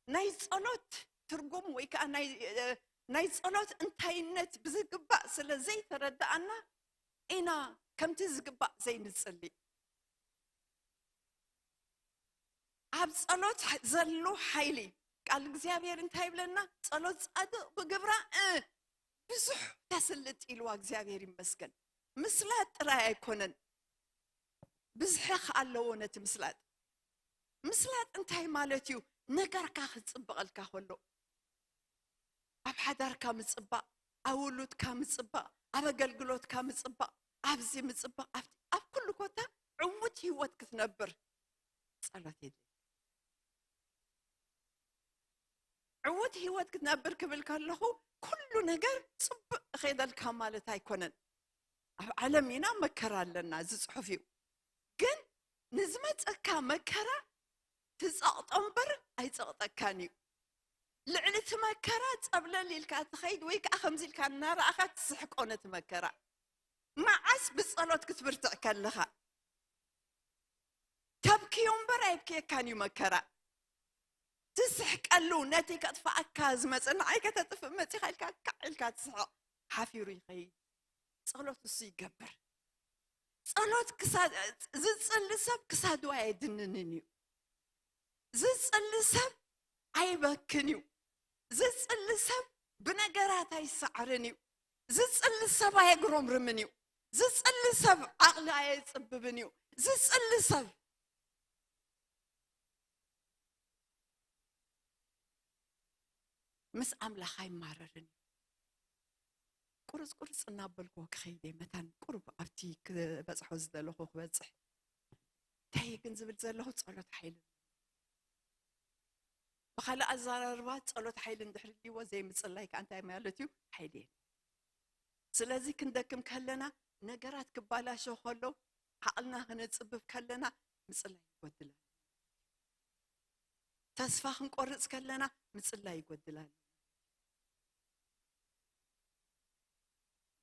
ናይ ጸሎት ትርጉም ወይ ከኣ ናይ፣ እ፣ ናይ ጸሎት እንታይነት ብዝግባእ ስለ ዘይተረድኣና ኢና ከምቲ ዝግባእ ዘይንጽሊ። ኣብ ጸሎት ዘሎ ሓይሊ፣ ቃል እግዚኣብሔር እንታይ ይብለና? "ጸሎት ጻድቕ ብግብራ፣ እ፣ ብዙሕ ተስልጥ" ኢልዋ። እግዚኣብሔር ይመስገን። ምስላጥ ጥራይ ኣይኮነን፣ ብዝሒ ከኣ ኣለዎ ነቲ ምስላጥ። ምስላጥ እንታይ ማለት እዩ? ነገርካ ክጽበቐልካ ከሎ፣ ኣብ ሓዳርካ ምጽባቕ፣ ኣብ ውሉድካ ምጽባቕ፣ ኣብ ኣገልግሎትካ ምጽባቕ፣ ኣብዚ ምጽባቕ፣ ኣብቲ፣ ኣብ ኩሉ ኮታ ዕዉት ህይወት ክትነብር ጸሎት የድልየካ። ዕዉት ህይወት ክትነብር ክብል ከለኹ ኩሉ ነገር ጽቡቕ ይኸይደልካ ማለት ኣይኮነን። ኣብ ዓለም ኢና መከራ ኣለና፣ እዚ ጽሑፍ እዩ። ግን ንዝመጸካ መከራ ትጸቕጦ እምበር ኣይጸቕጠካን እዩ። ልዕሊ እቲ መከራ ጸብለል ኢልካ ትኸይድ ወይ ከዓ ከምዚ ኢልካ እናረኣኻ ትስሕቆ ነቲ መከራ። መዓስ ብጸሎት ክትብርትዕ ከለኻ። ተብክዮ እምበር ኣይብክየካን እዩ መከራ። ትስሕቀሉ፣ ነቲ ከጥፍኣካ ዝመጸ፣ ንዓይ ከተጥፍእ መጺኻ ኢልካ ካዕ ኢልካ ትስሕቕ። ሓፊሩ ይኸይድ። ጸሎት እሱ ይገብር። ጸሎት ክሳ-፣ ዝጽሊ ሰብ ክሳዱ ኣየድንንን እዩ። ዝጽሊ ሰብ ኣይበክን እዩ። ዝጽሊ ሰብ ብነገራት ኣይሰዓርን እዩ። ዝጽሊ ሰብ ኣየግሮምርምን እዩ። ዝጽሊ ሰብ ዓቕሊ ኣየጽብብን እዩ። ዝጽሊ ሰብ ምስ ኣምላኽ ኣይማረርን እዩ። ቁርጽ ቁርጽ እናበልኩ ክኸይድ እየ፣ መታን ቁሩብ ኣብቲ ክበጽሖ ዝደለኹ ክበጽሕ። እንታይ እየ ግን ዝብል ዘለኹ? ጸሎት ሓይሊ። ብኻልእ ኣዘራርባ፣ ጸሎት ሓይሊ እንድሕር ልይዎ ዘይምጽላይ ከኣ እንታይ ማለት እዩ? ሓይሊ የለን። ስለዚ ክንደክም ከለና፣ ነገራት ክባላሸው ከሎ፣ ዓቕልና ክነጽብብ ከለና፣ ምጽላይ ይጎድል ኣሎ። ተስፋ ክንቆርጽ ከለና፣ ምጽላይ ይጎድል ኣሎ።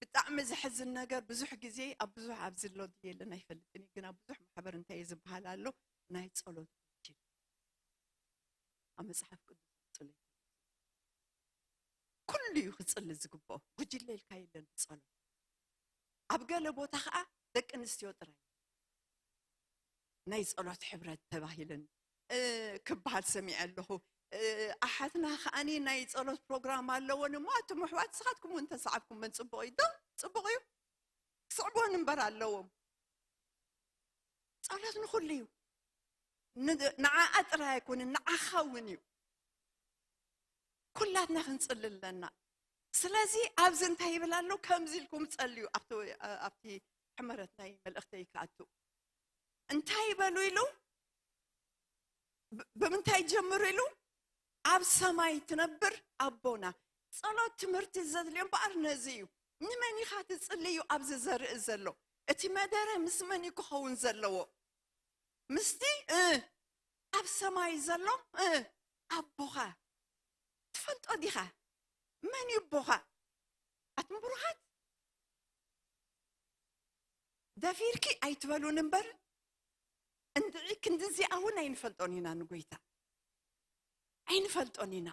ብጣዕሚ ዘሕዝን ነገር፣ ብዙሕ ግዜ ኣብ ብዙሕ ኣብዚ ኣሎ ድየ የለን ኣይፈልጥን እዩ፣ ግን ኣብ ብዙሕ ማሕበር እንታይ እዩ ዝበሃል ኣሎ? ናይ ጸሎት ጉጅለ። ኣብ መጽሓፍ ቅዱስ ጉጅለ ኩሉ እዩ ክጽሊ ዝግብኦ። ጉጅለ ኢልካ የለን ብጸሎት። ኣብ ገለ ቦታ ኸኣ ደቂ ኣንስትዮ ጥራይ ናይ ጸሎት ሕብረት ተባሂለን፣ እ፣ ክበሃል ሰሚዐ ኣለኹ። እ፣ ኣሓትና ከኣኒ ናይ ጸሎት ፕሮግራም ኣለወን እሞ፣ ኣቱም ኣሕዋት ንስኻትኩም እውን እንተሰዓብኩመን ጽቡቕ እዩ። ዶ? ጽቡቕ እዩ። ክስዕብወን እምበር ኣለዎም። ጸሎት ንኹሉ እዩ። ን-፣ ንዓኣ ጥራይ ኣይኮነን፣ ንዓኻ እውን እዩ። ኩላትና ክንጽሊ ኣለና። ስለዚ ኣብዚ እንታይ ይብል ኣሎ? ከምዚ ኢልኩም ጸልዩ። ኣብቲ፣ ኣብቲ ሕመረት ናይ መልእኽተይ ክኣቱ እንታይ ይበሉ ኢሉ? ብ-፣ ብምንታይ ጀምሩ ኢሉ? ኣብ ሰማይ ትነብር ኣቦና። ጸሎት ትምህርቲ ዘድልዮ እምበኣር ነዚ እዩ። ንመን ኢኻ ትጽልዩ ኣብዚ ዘርኢ ዘሎ? እቲ መደረ ምስ መን እዩ ክኸውን ዘለዎ? ምስቲ፣ እ፣ ኣብ ሰማይ ዘሎ፣ እ፣ ኣቦኻ። ትፈልጦ ዲኻ? መን እዩ ኣቦኻ? ኣቱም ብሩኻት፣ ደፊርኪ ኣይትበሉን እምበር፣ እንድዒ ክንድዚኣ እውን ኣይንፈልጦን ኢና ንጎይታ። ኣይንፈልጦን ኢና።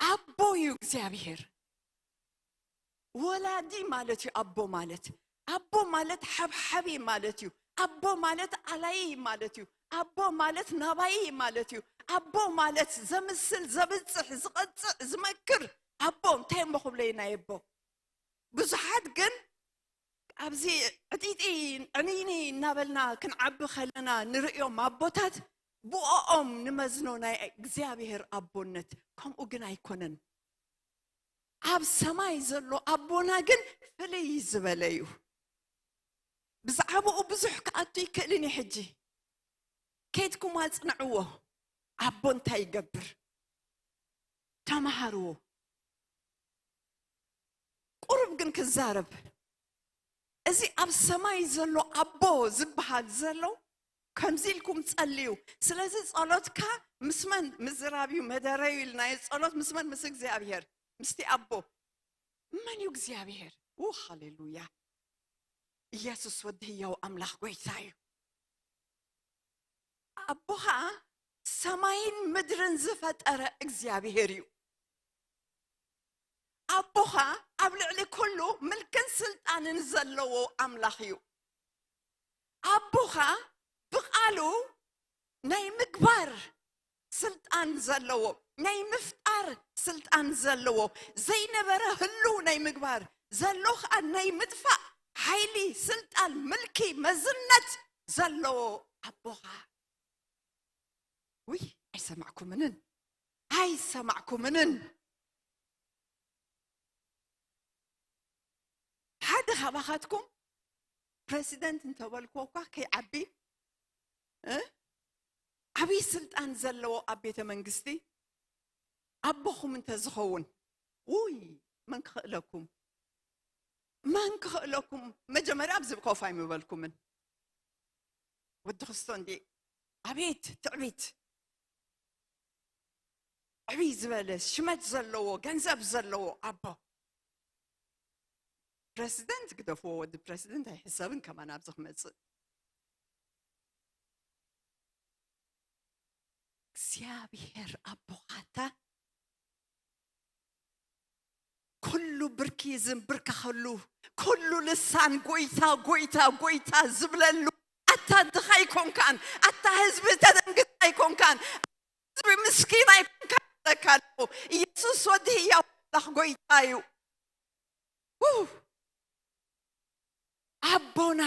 ኣቦ እዩ እግዚኣብሔር። ወላዲ ማለት እዩ ኣቦ ማለት። ኣቦ ማለት ሓብሓቢ ማለት እዩ። ኣቦ ማለት ኣላይ ማለት እዩ። ኣቦ ማለት ናባይ ማለት እዩ። ኣቦ ማለት ዘምስል፣ ዘብጽሕ፣ ዝቐጽዕ፣ ዝመክር ኣቦ። እንታይ እሞ ክብሎ እዩ ናይ ኣቦ? ብዙሓት ግን ኣብዚ ዕጢጢ ዕንይኒ እናበልና ክንዓቢ ከለና ንርእዮም ኣቦታት፣ ብኦኦም ንመዝኖ ናይ እግዚኣብሔር ኣቦነት። ከምኡ ግን ኣይኮነን። ኣብ ሰማይ ዘሎ ኣቦና ግን ፍልይ ዝበለ እዩ። ብዛዕባኡ ብዙሕ ክኣቱ ይክእልን እዩ። ሕጂ ከይድኩም ኣጽንዕዎ። ኣቦ እንታይ ይገብር? ተማሃርዎ። ቁሩብ ግን ክዛረብ። እዚ ኣብ ሰማይ ዘሎ ኣቦ ዝበሃል ዘሎ ከምዚ ኢልኩም ጸልዩ። ስለዚ ጸሎትካ ምስ መን ምዝራብ እዩ? መደረዩ ኢልናዮ። ጸሎት ምስ መን? ምስ እግዚኣብሔር፣ ምስቲ ኣቦ። መን እዩ እግዚኣብሔር? ው፣ ሃሌሉያ። ኢየሱስ ወዲ ህያው ኣምላኽ ጎይታ እዩ። ኣቦኻ ሰማይን ምድርን ዝፈጠረ እግዚኣብሔር እዩ። ኣቦኻ ኣብ ልዕሊ ኩሉ ምልክን ስልጣንን ዘለዎ ኣምላኽ እዩ። ኣቦኻ ብቓሉ ናይ ምግባር ስልጣን ዘለዎ፣ ናይ ምፍጣር ስልጣን ዘለዎ፣ ዘይነበረ ህልው ናይ ምግባር፣ ዘሎ ኸኣ ናይ ምጥፋእ ሓይሊ፣ ስልጣን፣ ምልኪ፣ መዝነት ዘለዎ ኣቦኻ። ውይ፣ ኣይሰማዕኩምንን፣ ኣይሰማዕኩምንን። ሓደ ካባኻትኩም ፕረሲደንት እንተበልክዎ እኳ ከይዓቢ፣ እ? ዓብዪ ስልጣን ዘለዎ ኣብ ቤተ መንግስቲ ኣቦኹም እንተዝኸውን፣ ውይ፣ መን ክኽእለኩም? መን ክኽእለኩም? መጀመርያ ኣብዚ ኮፍ ኣይምበልኩምን። ወዲ ክርስቶ እንዲ ኣቤት ትዕቢት! ዕብይ ዝበለ ሽመት ዘለዎ፣ ገንዘብ ዘለዎ ኣቦ። ፕረሲደንት ግደፍዎ፣ ወዲ ፕረሲደንት ኣይሕሰብን ከማን ኣብዚ ክመጽእ። እግዚኣብሔር ኣቦኻታ ኩሉ ብርኪ ዝንብርከኸሉ፣ ኩሉ ልሳን ጎይታ፣ ጎይታ፣ ጎይታ ዝብለሉ፣ ኣታ ድኻ ኣይኮንካን፣ ኣታ ህዝቢ ተደንግጽ ኣይኮንካን፣ ህዝቢ ምስኪን ኣይኮንካን፣ ኣለካ ኣለኹ። ኢየሱስ ወዲ ህያው ኣምላኽ ጎይታ እዩ። ው! ኣቦና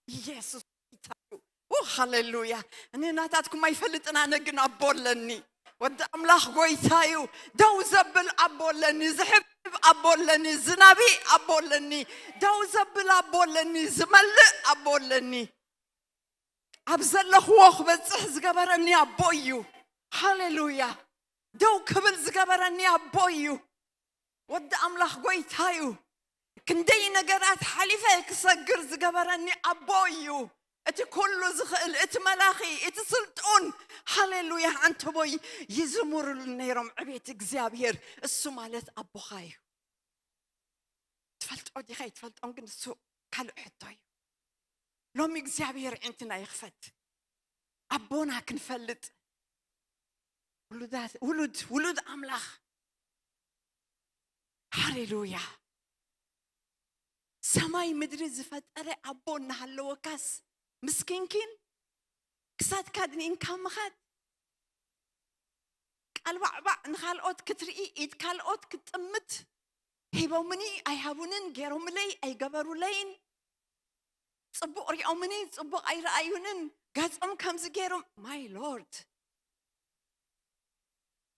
ኢየሱስ ጎይታ እዩ። ው! ሃሌሉያ! እኔ ናታትኩም ኣይፈልጥን፣ ኣነ ግን ኣቦ ኣለኒ። ወዲ ኣምላኽ ጎይታ እዩ። ደው ዘብል ኣቦ ኣለኒ፣ ዝሕብሕብ ኣቦ ኣለኒ፣ ዝናቢ ኣቦ ኣለኒ፣ ደው ዘብል ኣቦ ኣለኒ፣ ዝመልእ ኣቦ ኣለኒ። ኣብ ዘለኽዎ ክበጽሕ ዝገበረኒ ኣቦ እዩ። ሃሌሉያ! ደው ክብል ዝገበረኒ ኣቦ እዩ። ወዲ ኣምላኽ ጎይታ እዩ። ክንደይ ነገራት ሓሊፈ ክሰግር ዝገበረኒ ኣቦ እዩ። እቲ ኩሉ ዝኽእል፣ እቲ መላኺ፣ እቲ ስልጡን። ሃሌሉያ! ኣንተቦይ ይዝምሩሉ ነይሮም፣ ዕቤት እግዚኣብሔር፣ እሱ ማለት ኣቦኻ እዩ። ትፈልጦ ዲኻ ኣይትፈልጦን፣ ግን እሱ ካልእ ሕቶ እዩ። ሎሚ እግዚኣብሔር ኣዒንትና ይኽፈት። ኣቦና ክንፈልጥ፣ ውሉዳት፣ ውሉድ፣ ውሉድ ኣምላኽ። ሃሌሉያ! ሰማይ ምድሪ ዝፈጠረ ኣቦ እናሃለወካስ፣ ምስኪንኪን ክሳድካ ድኒንካ ምኻድ፣ ቃል ባዕባዕ ንኻልኦት ክትርኢ፣ ኢድ ካልኦት ክትጥምት፣ ሂቦምኒ ኣይሃቡንን፣ ገይሮምለይ ኣይገበሩለይን፣ ጽቡቕ ሪኦምኒ ጽቡቕ ኣይረኣዩንን፣ ገጾም ከምዚ ገይሮም። ማይ ሎርድ!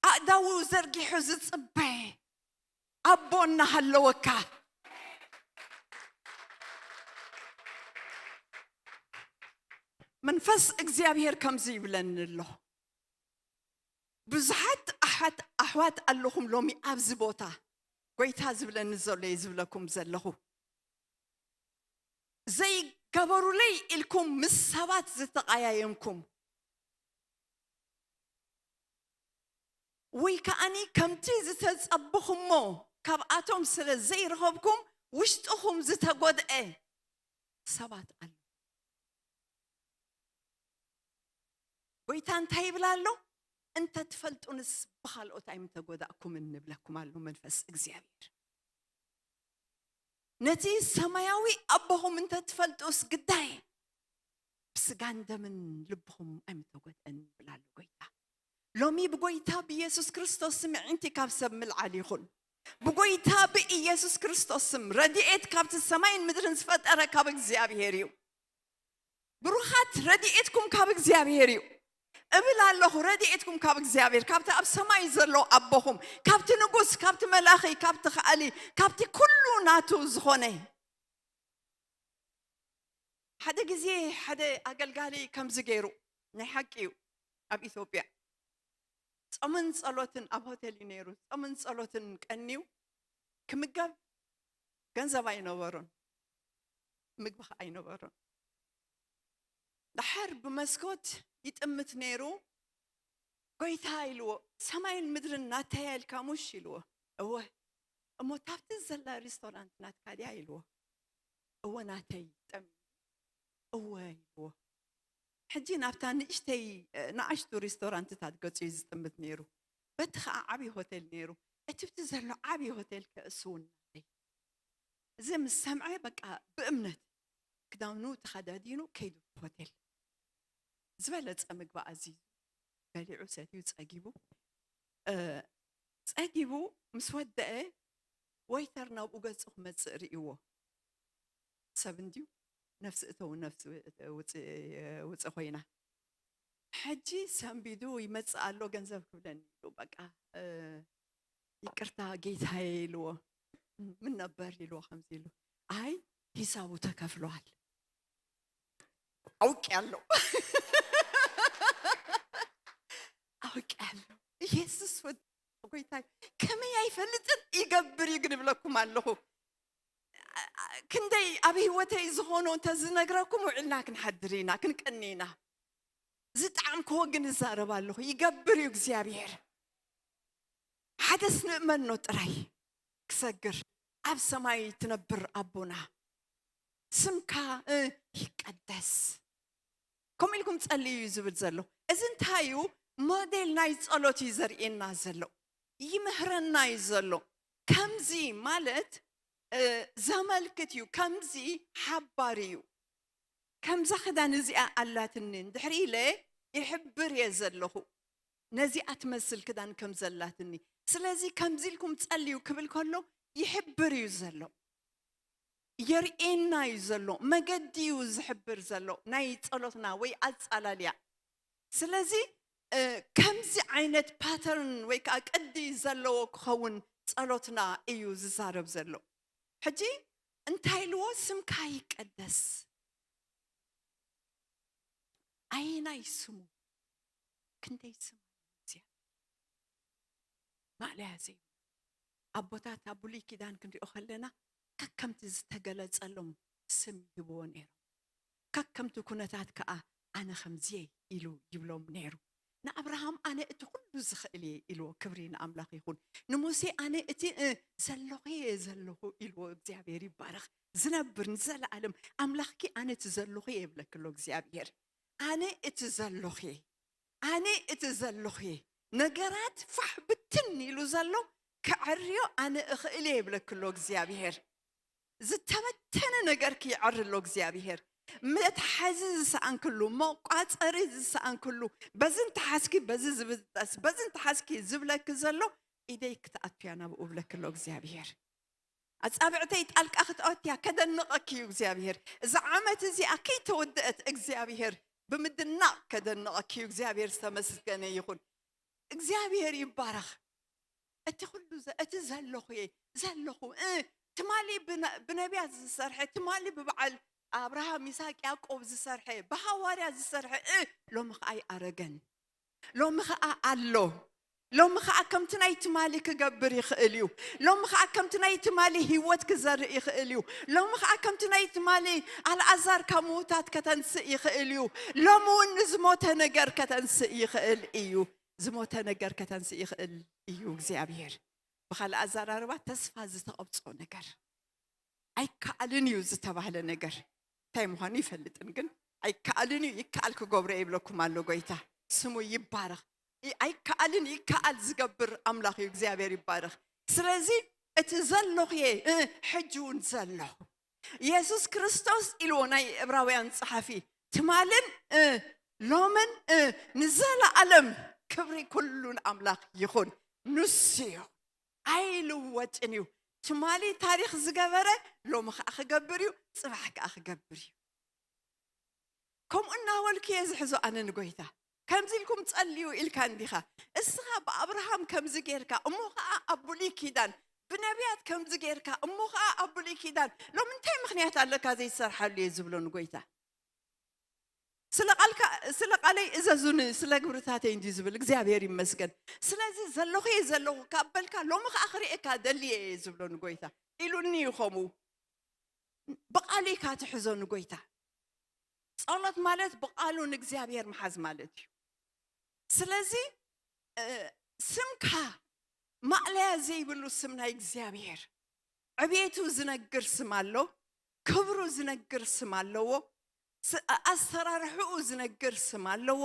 ኣእዳዉ ዘርጊሑ ዝጽበ ኣቦ እናሃለወካ፣ መንፈስ እግዚኣብሔር ከምዚ ይብለኒ ኣሎ። ብዙሓት ኣሓት-፣ ኣሕዋት ኣለኹም ሎሚ ኣብዚ ቦታ፣ ጎይታ ዝብለኒ ዘሎ እየ ዝብለኩም ዘለኹ። ዘይገበሩለይ ኢልኩም ምስ ሰባት ዝተቐያየምኩም፣ ወይ ከኣኒ ከምቲ ዝተጸበኹሞ ካብኣቶም ስለ ዘይረኸብኩም ውሽጥኹም ዝተጎድአ ሰባት ኣሎ። ጎይታ እንታይ ይብል ኣሎ? እንተ ትፈልጡንስ ብኻልኦት ኣይምተጎዳእኩምን ንብለኩም ኣሎ መንፈስ እግዚኣብሔር። ነቲ ሰማያዊ ኣቦኹም እንተ ትፈልጡስ ግዳይ ብስጋን ደምን ልብኹም ኣይምተጎድአን ይብል ኣሎ ጎይታ። ሎሚ ብጎይታ ብኢየሱስ ክርስቶስ ስም ኣዒንቲ ካብ ሰብ ምልዓል ይኹን። ብጎይታ ብኢየሱስ ክርስቶስ ስም ረድኤት ካብቲ ሰማይን ምድርን ዝፈጠረ ካብ እግዚኣብሔር እዩ። ብሩኻት፣ ረድኤትኩም ካብ እግዚኣብሔር እዩ እብል ኣለኹ። ረድኤትኩም ካብ እግዚኣብሔር፣ ካብቲ ኣብ ሰማይ ዘሎ ኣቦኹም፣ ካብቲ ንጉስ፣ ካብቲ መላኺ፣ ካብቲ ከኣሊ፣ ካብቲ ኩሉ ናቱ ዝኾነ። ሓደ ግዜ ሓደ ኣገልጋሊ ከምዚ ገይሩ፣ ናይ ሓቂ እዩ፣ ኣብ ኢትዮጵያ ጾምን ጸሎትን ኣብ ሆቴል እዩ ነይሩ። ጾምን ጸሎትን ቀንዩ ክምገብ ገንዘብ ኣይነበሮን፣ ምግቢ ኸኣ ኣይነበሮን። ደሓር ብመስኮት ይጥምት ነይሩ። ጎይታ ኢልዎ፣ ሰማይን ምድርን ናተይ ኢልካ ሙሽ ኢልዎ። እወ። እሞ ታብቲ ዘላ ሪስቶራንት ናትካ ድያ ኢልዎ። እወ ናተይ ጠሚ። እወ ኢልዎ። ሕጂ ናብታ ንእሽተይ፣ እ፣ ንኣሽቱ ሪስቶራንትታት ገጹ እዩ ዝጥምት ነይሩ። በቲ ኸኣ ዓብዪ ሆቴል ነይሩ። እቲ ብቲ ዘሎ ዓብዪ ሆቴል ከ እሱ እውን ናተይ። እዚ ምስ ሰምዐ በቃ ብእምነት ክዳኑ ተኸዳዲኑ ከይዱ ሆቴል። ዝበለጸ ምግቢ ኣዚዙ በሊዑ ሰትዩ ጸጊቡ፣ እ፣ ጸጊቡ ምስ ወደአ ወይተር ናብኡ ገጹ ክመጽእ ርእይዎ። ሰብ እንድዩ ነፍሲ እተው ነፍሲ ውጽእ፣ ውጽእ ኮይና። ሕጂ ሰንቢዱ ይመጽእ ኣሎ ገንዘብ ክብለኒ ኢሉ በቃ፣ እ፣ ይቅርታ ጌታዬ ኢልዎ። ምን ነበር ኢልዎ ከምዚ ኢሉ። ኣይ፣ ሂሳቡ ተከፍሏል። ኣውቄ ኣለሁ። ኣውቄ ኣለሁ። ኢየሱስ ወድ-፣ ጎይታይ፣ ከመይ ኣይፈልጥን፣ ይገብር እዩ ግን እብለኩም ኣለኹ። ክንደይ ኣብ ህይወተይ ዝኾኖ እንተዝነግረኩም ውዕልና ክንሓድር ኢና፣ ክንቀኒ ኢና። ዝጠዓምክዎ ግን እዛረብ ኣለኹ። ይገብር እዩ እግዚኣብሔር። ሓደስ ንእመኖ ጥራይ ክሰግር። ኣብ ሰማይ ትነብር ኣቦና፣ ስምካ፣ እ፣ ይቀደስ። ከምኡ ኢልኩም ጸልዩ እዩ ዝብል ዘሎ። እዚ እንታይ እዩ? ሞዴል ናይ ጸሎት እዩ ዘርእየና ዘሎ። ይምህረና እዩ ዘሎ። ከምዚ ማለት፣ እ፣ ዘመልክት እዩ። ከምዚ ሓባሪ እዩ። ከምዛ ክዳን እዚኣ ኣላትኒ፣ እንድሕሪ ኢለ ይሕብር እየ ዘለኹ። ነዚኣ ትመስል ክዳን ከም ዘላትኒ። ስለዚ ከምዚ ኢልኩም ጸልዩ ክብል ከሎ ይሕብር እዩ ዘሎ። የርእየና እዩ ዘሎ። መገዲ እዩ ዝሕብር ዘሎ ናይ ጸሎትና ወይ ኣጸላልያ። ስለዚ፣ እ፣ ከምዚ ዓይነት ፓተርን ወይ ከዓ ቅዲ ዘለዎ ክኸውን ጸሎትና እዩ ዝዛረብ ዘሎ። ሕጂ እንታይ ኢልዎ? ስምካ ይቀደስ። ኣየናይ ስሙ? ክንደይ ስም ኣሎ እግዚኣብሔር። ማእለያ ዘይብሉ። ኣቦታት ኣብ ብሉይ ኪዳን ክንሪኦ ከለና ከከምቲ ዝተገለጸሎም ስም ይህብዎ ነይሮም። ከከምቲ ኩነታት ከኣ ኣነ ከምዚ እየ ኢሉ ይብሎም ነይሩ። ንኣብርሃም ኣነ እቲ ኩሉ ዝኽእል እየ ኢልዎ። ክብሪ ንኣምላኽ ይኹን። ንሙሴ ኣነ እቲ፣ እ፣ ዘለኹ እየ ዘለኹ ኢልዎ። እግዚኣብሔር ይባረኽ። ዝነብር ንዘለኣለም ኣምላኽኪ ኣነ እቲ ዘለኹ እየ ይብለኪ ኣሎ እግዚኣብሔር። ኣነ እቲ ዘለኹ እየ። ኣነ እቲ ዘለኹ እየ። ነገራት ፋሕ ብትን ኢሉ ዘሎ ክዕርዮ ኣነ እኽእል እየ ይብለኪ ኣሎ እግዚኣብሔር። ዝተበተነ ነገርኪ ይዕሪ ኣሎ እግዚኣብሔር። መትሓዚ ዝሰኣንክሉ፣ መቋጸሪ ዝሰኣንክሉ፣ በዚ እንተሓዝኪ በዚ ዝብጠስ፣ በዚ እንተሓዝኪ ዝብለኪ ዘሎ ኢደይ ክትኣቱ እያ ናብኡ እብለኪ ኣሎ እግዚኣብሔር። ኣጻብዕተይ ጣልቃ ክትኣቱ እያ፣ ከደንቐኪ እዩ እግዚኣብሔር። እዛ ዓመት እዚኣ ከይተወደአት እግዚኣብሔር ብምድናቕ ከደንቐኪ እዩ። እግዚኣብሔር ዝተመስገነ ይኹን። እግዚኣብሔር ይባረኽ። እቲ ኩሉ ዘ-፣ እቲ ዘለኹ እየ፣ ዘለኹ፣ እ፣ ትማሊ ብነ-፣ ብነቢያት ዝሰርሐ፣ ትማሊ ብበዓል ኣብርሃም፣ ይስሐቅ፣ ያዕቆብ ዝሰርሐ፣ ብሃዋርያ ዝሰርሐ፣ እ፣ ሎሚ ኸኣ ይኣረገን። ሎሚ ኸኣ ኣሎ። ሎሚ ኸኣ ከምቲ ናይ ትማሊ ክገብር ይኽእል እዩ። ሎሚ ኸኣ ከምቲ ናይ ትማሊ ህይወት ክዘርእ ይኽእል እዩ። ሎሚ ኸኣ ከምቲ ናይ ትማሊ ኣልኣዛር ካብ ምዉታት ከተንስእ ይኽእል እዩ። ሎሚ እውን ንዝሞተ ነገር ከተንስእ ይኽእል እዩ። ዝሞተ ነገር ከተንስእ ይኽእል እዩ እግዚኣብሔር። ብኻልእ ኣዘራርባ ተስፋ ዝተቐብጾ ነገር፣ ኣይከኣልን እዩ ዝተባህለ ነገር እንታይ ምዃኑ ይፈልጥን፣ ግን ኣይከኣልን እዩ፣ ይከኣል ክገብሮ ይብለኩም ኣሎ ጎይታ። ስሙ ይባረኽ። ይ-፣ ኣይከኣልን ይከኣል ዝገብር ኣምላኽ እዩ፣ እግዚኣብሔር ይባረኽ። ስለዚ እቲ ዘለኹ እየ፣ እ፣ ሕጂ እውን ዘለኹ። ኢየሱስ ክርስቶስ ኢልዎ ናይ ዕብራውያን ጸሓፊ፣ ትማልን፣ እ፣ ሎምን፣ እ፣ ንዘለኣለም ክብሪ ኩሉ ንኣምላኽ ይኹን። ንሱ እዩ፣ ኣይልወጥን እዩ። ትማሊ ታሪኽ ዝገበረ ሎሚ ኸኣ ክገብር እዩ፣ ጽባሕ ከኣ ክገብር እዩ። ከምኡ እናበልኩ እየ ዝሕዞ ኣነ ንጎይታ። ከምዚ ኢልኩም ጸልዩ ኢልካ እንዲኻ። እስኻ ብኣብርሃም ከምዚ ጌርካ፣ እሞ ኸኣ ኣብ ብሉይ ኪዳን ብነቢያት ከምዚ ጌርካ፣ እሞ ኸኣ ኣብ ብሉይ ኪዳን ሎሚ እንታይ ምኽንያት ኣለካ ዘይትሰርሓሉ እየ ዝብሎ ንጎይታ። ስለ ቃልካ፣ ስለ ቃለይ እዘዙኒ፣ ስለ ግብርታተይ እንድዩ ዝብል እግዚኣብሔር ይመስገን። ስለዚ ዘለኹ እየ ዘለኹ ካብ በልካ፣ ሎሚ ኸኣ ክርእየካ ደልየ እየ ዝብሎ ንጎይታ። ኢሉኒ እዩ ከምኡ። ብቃሉ ኢኻ ትሕዞ ንጎይታ። ጸሎት ማለት ብቃሉ ንእግዚኣብሔር ምሓዝ ማለት እዩ። ስለዚ፣ እ፣ ስምካ ማእለያ ዘይብሉ ስም ናይ እግዚኣብሔር፣ ዕቤቱ ዝነግር ስም ኣሎ፣ ክብሩ ዝነግር ስም ኣለዎ፣ ስ-፣ ኣሰራርሕኡ ዝነግር ስም ኣለዎ፣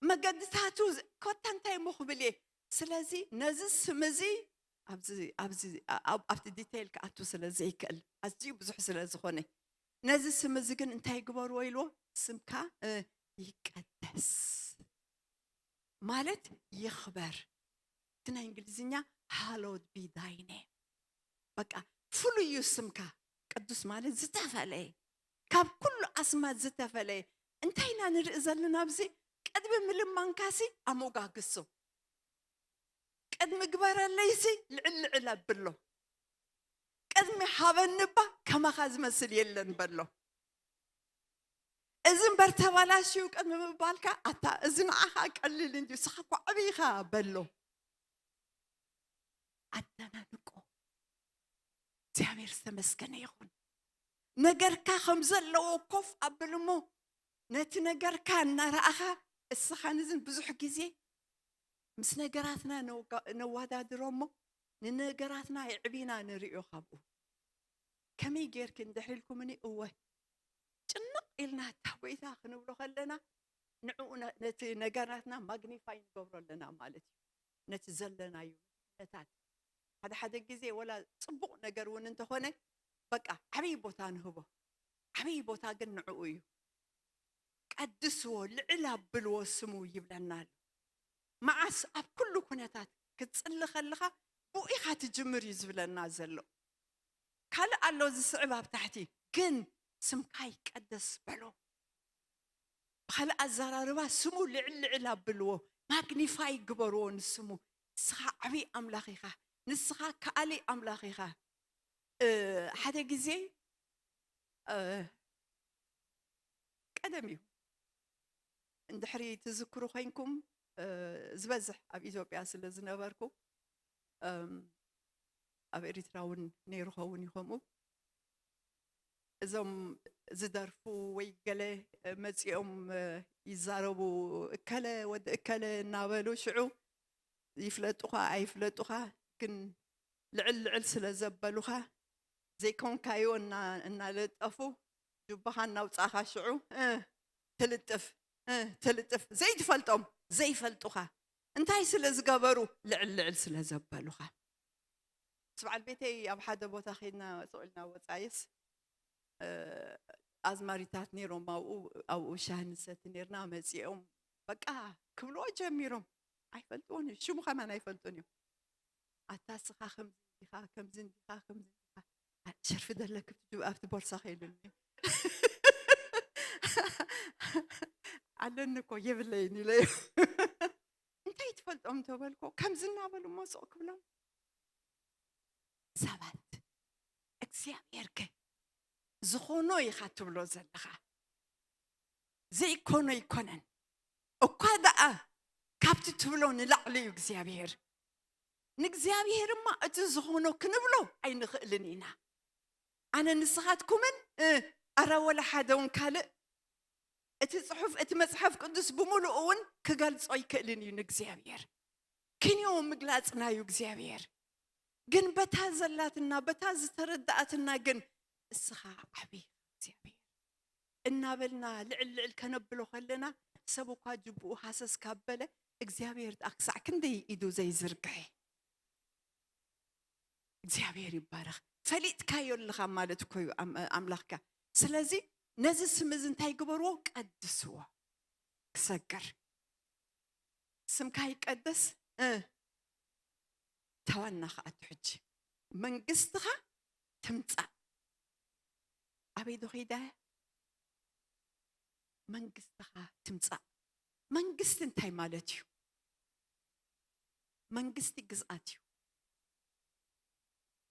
መገድታቱ ዝ-፣ ኮታ እንታይ እሞ ክብል እየ። ስለዚ ነዚ ስም እዚ ኣብዚ፣ ኣብዚ፣ ኣ-፣ ኣብ-፣ ኣብቲ ዲቴይል ክኣቱ ስለ ዘይክእል፣ ኣዝዩ ብዙሕ ስለ ዝኾነ፣ ነዚ ስም እዚ ግን እንታይ ግበርዎ ኢልዎ? ስምካ፣ እ፣ ይቀደስ ማለት ይኽበር። እቲ ናይ እንግሊዝኛ ሃሎድ ቢ ዳይ ኔም። በቃ ፍሉይ እዩ ስምካ። ቅዱስ ማለት ዝተፈለየ፣ ካብ ኩሉ ኣስማት ዝተፈለየ። እንታይ ኢና ንርኢ ዘለና ኣብዚ? ቅድሚ ምልማንካሲ ኣሞጋግሶ፣ ቅድሚ ግበረለይሲ ልዕል ልዕል ኣብሎ፣ ቅድሚ ሃበኒ እባ ከማኻ ዝመስል የለን በሎ። እዚ እምበር ተባላሽዩ ቅድሚ ምባልካ፣ ኣታ እዚ ንዓኻ ቀሊል እንድዩ፣ ንስኻ እኮ ዓብዪ ኢኻ በሎ። ኣደናንቆ። እግዚኣብሔር ዝተመስገነ ይኹን። ነገርካ ከም ዘለዎ ኮፍ ኣብል እሞ፣ ነቲ ነገርካ እናረኣኻ፣ እስኻ ንዝን ብዙሕ ግዜ ምስ ነገራትና ነወጋ-፣ ነወዳድሮ እሞ፣ ንነገራትና የዕቢና ንርእዮ ካብኡ። ከመይ ጌርኪ እንድሕር ኢልኩምኒ፣ እወ፣ ጭንቕ ኢልና እታ ጎይታ ክንብሎ ከለና፣ ንዕኡ ነ-፣ ነቲ ነገራትና ማግኒፋይ ንገብሮ ኣለና ማለት እዩ። ነቲ ዘለናዩ ኩነታት። ሓደ ሓደ ግዜ ወላ ጽቡቕ ነገር እውን እንተኾነ፣ በቃ ዓብዪ ቦታ ንህቦ። ዓብዪ ቦታ ግን ንዕኡ እዩ። ቀድስዎ፣ ልዕል ኣብልዎ ስሙ ይብለና ኣሎ። መዓስ? ኣብ ኩሉ ኩነታት ክትጽሊ ከለኻ ብኡ ኢኻ ትጅምር እዩ ዝብለና ዘሎ። ካልእ ኣሎ ዝስዕብ ኣብ ታሕቲ፣ ግን ስምካ ይቀደስ በሎ። ብኻልእ ኣዘራርባ ስሙ ልዕል ልዕል ኣብልዎ፣ ማግኒፋይ ግበርዎ ንስሙ። ንስኻ ዓብዪ ኣምላኽ ኢኻ፣ ንስኻ ከኣሊ ኣምላኽ ኢኻ። እ፣ ሓደ ግዜ፣ እ፣ ቀደም እዩ፣ እንድሕሪ ትዝክሩ ኮይንኩም፣ እ፣ ዝበዝሕ ኣብ ኢትዮጵያ ስለ ዝነበርኩ፣ እም፣ ኣብ ኤሪትራ እውን ነይሩ ኸውን እዩ ከምኡ። እዞም ዝደርፉ ወይ ገለ መጺኦም ይዛረቡ፣ "እከለ ወዲ እከለ" እናበሉ ሽዑ ይፍለጡኻ ኣይፍለጡኻ፣ ግን ልዕል ልዕል ስለ ዘበሉኻ፣ ዘይኮንካዮ እና-፣ እናለጠፉ ጁባኻ እናውጻእኻ ሽዑ፣ እ፣ ትልጥፍ፣ እ፣ ትልጥፍ። ዘይትፈልጦም፣ ዘይፈልጡኻ። እንታይ ስለ ዝገበሩ? ልዕል ልዕል ስለ ዘበሉኻ። ምስ በዓል ቤተይ ኣብ ሓደ ቦታ ኸይድና፣ ስቕ ኢልና ወጻኢስ፣ እ፣ ኣዝማሪታት ነይሮም ኣብኡ፣ ኣብኡ ሻሂ ንሰቲ ነይርና። መጺኦም በቃ ክብልዎ ጀሚሮም። ኣይፈልጥዎን እዩ፣ ሽሙ ከማን ኣይፈልጡን እዮም። "ኣታ እስኻ ከምዚ እንዲኻ፣ ከምዚ እንዲኻ፣ ከምዚ እንዲኻ፣ ሸርፊ ደለክ ኣብቲ ጁ-፣ ኣብቲ ቦርሳኺ" ኢሉኒ። "ኣለኒ እኮ፣ የብለይን" ኢለዮ። እንታይ ትፈልጦም እንተበልኮ፣ ከምዚ እናበሉ እሞ ስቕ ክብሎም። ሰባት፣ እግዚኣብሔር ከ ዝኾኖ ኢኻ ትብሎ ዘለኻ፣ ዘይኮኖ ኣይኮነን። እኳ ደኣ ካብቲ ትብሎ ንላዕሊ እዩ እግዚኣብሔር። ንእግዚኣብሔር እማ እቲ ዝኾኖ ክንብሎ ኣይንኽእልን ኢና። ኣነ ንስኻትኩምን፣ እ፣ ኣረ ወላ ሓደ እውን ካልእ፣ እቲ ጽሑፍ፣ እቲ መጽሓፍ ቅዱስ ብምሉኡ እውን ክገልጾ ኣይክእልን እዩ ንእግዚኣብሔር። ክንዮ ምግላጽና እዩ እግዚኣብሔር። ግን በታ ዘላትና፣ በታ ዝተረዳኣትና ግን፣ "እስኻ ዓቢ እግዚኣብሔር" እናበልና ልዕል ልዕል ከነብሎ ከለና፣ ሰብ እኳ ጅብኡ ሃሰስ ካብ በለ፣ እግዚኣብሔር ደኣ ክሳዕ ክንደይ ኢዱ ዘይዝርግሐ? እግዚኣብሔር ይባረኽ። ፈሊጥካዮ ኣለኻ ማለት እኮ እዩ ኣም-፣ ኣምላኽካ። ስለዚ ነዚ ስም እዚ እንታይ ግበርዎ? ቀድስዎ። ክሰግር። ስምካ ይቀደስ። እ፣ ተዋና ከኣቱ ሕጂ። መንግስትኻ ትምጻእ። ኣበይ ዶ ኸይዳ እያ? መንግስትኻ ትምጻእ። መንግስቲ እንታይ ማለት እዩ? መንግስቲ ግዝኣት እዩ።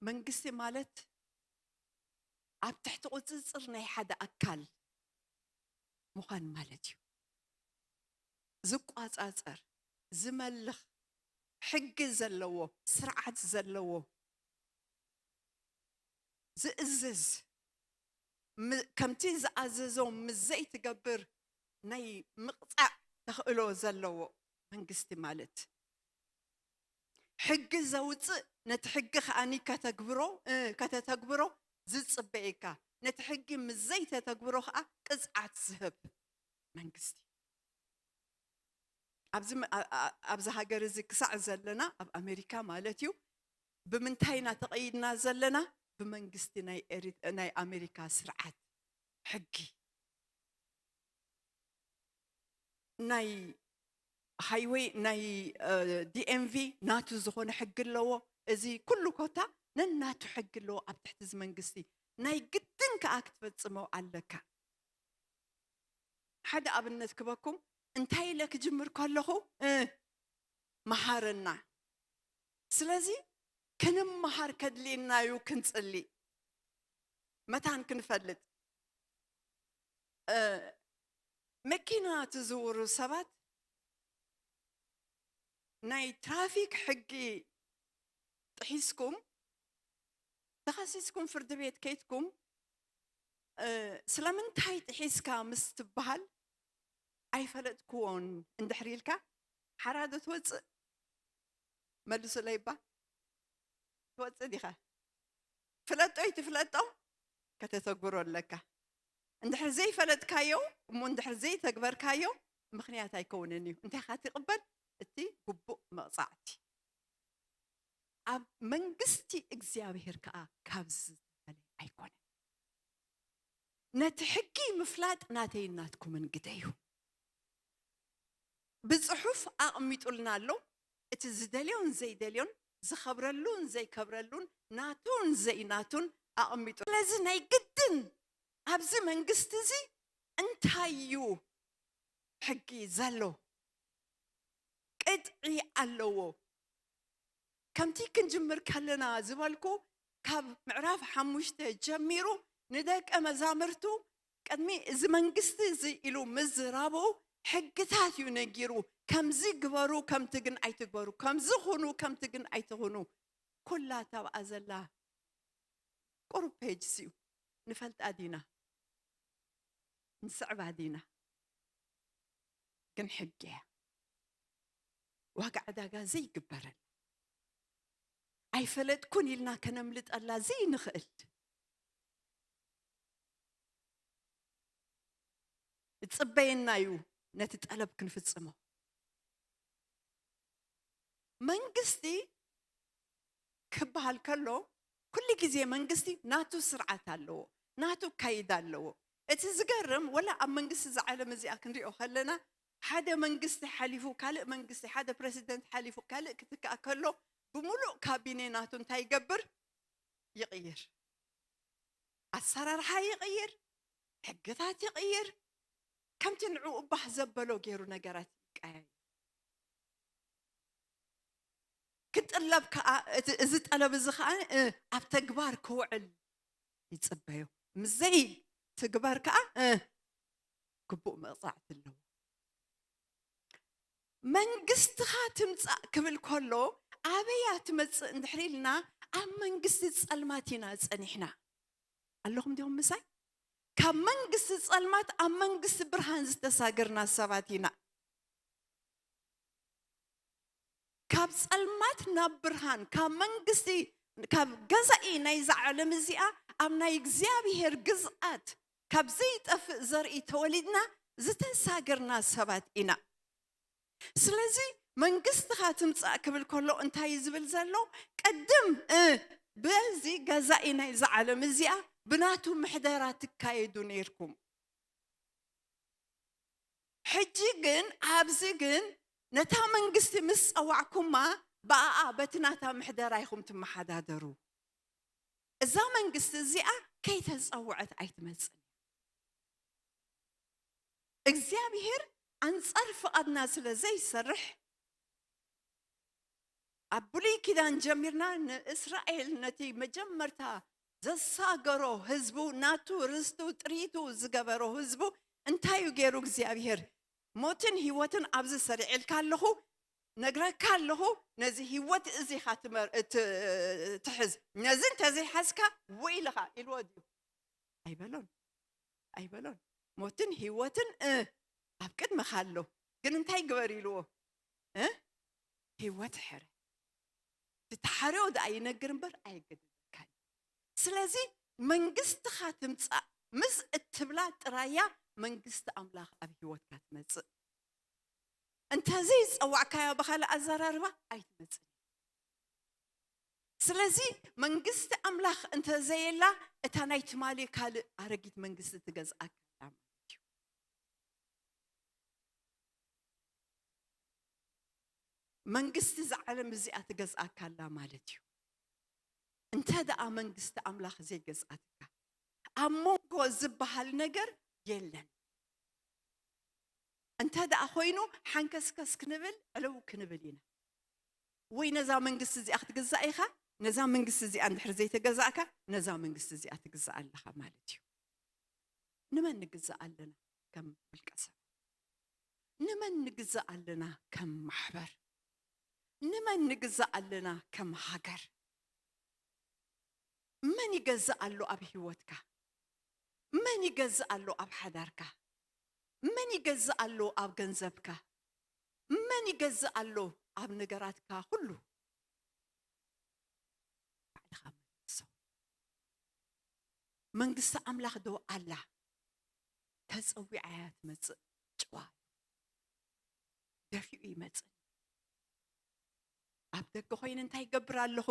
መንግስቲ ማለት ኣብ ትሕቲ ቁጽጽር ናይ ሓደ ኣካል ምዃን ማለት እዩ። ዝቋጻጸር፣ ዝመልኽ፣ ሕጊ ዘለዎ፣ ስርዓት ዘለዎ፣ ዝእዝዝ፣ ም-፣ ከምቲ ዝኣዘዞ ምስ ዘይትገብር ናይ ምቕጻዕ ተኽእሎ ዘለዎ መንግስቲ ማለት። ሕጊ ዘውጽእ፣ ነቲ ሕጊ ከኣኒ ከተግብሮ፣ እ፣ ከተተግብሮ ዝጽበየካ፣ ነቲ ሕጊ ምስ ዘይተተግብሮ ከኣ ቅጽዓት ዝህብ መንግስቲ። ኣብዚ መ-፣ ኣ-፣ ኣ-፣ ኣብዚ ሃገር እዚ ክሳዕ ዘለና፣ ኣብ ኣሜሪካ ማለት እዩ፣ ብምንታይ ኢና ተቐይድና ዘለና? ብመንግስቲ ናይ ኤሪ-፣ ናይ ኣሜሪካ ስርዓት ሕጊ። ናይ ሃይወይ፣ ናይ፣ እ፣ ዲ ኤም ቪ ናቱ ዝኾነ ሕጊ ኣለዎ። እዚ ኩሉ ኮታ ነናቱ ሕጊ ኣለዎ ኣብ ትሕቲ እዚ መንግስቲ። ናይ ግድን ከኣ ክትፈጽሞ ኣለካ። ሓደ ኣብነት ክበኩም፣ እንታይ ኢለ ክጅምር ከለኹ፣ እ፣ መሃረና። ስለዚ ክንመሃር ከድልየና እዩ ክንጽሊ። መታን ክንፈልጥ። መኪና ትዝውሩ ሰባት ናይ ትራፊክ ሕጊ ጥሒስኩም ተኸሲስኩም ፍርዲ ቤት ከይትኩም ስለምንታይ ጥሒስካ ምስ ትበሃል ኣይፈለጥክዎን እንድሕር ኢልካ ሓራዶ ትወፅእ? መልሱለይ እባ። ትወፅእ ዲኻ? ፍለጦ ይትፍለጦ ከተተግብሮ ኣለካ። እንድሕር ዘይፈለጥካዮ እሞ እንድሕር ዘይተግበርካዮ ምኽንያት ኣይከውንን እዩ። እንታይ ኻ ትቕበል? እቲ ግቡእ መቕፃዕቲ። ኣብ መንግስቲ እግዚኣብሔር ከዓ ካብዚ ዝተፈለየ ኣይኮነን። ነቲ ሕጊ ምፍላጥ ናተይን ናትኩምን ግደ እዩ። ብፅሑፍ ኣቕሚጡልና ኣሎ። እቲ ዝደልዮን ዘይደልዮን ዝኸብረሉን ዘይከብረሉን ናቱን ዘይናቱን ኣቕሚጡ። ስለዚ ናይ ግድን ኣብዚ መንግስቲ እዚ እንታይ እዩ ሕጊ ዘሎ? ቅጥዒ ኣለዎ። ከምቲ ክንጅምር ከለና ዝበልኩ ካብ ምዕራፍ ሓሙሽተ ጀሚሩ ንደቀ መዛምርቱ ቅድሚ እዚ መንግስቲ እዚ ኢሉ ምዝራቡ ሕግታት እዩ ነጊሩ። ከምዚ ግበሩ ከምቲ ግን ኣይትግበሩ፣ ከምዚ ኩኑ ከምቲ ግን ኣይትኹኑ። ኩላ ታብኣ ዘላ ቁሩብ ፔጅስ እዩ። ንፈልጣ ዲና? ንስዕባ ዲና? ግን ሕጊ እያ። ዋጋ ዕዳጋ ዘይግበረላ፣ ኣይፈለጥኩን ኢልና ከነምልጠላ ዘይንኽእል። እጽበየና እዩ ነቲ ጠለብ ክንፍጽሞ። መንግስቲ ክበሃል ከሎ ኩሉ ግዜ መንግስቲ ናቱ ስርዓት ኣለዎ፣ ናቱ ካይዳ ኣለዎ። እቲ ዝገርም ወላ ኣብ መንግስቲ እዛ ዓለም እዚኣ ክንሪኦ ከለና ሓደ መንግስቲ ሓሊፉ ካልእ መንግስቲ፣ ሓደ ፕረሲደንት ሓሊፉ ካልእ ክትካእ ከሎ ብምሉእ ካቢኔ ናቱ እንታይ ይገብር? ይቕይር። ኣሰራርሓ ይቕይር፣ ሕግታት ይቕይር። ከምቲ ንዕኡ ባህ ዘበሎ ገይሩ ነገራት ይቀያየር። ክጥለብ ከዓ እቲ- እዚ ጠለብ እዚ ከዓ እ፣ ኣብ ተግባር ክውዕል ይፅበዮ። ምዘይ ትግበር ከዓ እ፣ ግቡእ መቕፃዕቲ ኣለዎ። መንግስትኻ ትምፃእ ክብል ከሎ ኣበያ ትመፅእ እንድሕር ኢልና ኣብ መንግስቲ ፀልማት ኢና ፀኒሕና። ኣለኹም ዲኹም ምሳይ? ካብ መንግስቲ ፀልማት ኣብ መንግስቲ ብርሃን ዝተሳገርና ሰባት ኢና። ካብ ፀልማት ናብ ብርሃን፣ ካብ መንግስቲ፣ ካብ ገዛኢ ናይዛ ዓለም እዚኣ ኣብ ናይ እግዚኣብሔር ግዝኣት ካብ ዘይጠፍእ ዘርኢ ተወሊድና ዝተሳገርና ሰባት ኢና። ስለዚ መንግስትኻ ትምፃእ ክብል ከሎ እንታይ እዩ ዝብል ዘሎ? ቅድም እ፣ በዚ ገዛኢ ናይዛ ዓለም እዚኣ ብናቱ ምሕደራ ትካየዱ ነይርኩም። ሕጂ ግን ኣብዚ ግን ነታ መንግስቲ ምስ ጸዋዕኩማ ብኣኣ በቲ ናታ ምሕደራ ኢኹም ትመሓዳደሩ። እዛ መንግስቲ እዚኣ ከይተጸውዐት ኣይትመጽእን። እግዚኣብሔር ኣንጻር ፍቓድና ስለ ዘይሰርሕ ኣብ ብሉይ ኪዳን ጀሚርና ንእስራኤል ነቲ መጀመርታ ዘሳገሮ ህዝቡ ናቱ ርስቱ ጥሪቱ ዝገበሮ ህዝቡ እንታይ እዩ ገይሩ እግዚኣብሔር? ሞትን ህይወትን ኣብዚ ሰሪዕልካ ኣለኹ ነግረካ ኣለኹ ነዚ ህይወት እዚ ኢኻ ትመር- ት- ትሕዝ ነዚ እንተዘይሓዝካ ወይልኻ ኢልዎ ድዩ? ኣይበሎን ኣይበሎን። ሞትን ህይወትን እ፣ ኣብ ቅድመኻ ኣሎ። ግን እንታይ ግበር ኢልዎ? እ? ህይወት ሕረ። እቲ ተሓርዮ ደኣ ይነግር እምበር ኣየገድደካን። ስለዚ መንግስትኻ ትምጻእ ምስ እትብላ ጥራያ መንግስቲ ኣምላኽ ኣብ ህይወትካ ትመጽእ። እንተዘይ ዝጸዋዕካያ ብኻልእ ኣዘራርባ ኣይትመጽእ። ስለዚ መንግስቲ ኣምላኽ እንተዘየላ እታ ናይ ትማሊ ካልእ ኣረጊት መንግስቲ ትገዝኣካ ኣላ ማለት እዩ። መንግስቲ እዛ ዓለም እዚኣ ትገዝኣካ ኣላ ማለት እዩ። እንተ ደኣ መንግስቲ ኣምላኽ ዘይገዝኣትካ ኣብ መንጎ ዝበሃል ነገር የለን። እንተ ደኣ ኮይኑ ሓንከስከስ ክንብል ዕልው ክንብል ኢና። ወይ ነዛ መንግስቲ እዚኣ ክትግዛእ ኢኻ ነዛ መንግስቲ እዚኣ እንድሕር ዘይተገዛእካ፣ ነዛ መንግስቲ እዚኣ ትግዛእ ኣለኻ ማለት እዩ። ንመን ንግዛእ ኣለና? ከም ውልቀ ሰብ። ንመን ንግዛእ ኣለና? ከም ማሕበር። ንመን ንግዛእ ኣለና? ከም ሃገር። መን ይገዝእ ኣሎ ኣብ ህይወትካ? መን ይገዝእ ኣሎ ኣብ ሓዳርካ? መን ይገዝእ ኣሎ ኣብ ገንዘብካ? መን ይገዝእ ኣሎ ኣብ ነገራትካ ኩሉ? ባዕልኻ መልሶ። መንግስቲ ኣምላኽ ዶ ኣላ? ተጸዊዓ እያ ትመጽእ። ጭዋ ደፊኡ ይመጽእ። ኣብ ደገ ኮይነ እንታይ ይገብር ኣለኹ?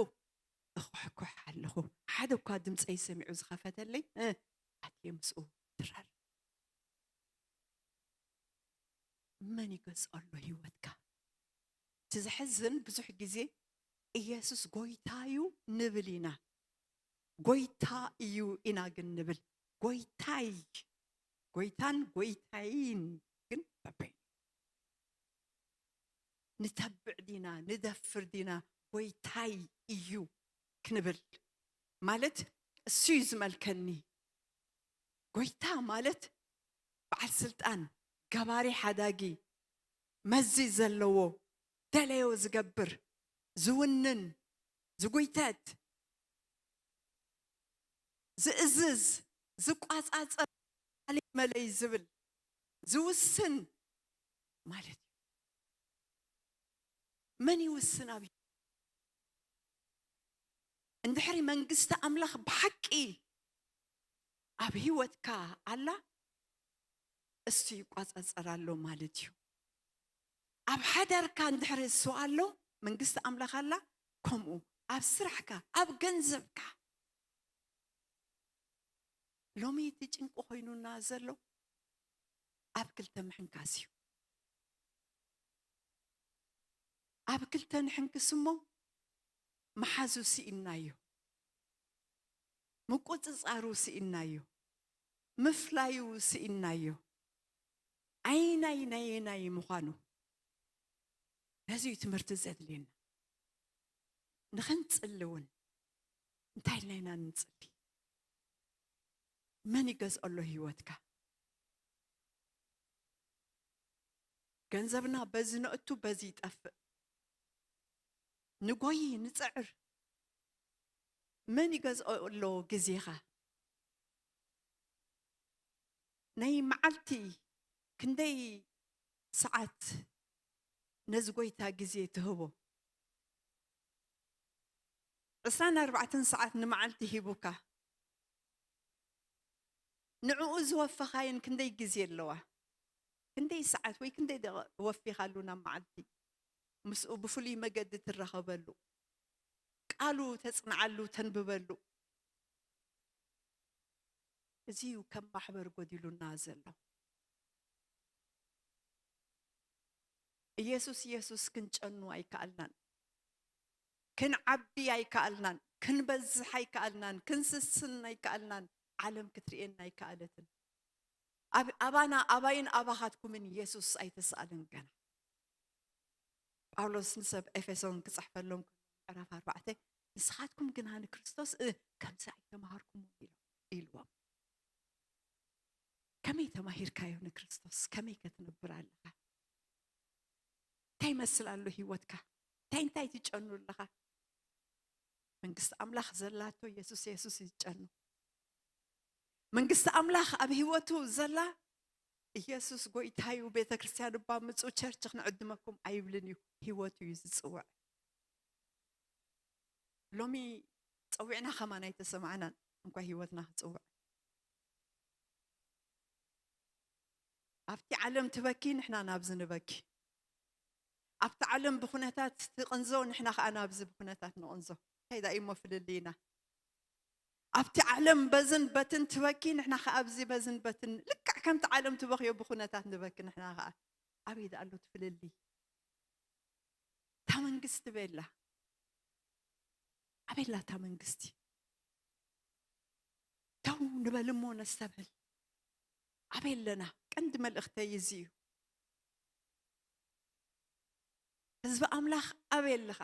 እኹሕኩሕ ኣለኹ። ሓደ እኳ ድምፀይ ሰሚዑ ዝኸፈተለይ፣ እ፣ ኣትየ ምስኡ ድረር። መን ይገዝኦ ኣሎ ህይወትካ? እቲ ዘሕዝን፣ ብዙሕ ግዜ ኢየሱስ ጎይታ እዩ ንብል ኢና። ጎይታ እዩ ኢና ግን ንብል። ጎይታይ፣ ጎይታን ጎይታይን ግን በበይኑ። ንተብዕ ዲና፣ ንደፍር ዲና፣ ጎይታይ እዩ ክንብል? ማለት እሱ እዩ ዝመልከኒ። ጎይታ ማለት በዓል ስልጣን፣ ገባሪ ሓዳጊ፣ መዚ ዘለዎ፣ ደለዮ ዝገብር፣ ዝውንን፣ ዝጉይተት፣ ዝእዝዝ፣ ዝቋጻጸር፣ ዓሊ መለይ ዝብል፣ ዝውስን ማለት እዩ። መን ይውስን ኣብ ህይወት? እንድሕሪ መንግስቲ ኣምላኽ ብሓቂ ኣብ ህይወትካ ኣላ፣ እሱ ይቋጻጸር ኣሎ ማለት እዩ። ኣብ ሓዳርካ እንድሕሪ እሱ ኣሎ፣ መንግስቲ ኣምላኽ ኣላ፣ ከምኡ ኣብ ስራሕካ፣ ኣብ ገንዘብካ። ሎሚ እቲ ጭንቂ ኮይኑና ዘሎ ኣብ ክልተ ምሕንካስ እዩ። ኣብ ክልተ ንሕንክስ እሞ፣ መሓዙ ስኢንናዮ፣ ምቁጽጻሩ ስኢንናዮ፣ ምፍላዩ ስኢንናዮ። ኣየናይ ናየናይ ምዃኑ፣ ነዚ እዩ ትምህርቲ ዘድልየና። ንኽንጽሊ እውን እንታይ ኢልና ኢና ንጽሊ? መን ይገዝኦ ኣሎ ህይወትካ? ገንዘብና በዚ ነእቱ፣ በዚ ይጠፍእ። ንጎይ፣ ንጽዕር። መን ይገዝኦ ኣሎ ግዜኻ? ናይ መዓልቲ ክንደይ ሰዓት ነዚ ጎይታ ግዜ ትህቦ? ዕስራን ኣርባዕተን ሰዓት ንመዓልቲ ሂቡካ፣ ንዕኡ ዝወፈኻየን ክንደይ ግዜ ኣለዋ? ክንደይ ሰዓት ወይ ክንደይ ደቂቕ ወፊኻሉ ናብ መዓልቲ? ምስኡ ብፍሉይ መገዲ ትራኸበሉ፣ ቃሉ ተጽንዓሉ፣ ተንብበሉ። እዚ እዩ ከም ማሕበር ጎዲሉና ዘሎ። ኢየሱስ፣ ኢየሱስ ክንጨኑ ኣይከኣልናን። ክንዓቢ ኣይከኣልናን። ክንበዝሕ ኣይከኣልናን። ክንስስን ኣይከኣልናን። ዓለም ክትርእየና ኣይከኣለትን። ኣብ-፣ ኣባና፣ ኣባይን ኣባኻትኩምን ኢየሱስ ኣይተስኣለን ገና። ጳውሎስ ንሰብ ኤፌሶን ክጽሕፈሎም ከሎ ምዕራፍ ኣርባዕተ፣ "ንስኻትኩም ግና ንክርስቶስ፣ እ፣ ከምዚ ኣይተማሃርኩምን" ኢሉ-፣ ኢልዎም። ከመይ ተማሂርካዮ ንክርስቶስ? ከመይ ከ ትነብር ኣለኻ? እንታይ ይመስል ኣሎ ህይወትካ? እንታይ እንታይ ትጨኑ ኣለኻ? መንግስቲ ኣምላኽ ዘላቶ ኢየሱስ፣ ኢየሱስ እዩ ዝጨኑ። መንግስቲ ኣምላኽ ኣብ ህይወቱ ዘላ፣ ኢየሱስ ጎይታ እዩ፣ ቤተ ክርስቲያን እባ ምጹ፣ ቸርች ክንዕድመኩም ኣይብልን እዩ። ህይወቱ እዩ ዝጽውዕ። ሎሚ ጸዊዕና ከማን ኣይተሰማዕናን፣ እንኳ ህይወትና ክጽውዕ። ኣብቲ ዓለም ትበኪ፣ ንሕና ናብዚ ንበኪ። ኣብቲ ዓለም ብኩነታት ትቕንዞ፣ ንሕና ከኣ ናብዚ ብኩነታት ንቕንዞ። እንታይ ደኣ እሞ ፍልልይና? ኣብቲ ዓለም በዝን በትን ትበኪ፣ ንሕና ከኣ ኣብዚ በዝን በትን፣ ልክዕ ከምቲ ዓለም ትበኽዮ ብኩነታት ንበኪ፣ ንሕና ከኣ። ኣበይ ደኣ ኣሎ እቲ ፍልልይ? እታ መንግስቲ በላ። ኣበይ ኣላ እታ መንግስቲ? ደው ንበል እሞ ነስተብህል። ኣበይ ኣለና? ቀንዲ መልእኽተይ እዚ እዩ። ህዝቢ ኣምላኽ ኣበይ ኣለኻ?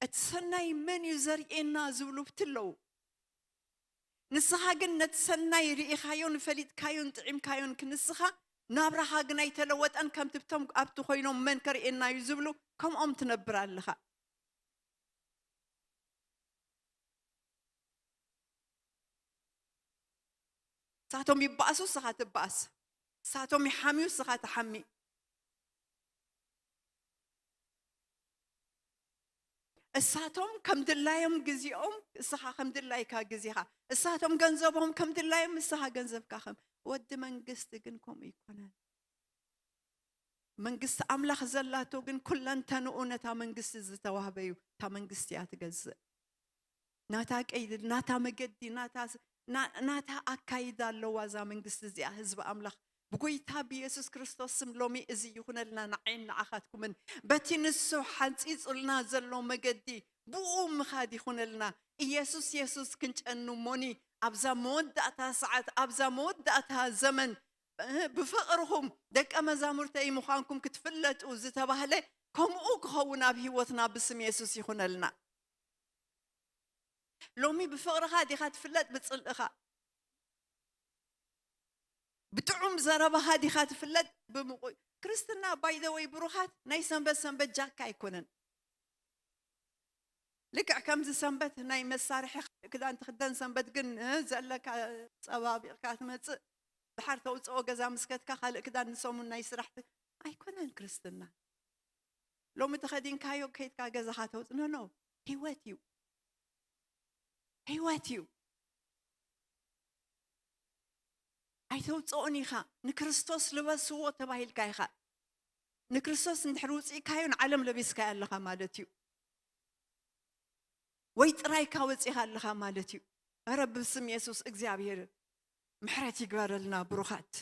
እቲ ሰናይ መን እዩ ዘርእየና ዝብሉ ብትለዉ። ንስኻ ግን ነቲ ሰናይ ርኢኻዮን ፈሊጥካዮን ጥዒምካዮን ክንስኻ ናብራኻ ግን ኣይተለወጠን። ከምቲ ብቶም ኣብቲ ኮይኖም መን ከርእየና እዩ ዝብሉ ከምኦም ትነብር ኣለኻ። እሳቶም ይባእሱ፣ እስኻ ትባእስ። እሳቶም ይሓምዩ፣ እስኻ ትሓሚ። እሳቶም ከም ድላዮም ግዜኦም፣ እስኻ ከም ድላይካ ግዜኻ። እሳቶም ገንዘቦም ከም ድላዮም፣ እስኻ ገንዘብካ ከም። ወዲ መንግስቲ ግን ከምኡ ኣይኮነን። መንግስቲ ኣምላኽ ዘላቶ ግን ኩለንተንኡ ነታ መንግስቲ ዝተዋህበ እዩ። እታ መንግስቲ እያ ትገዝእ። ናታ ቀይዲ፣ ናታ መገዲ፣ ናታ ስ-፣ ና-፣ ናታ ኣካይዳ ኣለዋ እዛ መንግስቲ እዚኣ። ህዝቢ ኣምላኽ ብጎይታ ብየሱስ ክርስቶስ ስም ሎሚ እዚ ይኹነልና፣ ንዓይን ንዓኻትኩምን። በቲ ንሱ ሓንጺጹልና ዘሎ መገዲ ብኡ ምኻድ ይኹነልና። ኢየሱስ የሱስ ክንጨኑ እሞኒ ኣብዛ መወዳእታ ሰዓት፣ ኣብዛ መወዳእታ ዘመን፣ እ፣ ብፍቕርኹም ደቀ መዛሙርተይ ምዃንኩም ክትፍለጡ ዝተባህለ ከምኡ ክኸውን ኣብ ህይወትና ብስም የሱስ ይኹነልና። ሎሚ ብፍቕርኻ ዲኻ ትፍለጥ? ብጽልእኻ? ብጥዑም ዘረባኻ ዲኻ ትፍለጥ? ብምቑ-፣ ክርስትና፣ ባይ ዘ ወይ፣ ብሩኻት፣ ናይ ሰንበት ሰንበት ጃካ ኣይኮነን። ልክዕ ከምዚ ሰንበት ናይ መሳርሒ ክዳን ትኽደን፣ ሰንበት ግን፣ እ፣ ዘለካ ጸባቢቕካ ትመጽእ። ድሓር ተውጽኦ ገዛ ምስ ከድካ ካልእ ክዳን ንሰሙን ናይ ስራሕ ት-፣ ኣይኮነን ክርስትና። ሎሚ ተኸዲንካዮ ከይድካ ገዛኻ ተውጽእ። ኖ፣ ኖ። ህይወት እዩ። ህይወት እዩ። ኣይተውጽኦን ኢኻ። ንክርስቶስ ልበስዎ ተባሂልካ ኢኻ። ንክርስቶስ እንድሕር ውጽኢካዮ ንዓለም ለቢስካዮ ኣለኻ ማለት እዩ። ወይ ጥራይካ ወጺኻ ኣለኻ ማለት እዩ። ኧረ ብስም የሱስ እግዚኣብሔር ምሕረት ይግበረልና ብሩኻት።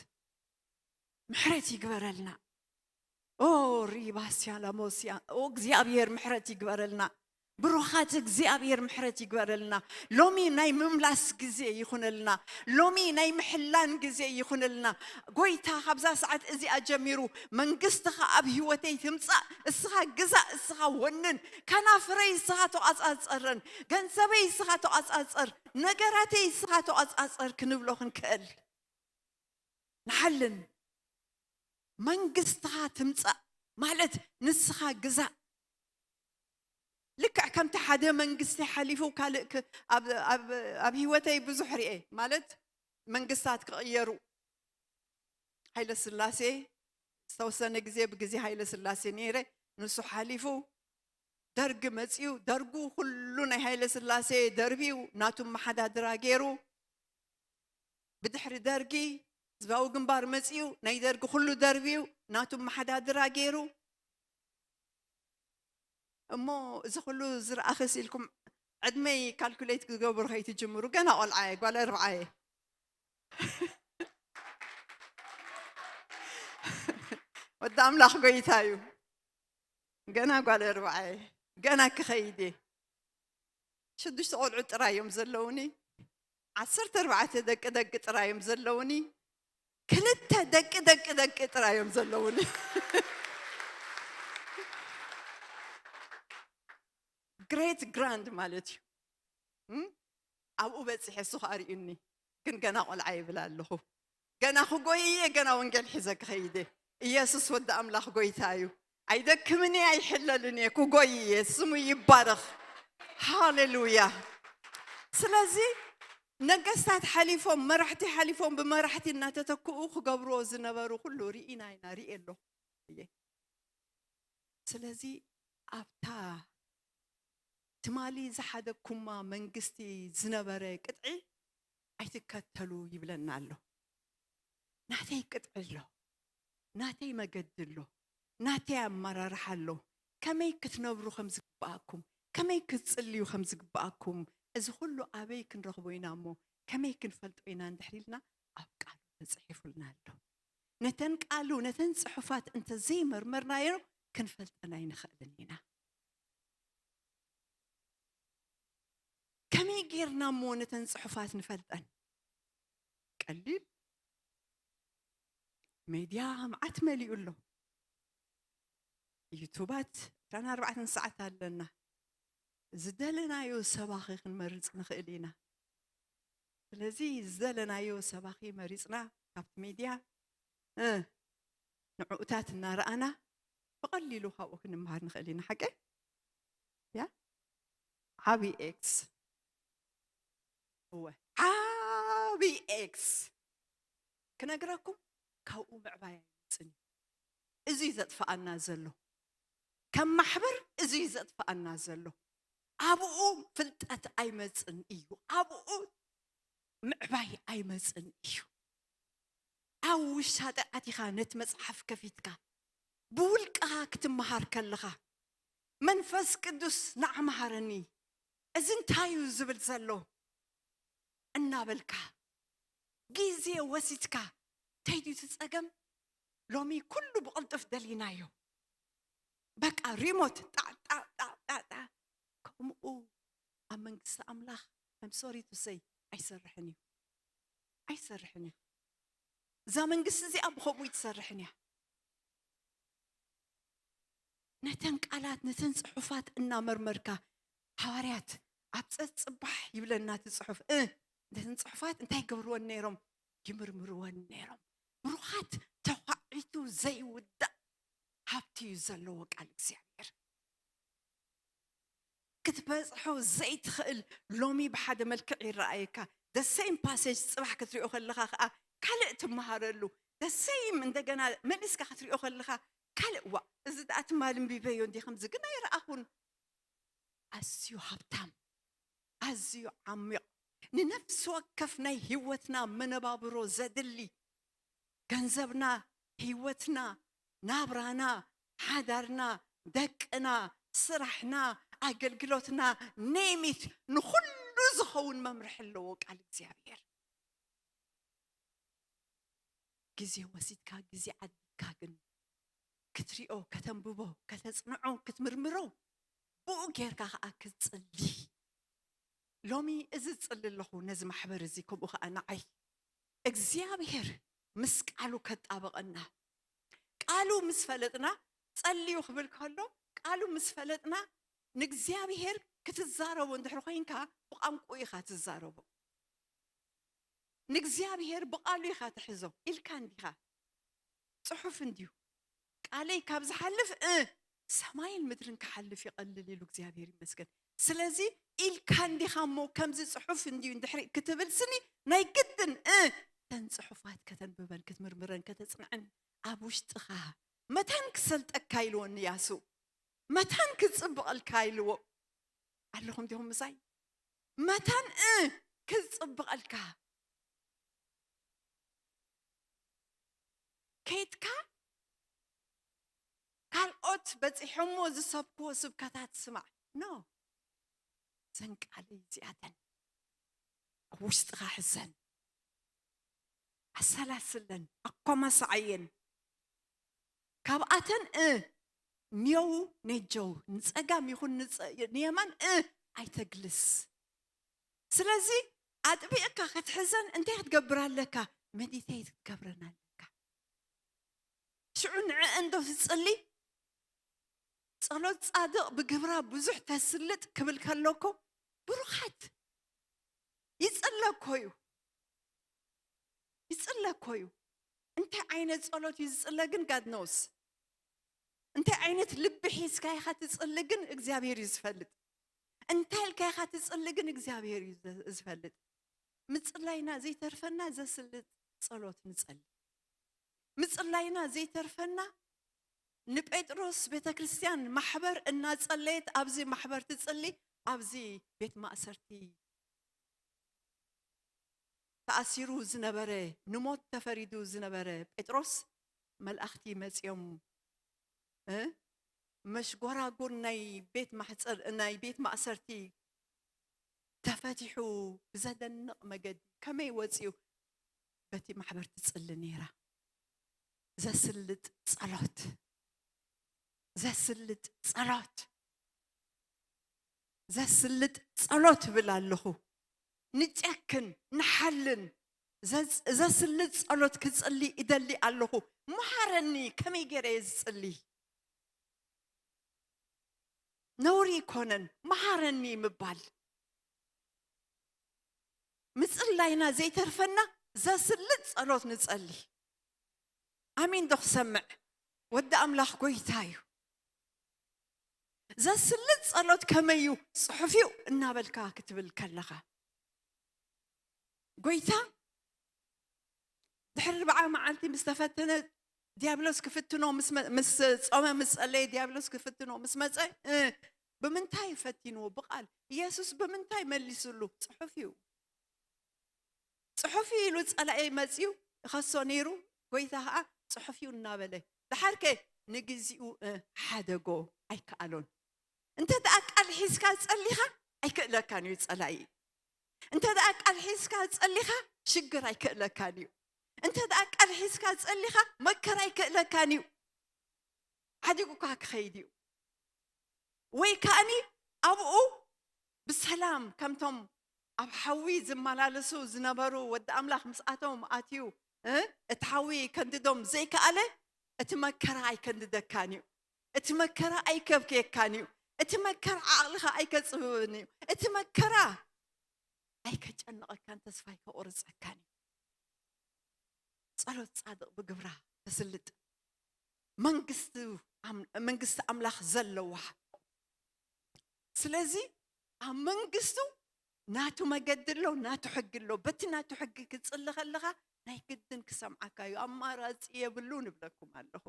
ምሕረት ይግበረልና። ኦ ሪባስያ ላሞስያ፣ ኦ እግዚኣብሔር ምሕረት ይግበረልና። ብሩኻት እግዚኣብሔር ምሕረት ይግበረልና። ሎሚ ናይ ምምላስ ግዜ ይኹነልና። ሎሚ ናይ ምሕላን ግዜ ይኹነልና። ጎይታ ካብዛ ሰዓት እዚኣ ጀሚሩ መንግስትኻ ኣብ ህይወተይ ትምጻእ። እስኻ ግዛእ፣ እስኻ ወንን። ከናፍረይ እስኻ ተቋጻጸረን። ገንዘበይ እስኻ ተቋጻጸር። ነገራተይ እስኻ ተቋጻጸር ክንብሎ ክንክእል። ንሓልን። መንግስትኻ ትምጻእ ማለት ንስኻ ግዛእ። ልክዕ ከምቲ ሓደ መንግስቲ ሓሊፉ ካልእ ክ-፣ ኣብ፣ ኣብ፣ ኣብ ህይወተይ ብዙሕ ርኤ። ማለት መንግስታት ክቕየሩ። ሃይለ ስላሴ ዝተወሰነ ግዜ ብግዜ ሃይለ ስላሴ ነይረ። ንሱ ሓሊፉ ደርጊ መጺኡ፣ ደርጉ ኩሉ ናይ ሃይለ ስላሴ ደርቢዩ ናቱ መሓዳድራ ገይሩ። ብድሕሪ ደርጊ ህዝባዊ ግንባር መጺኡ፣ ናይ ደርጊ ኩሉ ደርቢዩ ናቱ መሓዳድራ ገይሩ። እሞ እዚ ኩሉ ዝረኣኽስ ኢልኩም ዕድመይ ካልኩሌት ክትገብሩ ከይትጅምሩ፣ ገና ቆልዓ እየ፣ ጓል ኣርብዓ እየ። ወዲ ኣምላኽ ጎይታ እዩ። ገና ጓል ኣርብዓ እየ፣ ገና ክኸይድ እየ። ሽዱሽተ ቆልዑ ጥራይ እዮም ዘለውኒ። ዓሰርተ ኣርባዕተ ደቂ ደቂ ጥራይ እዮም ዘለውኒ። ክልተ ደቂ ደቂ ደቂ ጥራይ እዮም ዘለውኒ። ግሬት ግራንድ ማለት እዩ። እም? ኣብኡ በጺሐ እሱ ኸኣ ርእዩኒ። ግን ገና ቆልዓ ይብል ኣለኹ። ገና ክጎይ እየ፣ ገና ወንጌል ሒዘ ክኸይድ እየ። ኢየሱስ ወዲ ኣምላኽ ጎይታ እዩ። ኣይደክምን እየ፣ ኣይሕለልን እየ፣ ክጎይ እየ። ስሙ ይባረኽ። ሃሌሉያ። ስለዚ ነገስታት ሓሊፎም፣ መራሕቲ ሓሊፎም፣ ብመራሕቲ እናተተክኡ ክገብርዎ ዝነበሩ ኩሉ ርኢና ኢና፣ ርኢ ኣለኹ እየ። ስለዚ ኣብታ ትማሊ ዝሓደግኩማ መንግስቲ ዝነበረ ቅጥዒ ኣይትከተሉ ይብለና ኣሎ። ናተይ ቅጥዒ ኣሎ፣ ናተይ መገዲ ኣሎ፣ ናተይ ኣመራርሓ ኣሎ። ከመይ ክትነብሩ ከም ዝግብኣኩም፣ ከመይ ክትጽልዩ ከም ዝግብኣኩም፣ እዚ ኩሉ ኣበይ ክንረኽቦ ኢና እሞ ከመይ ክንፈልጦ ኢና እንድሕር ኢልና ኣብ ቃሉ ተጻሒፉልና ኣሎ። ነተን ቃሉ፣ ነተን ጽሑፋት እንተዘይመርመርናዮ ክንፈልጠን ኣይንኽእልን ኢና። ከመይ ጌርና እሞ ነተን ጽሑፋት ንፈልጠን? ቀሊል። ሜድያ መዓት መሊኡ ኣሎ። ዩቱባት ዕስራን ኣርባዕተን ሰዓት ኣለና። ዝደለናዮ ሰባኺ ክንመርጽ ንኽእል ኢና። ስለዚ ዝደለናዮ ሰባኺ መሪጽና ካብቲ ሜድያ፣ እ፣ ንዕኡታት እናረኣና ብቐሊሉ ካብኡ ክንመሃር ንኽእል ኢና። ሓቀይ? ያ? ዓቢ ኤክስ። እወ፣ ዓቢ ኤክስ። ክነግረኩም፣ ካብኡ ምዕባይ ኣይመጽን እዩ። እዚ እዩ ዘጥፍኣና ዘሎ። ከም ማሕበር እዚ እዩ ዘጥፍኣና ዘሎ። ኣብኡ ፍልጠት ኣይመጽን እዩ። ኣብኡ ምዕባይ ኣይመጽን እዩ። ኣብ ውሻጠ ኣቲኻ ነቲ መጽሓፍ ከፊትካ ብውልቅኻ ክትመሃር ከለኻ፣ መንፈስ ቅዱስ ንዓ መሃረኒ፣ እዚ እንታይ እዩ ዝብል ዘሎ እናበልካ፣ ግዜ ወሲድካ፣ እንታይ ድዩ እቲ ጸገም? ሎሚ ኩሉ ብቕልጡፍ ደሊናዮ። በቃ ሪሞት ጣዕ ጣዕ ጣዕ ጣዕ ጣዕ። ከምኡ ኣብ መንግስቲ ኣምላኽ፣ I'm sorry to say፣ ኣይሰርሕን እዩ። ኣይሰርሕን እዩ። እዛ መንግስቲ እዚኣ ብኸምኡ ኣይትሰርሕን እያ። ነተን ቃላት፣ ነተን ጽሑፋት እናመርመርካ፣ ሃዋርያት ኣብ ጸጽባሕ ይብለና እቲ ጽሑፍ፣ እ፣ ነተን ጽሑፋት እንታይ ገብርወን ነይሮም? ይምርምርወን ነይሮም። ብሩኻት፣ ተዃዒቱ ዘይውዳእ ሃብቲ እዩ ዘለዎ ቃል እግዚኣብሔር። ክትበጽሖ ዘይትኽእል፣ ሎሚ ብሓደ መልክዕ ይረኣየካ። The same passage ጽባሕ ክትሪኦ ከለኻ ከኣ ካልእ ትመሃረሉ። The same እንደገና መሊስካ ክትሪኦ ከለኻ ካልእ፣ "ዋእ፣ እዚ ደኣ ትማሊ ኣንቢበዮ እንዲ ከምዚ ግን ኣይረኣኹን?" ኣዝዩ ሃብታም፣ ኣዝዩ ዓሚቕ፣ ንነፍሲ ወከፍ ናይ ህይወትና መነባብሮ ዘድሊ፣ ገንዘብና፣ ህይወትና፣ ናብራና፣ ሓዳርና፣ ደቅና፣ ስራሕና፣ ኣገልግሎትና፣ name it፣ ንኹሉ ዝኸውን መምርሒ ኣለዎ ቃል እግዚኣብሔር። ግዜ ወሲድካ፣ ግዜ ኣድሊካ ግን ክትሪኦ፣ ከተንብቦ፣ ከተጽንዖ፣ ክትምርምሮ፣ ብኡ ጌርካ ከኣ ክትጽሊ። ሎሚ እዚ ዝጽሊ ኣለኹ ነዚ ማሕበር እዚ፣ ከምኡ ከኣ ንዓይ። እግዚኣብሔር ምስ ቃሉ ከጣበቐና። ቃሉ ምስ ፈለጥና፣ ጸልዩ ክብል ከሎ፣ ቃሉ ምስ ፈለጥና፣ ንእግዚኣብሔር ክትዛረቦ እንድሕር ኮይንካ፣ ብቋንቋኡ ኢኻ ትዛረቦ። ንእግዚኣብሔር ብቃሉ ኢኻ ትሕዞ ኢልካ እንዲኻ። ጽሑፍ እንድዩ። "ቃለይ ካብ ዝሓልፍ፣ እ፣ ሰማይን ምድርን ክሓልፍ ይቐልል" ኢሉ እግዚኣብሔር ይመስገን። ስለዚ ኢልካ እንዲኻ እሞ፣ ከምዚ ጽሑፍ እንድዩ እንድሕሪ ክትብል ስኒ፣ ናይ ግድን፣ እ፣ ተን ጽሑፋት ከተንብበን፣ ክትምርምረን፣ ከተጽንዐን ኣብ ውሽጥኻ መታን ክሰልጠካ ኢልዎ ንያሱ፣ መታን ክጽብቐልካ ኢልዎ። ኣለኹም ዲኹም ምሳይ? መታን፣ እ፣ ክጽብቐልካ። ከይድካ ካልኦት በጺሖሞ ዝሰብክዎ ስብከታት ስማዕ። ኖ። ዘን ቃለይ እዚኣተን ኣብ ውሽጥኻ ሕዘን። ኣሰላስለን፣ ኣኮማሳዓየን። ካብኣተን፣ እ፣ ኔው ኔጀው፣ ንጸጋም ይኹን ንጸ-፣ ንየማን፣ እ፣ ኣይተግልስ። ስለዚ ኣጥቢቕካ ክትሕዘን እንታይ ክትገብር ኣለካ? መዲቴት ክትገብረን ኣለካ። ሽዑ ንዕአን ዶ ትጽሊ? ጸሎት ጻድቕ ብግብራ ብዙሕ ተስልጥ ክብል ከለኮ፣ ብሩኻት፣ ይጽለ እኮ እዩ። ይጽለ እኮ እዩ። እንታይ ዓይነት ጸሎት እዩ ዝጽለ ግን God knows። እንታይ ዓይነት ልቢ ሒዝካ ኢኻ ትጽሊ ግን እግዚኣብሔር እዩ ዝፈልጥ። እንታይ ኢልካ ኢኻ ትጽሊ ግን እግዚኣብሔር እዩ ዘ-፣ ዝፈልጥ። ምጽላይና ዘይተርፈና ዘስልጥ ጸሎት ንጸሊ። ምጽላይና ዘይተርፈና ንጴጥሮስ ቤተ ክርስቲያን ማሕበር እናጸለየት፣ ኣብዚ ማሕበር ትጽሊ፣ ኣብዚ ቤት ማእሰርቲ ተኣሲሩ ዝነበረ፣ ንሞት ተፈሪዱ ዝነበረ ጴጥሮስ መልኣኽቲ መጺኦም፣ እ፣ መሽጎራጉር ናይ ቤት ማሕጸር-፣ ናይ ቤት ማእሰርቲ ተፈቲሑ ብዘደንቕ መገዲ ከመይ ወጺኡ በቲ ማሕበር ትጽሊ ነይራ። ዘስልጥ ጸሎት፣ ዘስልጥ ጸሎት፣ ዘስልጥ ጸሎት እብል ኣለኹ። ንጨክን፣ ንሓልን፣ ዘጽ-፣ ዘስልጥ ጸሎት ክጽሊ ይደሊ ኣለኹ። መሃረኒ፣ ከመይ ገይረ እየ ዝጽሊ? ነውሪ ኣይኮነን። መሓረኒ ምባል ምጽላይና ዘይተርፈና ዘስልጥ ጸሎት ንጸሊ። ኣሜን ዶ ክሰምዕ? ወዲ ኣምላኽ ጎይታ እዩ። ዘስልጥ ጸሎት ከመይ እዩ? ጽሑፍዩ እናበልካ ክትብል ከለኻ፣ ጎይታ ድሕሪ ኣርብዓ መዓልቲ ምስ ተፈተነ፣ ዲያብሎስ ክፍትኖ ምስ መ-፣ ምስ ጾመ ምስ ጸለየ፣ ዲያብሎስ ክፍትኖ ምስ መጸ፣ እ፣ ብምንታይ ፈቲንዎ? ብቓል። ኢየሱስ ብምንታይ መሊስሉ? ጽሑፍዩ። ጽሑፍዩ ኢሉ ጸላኢ መጺኡ ይኸሶ ነይሩ። ጎይታ ኸኣ ጽሑፍዩ እናበለ፣ ደሓርከ ንግዚኡ፣ እ፣ ሓደጎ፣ ኣይከኣሎን። እንተ ደኣ ቃል ሒዝካ ጸሊኻ ኣይክእለካን እዩ ጸላኢ። እንተ ደኣ ቃል ሒዝካ ጸሊኻ ሽግር ኣይክእለካን እዩ። እንተ ደኣ ቃል ሒዝካ ጸሊኻ መከራ ኣይክእለካን እዩ። ሓዲጉካ ክኸይድ እዩ። ወይ ከኣኒ ኣብኡ ብሰላም ከምቶም ኣብ ሓዊ ዝመላለሱ ዝነበሩ ወዲ ኣምላኽ ምስኣቶም ኣትዩ፣ እ፣ እቲ ሓዊ ከንድዶም ዘይከኣለ፣ እቲ መከራ ኣይከንድደካን እዩ። እቲ መከራ ኣይከብክየካን እዩ። እቲ መከራ ዓቕልኻ ኣይከጽብብን እዩ። እቲ መከራ ኣይከጨንቐካን፣ ተስፋ ኣይከቑርጸካን እዩ። ጸሎት ጻድቕ ብግብራ ተስልጥ። መንግስቲ ኣም-፣ መንግስቲ ኣምላኽ ዘለዋ። ስለዚ ኣብ መንግስቱ ናቱ መገዲ ኣሎ፣ ናቱ ሕጊ ኣሎ። በቲ ናቱ ሕጊ ክትጽሊ ከለኻ ናይ ግድን ክሰምዓካ እዩ። ኣማራጺ የብሉን እብለኩም ኣለኹ።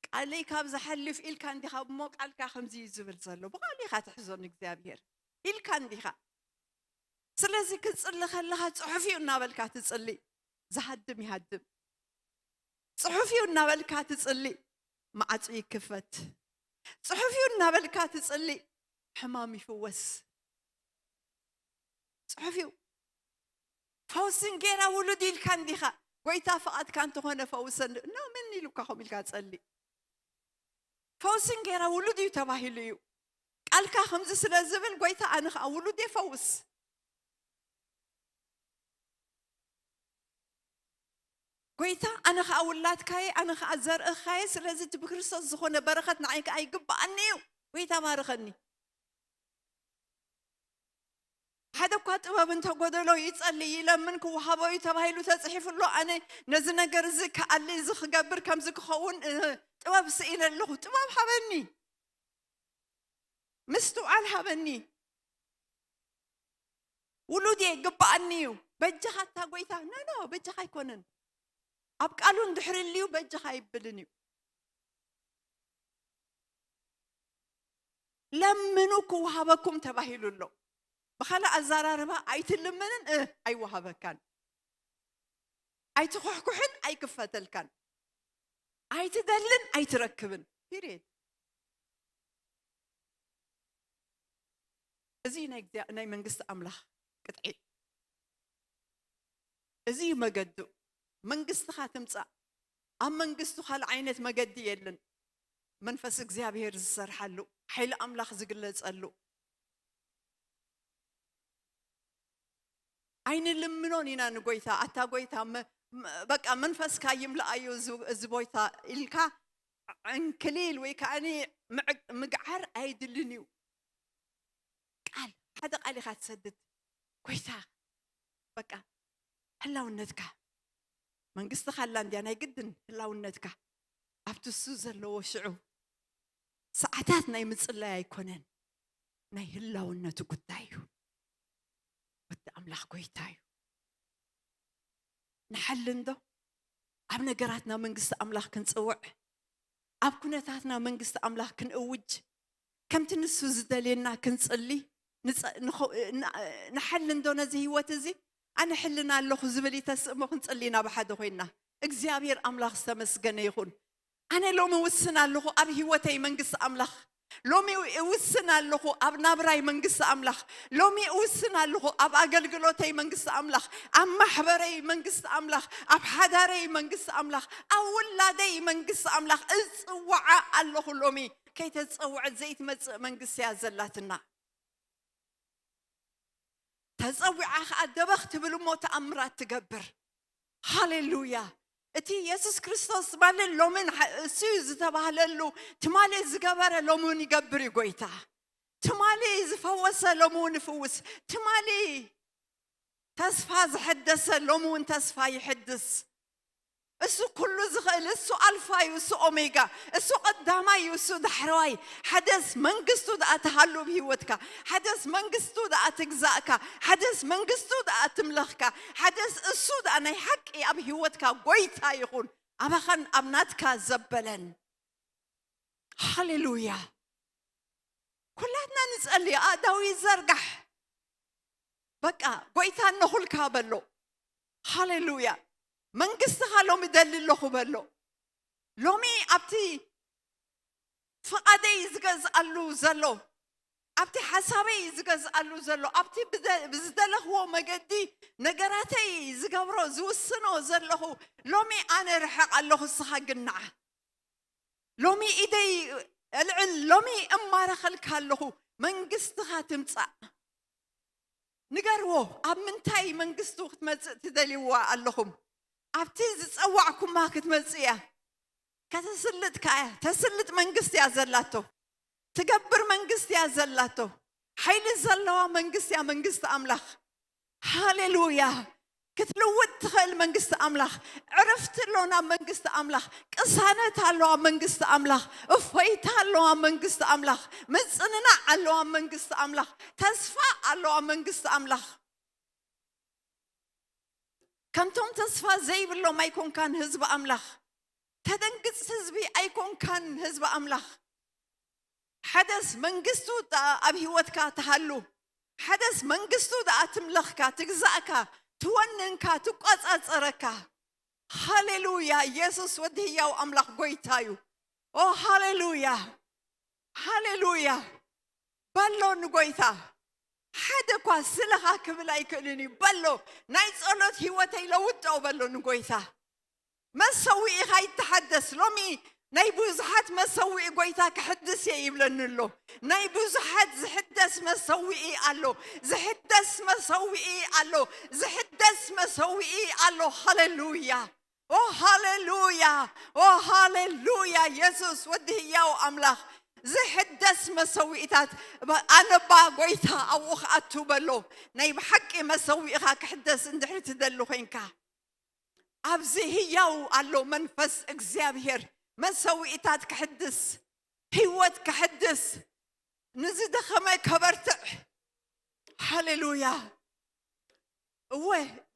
ቃለይ ካብ ዝሓልፍ ኢልካ እንዲኻ እሞ፣ ቃልካ ከምዚ እዩ ዝብል ዘሎ። ብቓል ኢኻ ትሕዞ ንእግዚኣብሔር ኢልካ እንዲኻ። ስለዚ ክትጽሊ ከለኻ ጽሑፍዩ እናበልካ ትጽሊ፣ ዝሃድም ይሃድም። ጽሑፍዩ እናበልካ ትጽሊ፣ ማዕጹ ይክፈት። ጽሑፍዩ እናበልካ ትጽሊ፣ ሕማም ይፍወስ። ጽሑፍዩ። ፈውስን ጌራ ውሉድ ኢልካ እንዲኻ። ጎይታ ፍቓድካ እንተኾነ ፈውሰኒ። እና መን ኢሉካ ከምኡ ኢልካ ጸሊ? ፈውስን ጌራ ውሉድ እዩ ተባሂሉ እዩ። ቃልካ ከምዚ ስለ ዝብል፣ ጎይታ ኣነ ኸኣ ውሉድ የፈውስ። ጎይታ ኣነ ኸኣ ውላድካየ፣ ኣነ ኸኣ ዘርእኻየ፣ ስለዚ እቲ ብክርስቶስ ዝኾነ በረኸት ንዓይ ከኣ ይግብኣኒ እዩ። ጎይታ ባርኸኒ። ሓደ እኳ ጥበብ እንተጎደሎ ይጸሊ፣ ይለምን፣ ክወሃቦ እዩ ተባሂሉ ተጽሒፉ ኣሎ። ኣነ ነዚ ነገር እዚ ክኣሊ፣ እዚ ክገብር፣ ከምዚ ክኸውን፣ እ፣ ጥበብ ስኢነ ኣለኹ። ጥበብ ሃበኒ። ምስትውዓል ሃበኒ። ውሉድ እየ፣ ይግብኣኒ እዩ። በጃኻ እታ ጎይታ፣ ኖ፣ ኖ፣ በጃኻ ኣይኮነን። ኣብ ቃሉ እንድሕር ልዩ በጃኻ ኣይብልን እዩ። ለምኑ ክወሃበኩም ተባሂሉ ኣሎ። ብኻልእ ኣዘራርባ ኣይትልምንን፣ እ፣ ኣይወሃበካን። ኣይትኹሕኩሕን፣ ኣይክፈተልካን። ኣይትደልን፣ ኣይትረክብን። ፒሪየድ። እዚ ናይ እግዚኣብ-፣ ናይ መንግስቲ ኣምላኽ ቅጥዒ። እዚ እዩ መገዱ። መንግስትኻ ትምጻእ። ኣብ መንግስቱ ካልእ ዓይነት መገዲ የለን። መንፈስ እግዚኣብሔር ዝሰርሓሉ፣ ሓይሊ ኣምላኽ ዝግለጸሉ። ኣይንልምኖን ኢና ንጎይታ፣ ኣታ ጎይታ፣ መ-፣ መ-፣ በቃ መንፈስካ ይምልኣዮ እዚ፣ እዚ ቦታ ኢልካ ዕንክሊል ወይ ከኣኒ ምዕ-፣ ምግዓር ኣይድልን እዩ። ቃል፣ ሓደ ቃል ኢኻ ትሰድድ። ጎይታ፣ በቃ ህላውነትካ፣ መንግስትኻ ኣላ እንድያ፣ ናይ ግድን ህላውነትካ ኣብቲ እሱ ዘለዎ ሽዑ ሰዓታት ናይ ምጽላይ ኣይኮነን፣ ናይ ህላውነቱ ጉዳይ እዩ። ወዲ ኣምላኽ ጎይታ እዩ። ንሓልን ዶ ኣብ ነገራትና መንግስቲ ኣምላኽ ክንጽውዕ፣ ኣብ ኩነታትና መንግስቲ ኣምላኽ ክንእውጅ፣ ከምቲ ንሱ ዝደልየና ክንጽሊ ንጸ-፣ ንኸ-፣ ን-፣ ንሓልን ዶ ነዚ ህይወት እዚ? ኣነ ሕልና ኣለኹ ዝብል ይተስእ እሞ ክንጽሊ ኢና ብሓደ ኮይንና። እግዚኣብሔር ኣምላኽ ዝተመስገነ ይኹን። ኣነ ሎሚ እውስን ኣለኹ ኣብ ህይወተይ መንግስቲ ኣምላኽ። ሎሚ እውስን ኣለኹ ኣብ ናብራይ መንግስቲ ኣምላኽ። ሎሚ እውስን ኣለኹ ኣብ ኣገልግሎተይ መንግስቲ ኣምላኽ፣ ኣብ ማሕበረይ መንግስቲ ኣምላኽ፣ ኣብ ሓዳረይ መንግስቲ ኣምላኽ፣ ኣብ ውላደይ መንግስቲ ኣምላኽ እጽውዓ ኣለኹ። ሎሚ ከይተጸውዐት ዘይትመጽእ መንግስቲ እያ ዘላትና። ተጸዊዓ ኸኣ ደበኽ ትብል እሞ ተኣምራት ትገብር። ሃሌሉያ! እቲ የሱስ ክርስቶስ ትማልን ሎምን እሱ እዩ ዝተባህለሉ፣ ትማሊ ዝገበረ ሎሚ እውን ይገብር እዩ ጎይታ። ትማሊ ዝፈወሰ ሎሚ እውን ይፍውስ። ትማሊ ተስፋ ዝሐደሰ ሎሚ እውን ተስፋ ይሕድስ። እሱ ኩሉ ዝኽእል፣ እሱ ኣልፋ እዩ፣ እሱ ኦሜጋ፣ እሱ ቀዳማይ እዩ፣ እሱ ዳሕረዋይ። ሓደስ መንግስቱ ደኣ ትሃሉ ኣብ ህይወትካ፣ ሓደስ መንግስቱ ደኣ ትግዛእካ፣ ሓደስ መንግስቱ ደኣ ትምለኽካ፣ ሓደስ እሱ ደኣ ናይ ሓቂ ኣብ ህይወትካ ጎይታ ይኹን፣ ኣባኻን ኣብ ናትካ ዘበለን። ሃሌሉያ። ኩላትና ንጸሊ፣ ኣእዳው ይዘርጋሕ። በቃ ጎይታ እነኹልካ በሎ። ሃሌሉያ። መንግስትኻ ሎሚ ደሊ ኣለኹ በሎ። ሎሚ ኣብቲ ፍቓደይ ዝገዝኣሉ ዘሎ፣ ኣብቲ ሓሳበይ ዝገዝኣሉ ዘሎ፣ ኣብቲ ብደ- ብዝደለኽዎ መገዲ ነገራተይ ዝገብሮ ዝውስኖ ዘለኹ፣ ሎሚ ኣነ ርሕቕ ኣለኹ፣ እስኻ ግን ንዓ። ሎሚ ኢደይ እልዕል፣ ሎሚ እማረኸልካ ኣለኹ፣ መንግስትኻ ትምጻእ። ንገርዎ፣ ኣብ ምንታይ መንግስቱ ክትመጽእ ትደልይዋ ኣለኹም? ኣብቲ ዝጸዋዕኩማ ክትመጽእ እያ። ከተስልጥ ከኣ እያ። ተስልጥ መንግስቲ እያ ዘላቶ። ትገብር መንግስቲ እያ ዘላቶ። ሓይሊ ዘለዋ መንግስቲ እያ መንግስቲ ኣምላኽ። ሃሌሉያ። ክትልውጥ ትኽእል መንግስቲ ኣምላኽ። ዕርፍቲ ኣሎ ናብ መንግስቲ ኣምላኽ። ቅሳነት ኣሎ ኣብ መንግስቲ ኣምላኽ። እፎይታ ኣሎ ኣብ መንግስቲ ኣምላኽ። ምጽንናዕ ኣሎ ኣብ መንግስቲ ኣምላኽ። ተስፋ ኣሎ ኣብ መንግስቲ ኣምላኽ። ከምቶም ተስፋ ዘይብሎም ኣይኮንካን ህዝቢ ኣምላኽ። ተደንግጽ ህዝቢ ኣይኮንካን ህዝቢ ኣምላኽ። ሓደስ መንግስቱ ደኣ ኣብ ህይወትካ ትሃሉ። ሓደስ መንግስቱ ደኣ ትምለኽካ፣ ትግዛእካ፣ ትወንንካ፣ ትቆጻጸረካ። ሃሌሉያ። ኢየሱስ ወዲ ህያው ኣምላኽ ጎይታ እዩ። ኦ ሃሌሉያ። ሃሌሉያ። በሎ ንጎይታ። ሓደ እኳ ስለኻ ክብል ኣይክእልን እዩ። በሎ ናይ ጸሎት ህይወተይ ለውጦ በሎ ንጎይታ። መሰዊኢኻ ይተሓደስ። ሎሚ ናይ ብዙሓት መሰዊኢ ጎይታ ክሕድስ እየ ይብለኒ ኣሎ። ናይ ብዙሓት ዝሕደስ መሰዊኢ ኣሎ። ዝሕደስ መሰዊኢ ኣሎ። ዝሕደስ መሰዊኢ ኣሎ። ሃሌሉያ። ኦ ሃሌሉያ። ኦ ሃሌሉያ። የሱስ ወዲ ህያው ኣምላኽ። ዝሕደስ መሰዊኢታት ባ- ኣነባ ጎይታ ኣብኡ ክኣቱ በሎ። ናይ ብሓቂ መሰዊኢኻ ክሕደስ እንድሕሪ ትደሊ ኮይንካ፣ ኣብዚ ህያው ኣሎ መንፈስ እግዚኣብሔር። መሰዊኢታት ክሕድስ፣ ህይወት ክሕድስ፣ ንዝደኸመ ከበርትዕ። ሃሌሉያ። እወ፣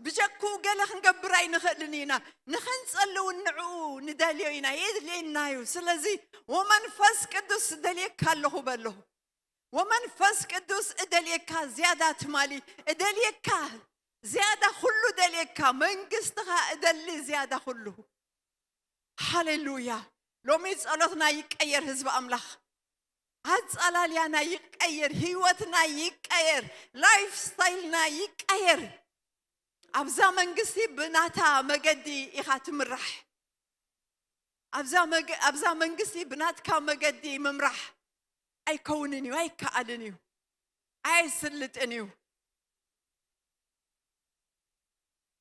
ብጀክኡ ገለ ክንገብር ኣይንኽእልን ኢና። ንኸንጸሊ እውን ንዕኡ ንደልዮ ኢና፣ የድልየና እዩ። ስለዚ ወመንፈስ ቅዱስ እደልየካ ኣለኹ በሎ። ወመንፈስ ቅዱስ እደልየካ ዝያዳ ትማሊ፣ እደልየካ ዝያዳ ኩሉ እደልየካ፣ መንግስትኻ እደሊ ዝያዳ ኩሉ። ሃሌሉያ። ሎሚ ጸሎትና ይቀየር ህዝቢ ኣምላኽ። ኣጸላልያና ይቀየር፣ ህይወትና ይቀየር፣ ላይፍ ስታይልና ይቀየር። ኣብዛ መንግስቲ ብናታ መገዲ ኢኻ ትምራሕ። ኣብዛ መገ- ኣብዛ መንግስቲ ብናትካ መገዲ ምምራሕ ኣይከውንን እዩ፣ ኣይከኣልን እዩ፣ ኣየስልጥን እዩ።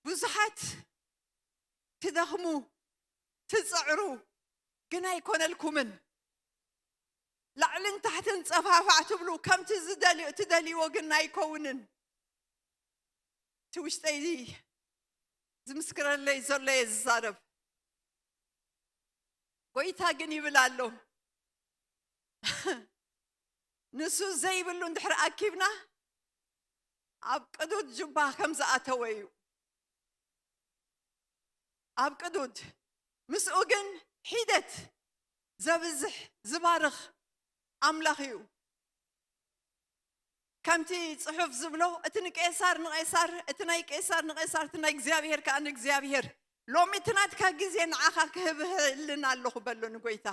ብዙሓት ትደኽሙ፣ ትጽዕሩ፣ ግን ኣይኮነልኩምን። ላዕልን ታሕትን ጸፋፋዕ ትብሉ፣ ከምቲ ዝደልዩ ትደልይዎ ግን ኣይከውንን። እቲ ውሽጠይ ዝምስክረለይ ዘሎ እየ ዝዛረብ። ጎይታ ግን ይብል ኣሎ፣ ንሱ ዘይብሉ እንድሕር ኣኪብና፣ ኣብ ቅዱድ ጁባ ከም ዝኣተወ እዩ። ኣብ ቅዱድ፣ ምስኡ ግን ሒደት ዘብዝሕ ዝባርኽ ኣምላኽ እዩ። ከምቲ ጽሑፍ ዝብሎ፣ እቲ ንቄሳር ንቄሳር፣ እቲ ናይ ቄሳር ንቄሳር፣ እቲ ናይ እግዚኣብሔር ከኣ ንእግዚኣብሔር። ሎሚ እቲ ናትካ ግዜ ንዓኻ ክህብህልን ኣለኹ በሎ ንጎይታ።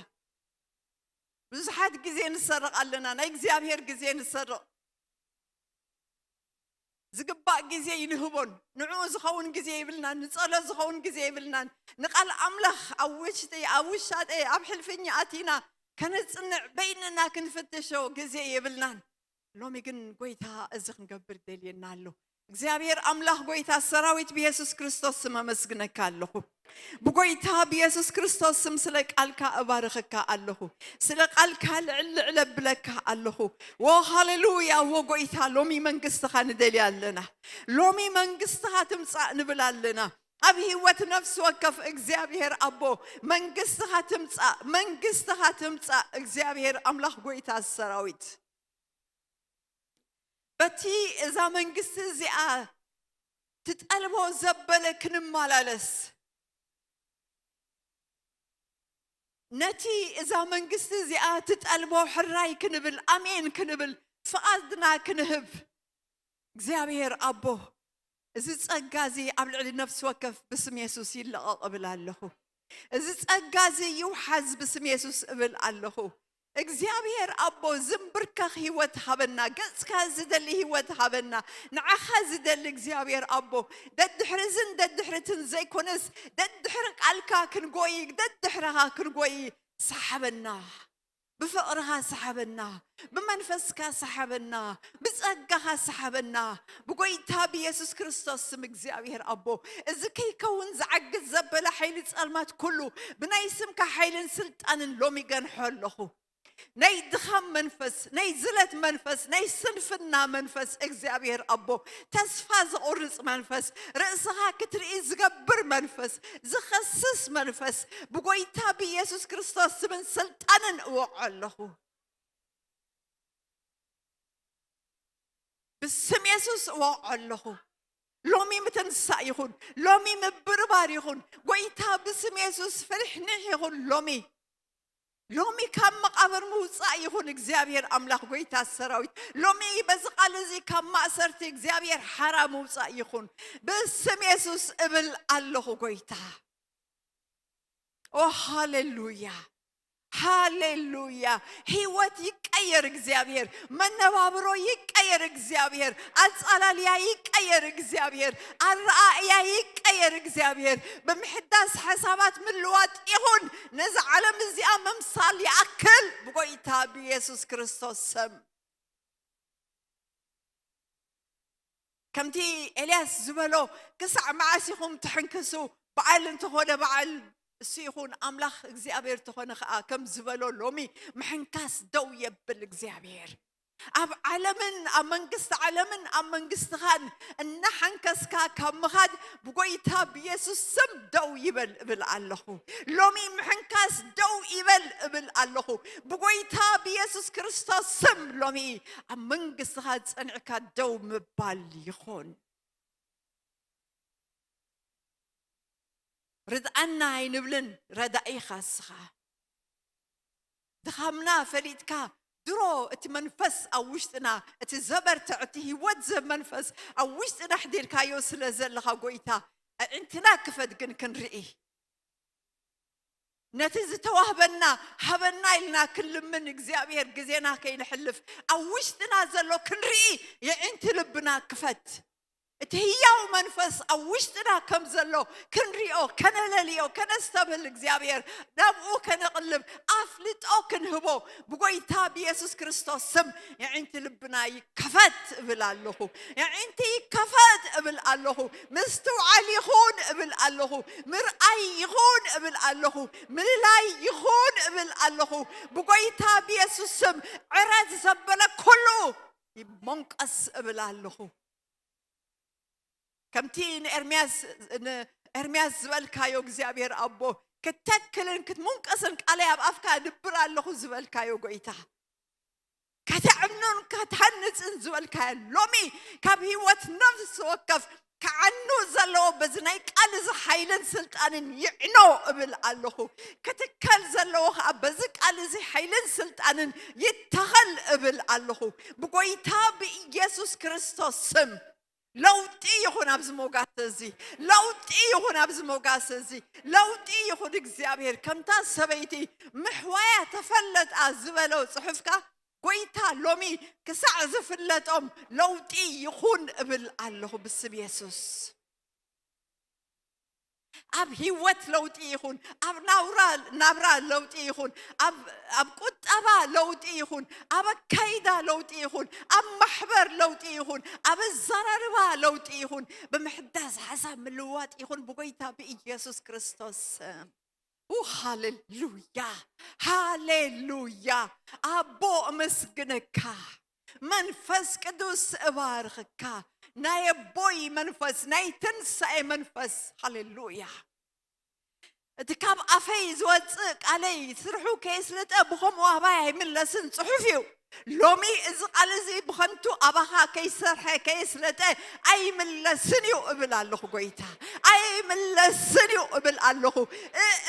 ብዙሓት ግዜ ንሰርቕ ኣለና፣ ናይ እግዚኣብሔር ግዜ ንሰርቕ። ዝግባእ ግዜ ይንህቦን፣ ንዕኡ ዝኸውን ግዜ ይብልናን፣ ንጸሎት ዝኸውን ግዜ ይብልናን፣ ንቃል ኣምላኽ ኣብ ውሽጢ፣ ኣብ ውሻጠ፣ ኣብ ሕልፍኛ ኣቲና ከነጽንዕ በይንና ክንፍትሾ ግዜ ይብልናን። ሎሚ ግን ጎይታ እዚ ክንገብር ደልየና ኣሎ። እግዚኣብሔር ኣምላኽ ጎይታ ሰራዊት ብየሱስ ክርስቶስ ስም ኣመስግነካ ኣለኹ። ብጎይታ ብየሱስ ክርስቶስ ስም ስለ ቃልካ እባርኸካ ኣለኹ። ስለ ቃልካ ልዕል ልዕል እብለካ ኣለኹ። ዎ ሃሌሉያ፣ ዎ ጎይታ፣ ሎሚ መንግስትኻ ንደልያ ኣለና። ሎሚ መንግስትኻ ትምጻእ ንብል ኣለና። ኣብ ህይወት ነፍሲ ወከፍ እግዚኣብሔር ኣቦ መንግስትኻ ትምጻእ፣ መንግስትኻ ትምጻእ። እግዚኣብሔር ኣምላኽ ጎይታ ሰራዊት በቲ እዛ መንግስቲ እዚኣ ትጠልቦ ዘበለ ክንመላለስ፣ ነቲ እዛ መንግስቲ እዚኣ ትጠልቦ ሕራይ ክንብል፣ ኣሜን ክንብል፣ ፍቓድና ክንህብ፣ እግዚኣብሔር ኣቦ፣ እዚ ጸጋ እዚ ኣብ ልዕሊ ነፍሲ ወከፍ ብስም የሱስ ይለቐቕ እብል ኣለኹ። እዚ ጸጋ እዚ ይውሓዝ ብስም የሱስ እብል ኣለኹ። እግዚኣብሔር ኣቦ፣ ዝንብርከኽ ህይወት ሃበና፣ ገጽካ ዝደሊ ህይወት ሃበና፣ ንዓኻ ዝደሊ እግዚኣብሔር ኣቦ፣ ደድሕሪ እዝን ደድሕርትን ዘይኮነስ፣ ደድሕሪ ቃልካ ክንጎይ፣ ደድሕርኻ ክንጎይ ሰሓበና። ብፍቕርኻ ሰሓበና፣ ብመንፈስካ ሰሓበና፣ ብጸጋኻ ሰሓበና። ብጎይታ ብየሱስ ክርስቶስ ስም እግዚኣብሔር ኣቦ፣ እዚ ከይከውን ዝዓግት ዘበለ ሓይሊ ጸልማት ኩሉ፣ ብናይ ስምካ ሓይልን ስልጣንን ሎሚ ገንሖ ኣለኹ። ናይ ድኻም መንፈስ፣ ናይ ዝለት መንፈስ፣ ናይ ስንፍና መንፈስ፣ እግዚኣብሔር ኣቦ፣ ተስፋ ዘቑርጽ መንፈስ፣ ርእስኻ ክትርኢ ዝገብር መንፈስ፣ ዝኸስስ መንፈስ፣ ብጎይታ ብየሱስ ክርስቶስ ስምን ስልጣንን እወቕዖ ኣለኹ። ብስም የሱስ እወቕዖ ኣለኹ። ሎሚ ምትንሳእ ይኹን፣ ሎሚ ምብርባር ይኹን። ጎይታ ብስም የሱስ ፍንሕንሕ ይኹን ሎሚ። ሎሚ ካብ መቓብር ምውጻእ ይኹን እግዚኣብሔር ኣምላኽ ጎይታ ሰራዊት። ሎሚ በዚ ቃል እዚ ካብ ማእሰርቲ እግዚኣብሔር ሓራ ምውጻእ ይኹን። ብስም የሱስ እብል ኣለኹ ጎይታ። ኦ ሃሌሉያ፣ ሃሌሉያ። ህይወት ይቀየር እግዚኣብሔር፣ መነባብሮ ይቀየር እግዚኣብሔር፣ ኣጻላልያ ይቀየር እግዚኣብሔር፣ ኣረኣእያ ይቀየር እግዚኣብሔር። ብምሕዳስ ሓሳባት ምልዋጥ ይኹን። ነዚ ዓለም እዚኣ ምምሳል ይኣክል ብጎይታ ብየሱስ ክርስቶስ ስም። ከምቲ ኤልያስ ዝበሎ፣ ክሳዕ መዓስ ኢኹም ትሕንክሱ? በዓል እንተኾነ በዓል እሱ ይኹን፣ ኣምላኽ እግዚኣብሔር እንተኾነ ኸዓ ከም ዝበሎ ሎሚ ምሕንካስ ደው የብል እግዚኣብሔር። ኣብ ዓለምን ኣብ መንግስቲ ዓለምን ኣብ መንግስትኻን እናሓንከስካ ካብ ምኻድ ብጎይታ ብየሱስ ስም ደው ይበል እብል ኣለኹ። ሎሚ ምሕንካስ ደው ይበል እብል ኣለኹ። ብጎይታ ብየሱስ ክርስቶስ ስም ሎሚ ኣብ መንግስትኻ ጸኒዕካ ደው ምባል ይኹን። ርድኣና ኣይንብልን፣ ረዳኢኻ እስኻ። ድኻምና ፈሊጥካ፣ ድሮ እቲ መንፈስ ኣብ ውሽጥና፣ እቲ ዘበርትዕ፣ እቲ ህይወት ዝህብ መንፈስ ኣብ ውሽጥና ኣሕዲርካዮ ስለ ዘለኻ፣ ጎይታ፣ ኣዒንትና ክፈት ግን ክንርኢ። ነቲ ዝተዋህበና ሃበና ኢልና ክንልምን እግዚኣብሔር ግዜና ከይነሕልፍ ኣብ ውሽጥና ዘሎ ክንርኢ የዒንቲ ልብና ክፈት። እቲ ህያው መንፈስ ኣብ ውሽጥና ከም ዘሎ ክንሪኦ፣ ከነለልዮ፣ ከነስተብህል እግዚኣብሔር ናብኡ ከነቕልብ ኣፍልጦ ክንህቦ ብጎይታ ብየሱስ ክርስቶስ ስም የዒንቲ ልብና ይከፈት እብል ኣለኹ። የዒንቲ ይከፈት እብል ኣለኹ። ምስትውዓል ይኹን እብል ኣለኹ። ምርኣይ ይኹን እብል ኣለኹ። ምልላይ ይኹን እብል ኣለኹ። ብጎይታ ብየሱስ ስም ዕረት ዘበለ ኩሉ ይሞንቀስ እብል ኣለኹ። ከምቲ ንኤርምያስ ንኤርምያስ ዝበልካዮ እግዚኣብሔር ኣቦ፣ ክተክልን ክትሙንቀስን ቃለይ ኣብ ኣፍካ እድብር ኣለኹ ዝበልካዮ ጎይታ፣ ከተዕኑን ከተሃንጽን ዝበልካዮ ሎሚ ካብ ህይወት ነፍሲ ወከፍ ክዓኑ ዘለዎ በዚ ናይ ቃል እዚ ሓይልን ስልጣንን ይዕኖ እብል ኣለኹ። ክትከል ዘለዎ ከዓ በዚ ቃል እዚ ሓይልን ስልጣንን ይተኸል እብል ኣለኹ። ብጎይታ ብኢየሱስ ክርስቶስ ስም ለውጢ ይኹን ኣብዚ ሞጋስ እዚ፣ ለውጢ ይኹን ኣብዚ ሞጋስ እዚ፣ ለውጢ ይኹን። እግዚኣብሔር ከምታ ሰበይቲ ምሕዋያ ተፈለጣ ዝበሎ ጽሑፍካ ጎይታ ሎሚ ክሳዕ ዝፍለጦም ለውጢ ይኹን እብል ኣለኹ ብስም የሱስ። ኣብ ህይወት ለውጢ ይኹን፣ ኣብ ናብራ ለውጢ ይኹን፣ ኣብ ቁጠባ ለውጢ ይኹን፣ ኣብ ኣካይዳ ለውጢ ይኹን፣ ኣብ ማሕበር ለውጢ ይኹን፣ ኣብ ኣዘራርባ ለውጢ ይኹን፣ ብምሕዳስ ሓሳብ ምልዋጥ ይኹን ብጎይታ ብኢየሱስ ክርስቶስ ስም። ሃሌሉያ፣ ሃሌሉያ። ኣቦ እመስግነካ፣ መንፈስ ቅዱስ እባርኽካ። ናይ ኣቦይ መንፈስ፣ ናይ ትንሳኤ መንፈስ። ሃሌሉያ። እቲ ካብ ኣፈይ ዝወፅእ ቃለይ ስርሑ ከየስለጠ ብኸምኡ ኣባይ ኣይምለስን፣ ፅሑፍ እዩ። ሎሚ እዚ ቃል እዚ ብኸንቱ ኣባኻ ከይሰርሐ ከየስለጠ ኣይምለስን እዩ እብል ኣለኹ። ጎይታ፣ ኣይምለስን እዩ እብል ኣለኹ።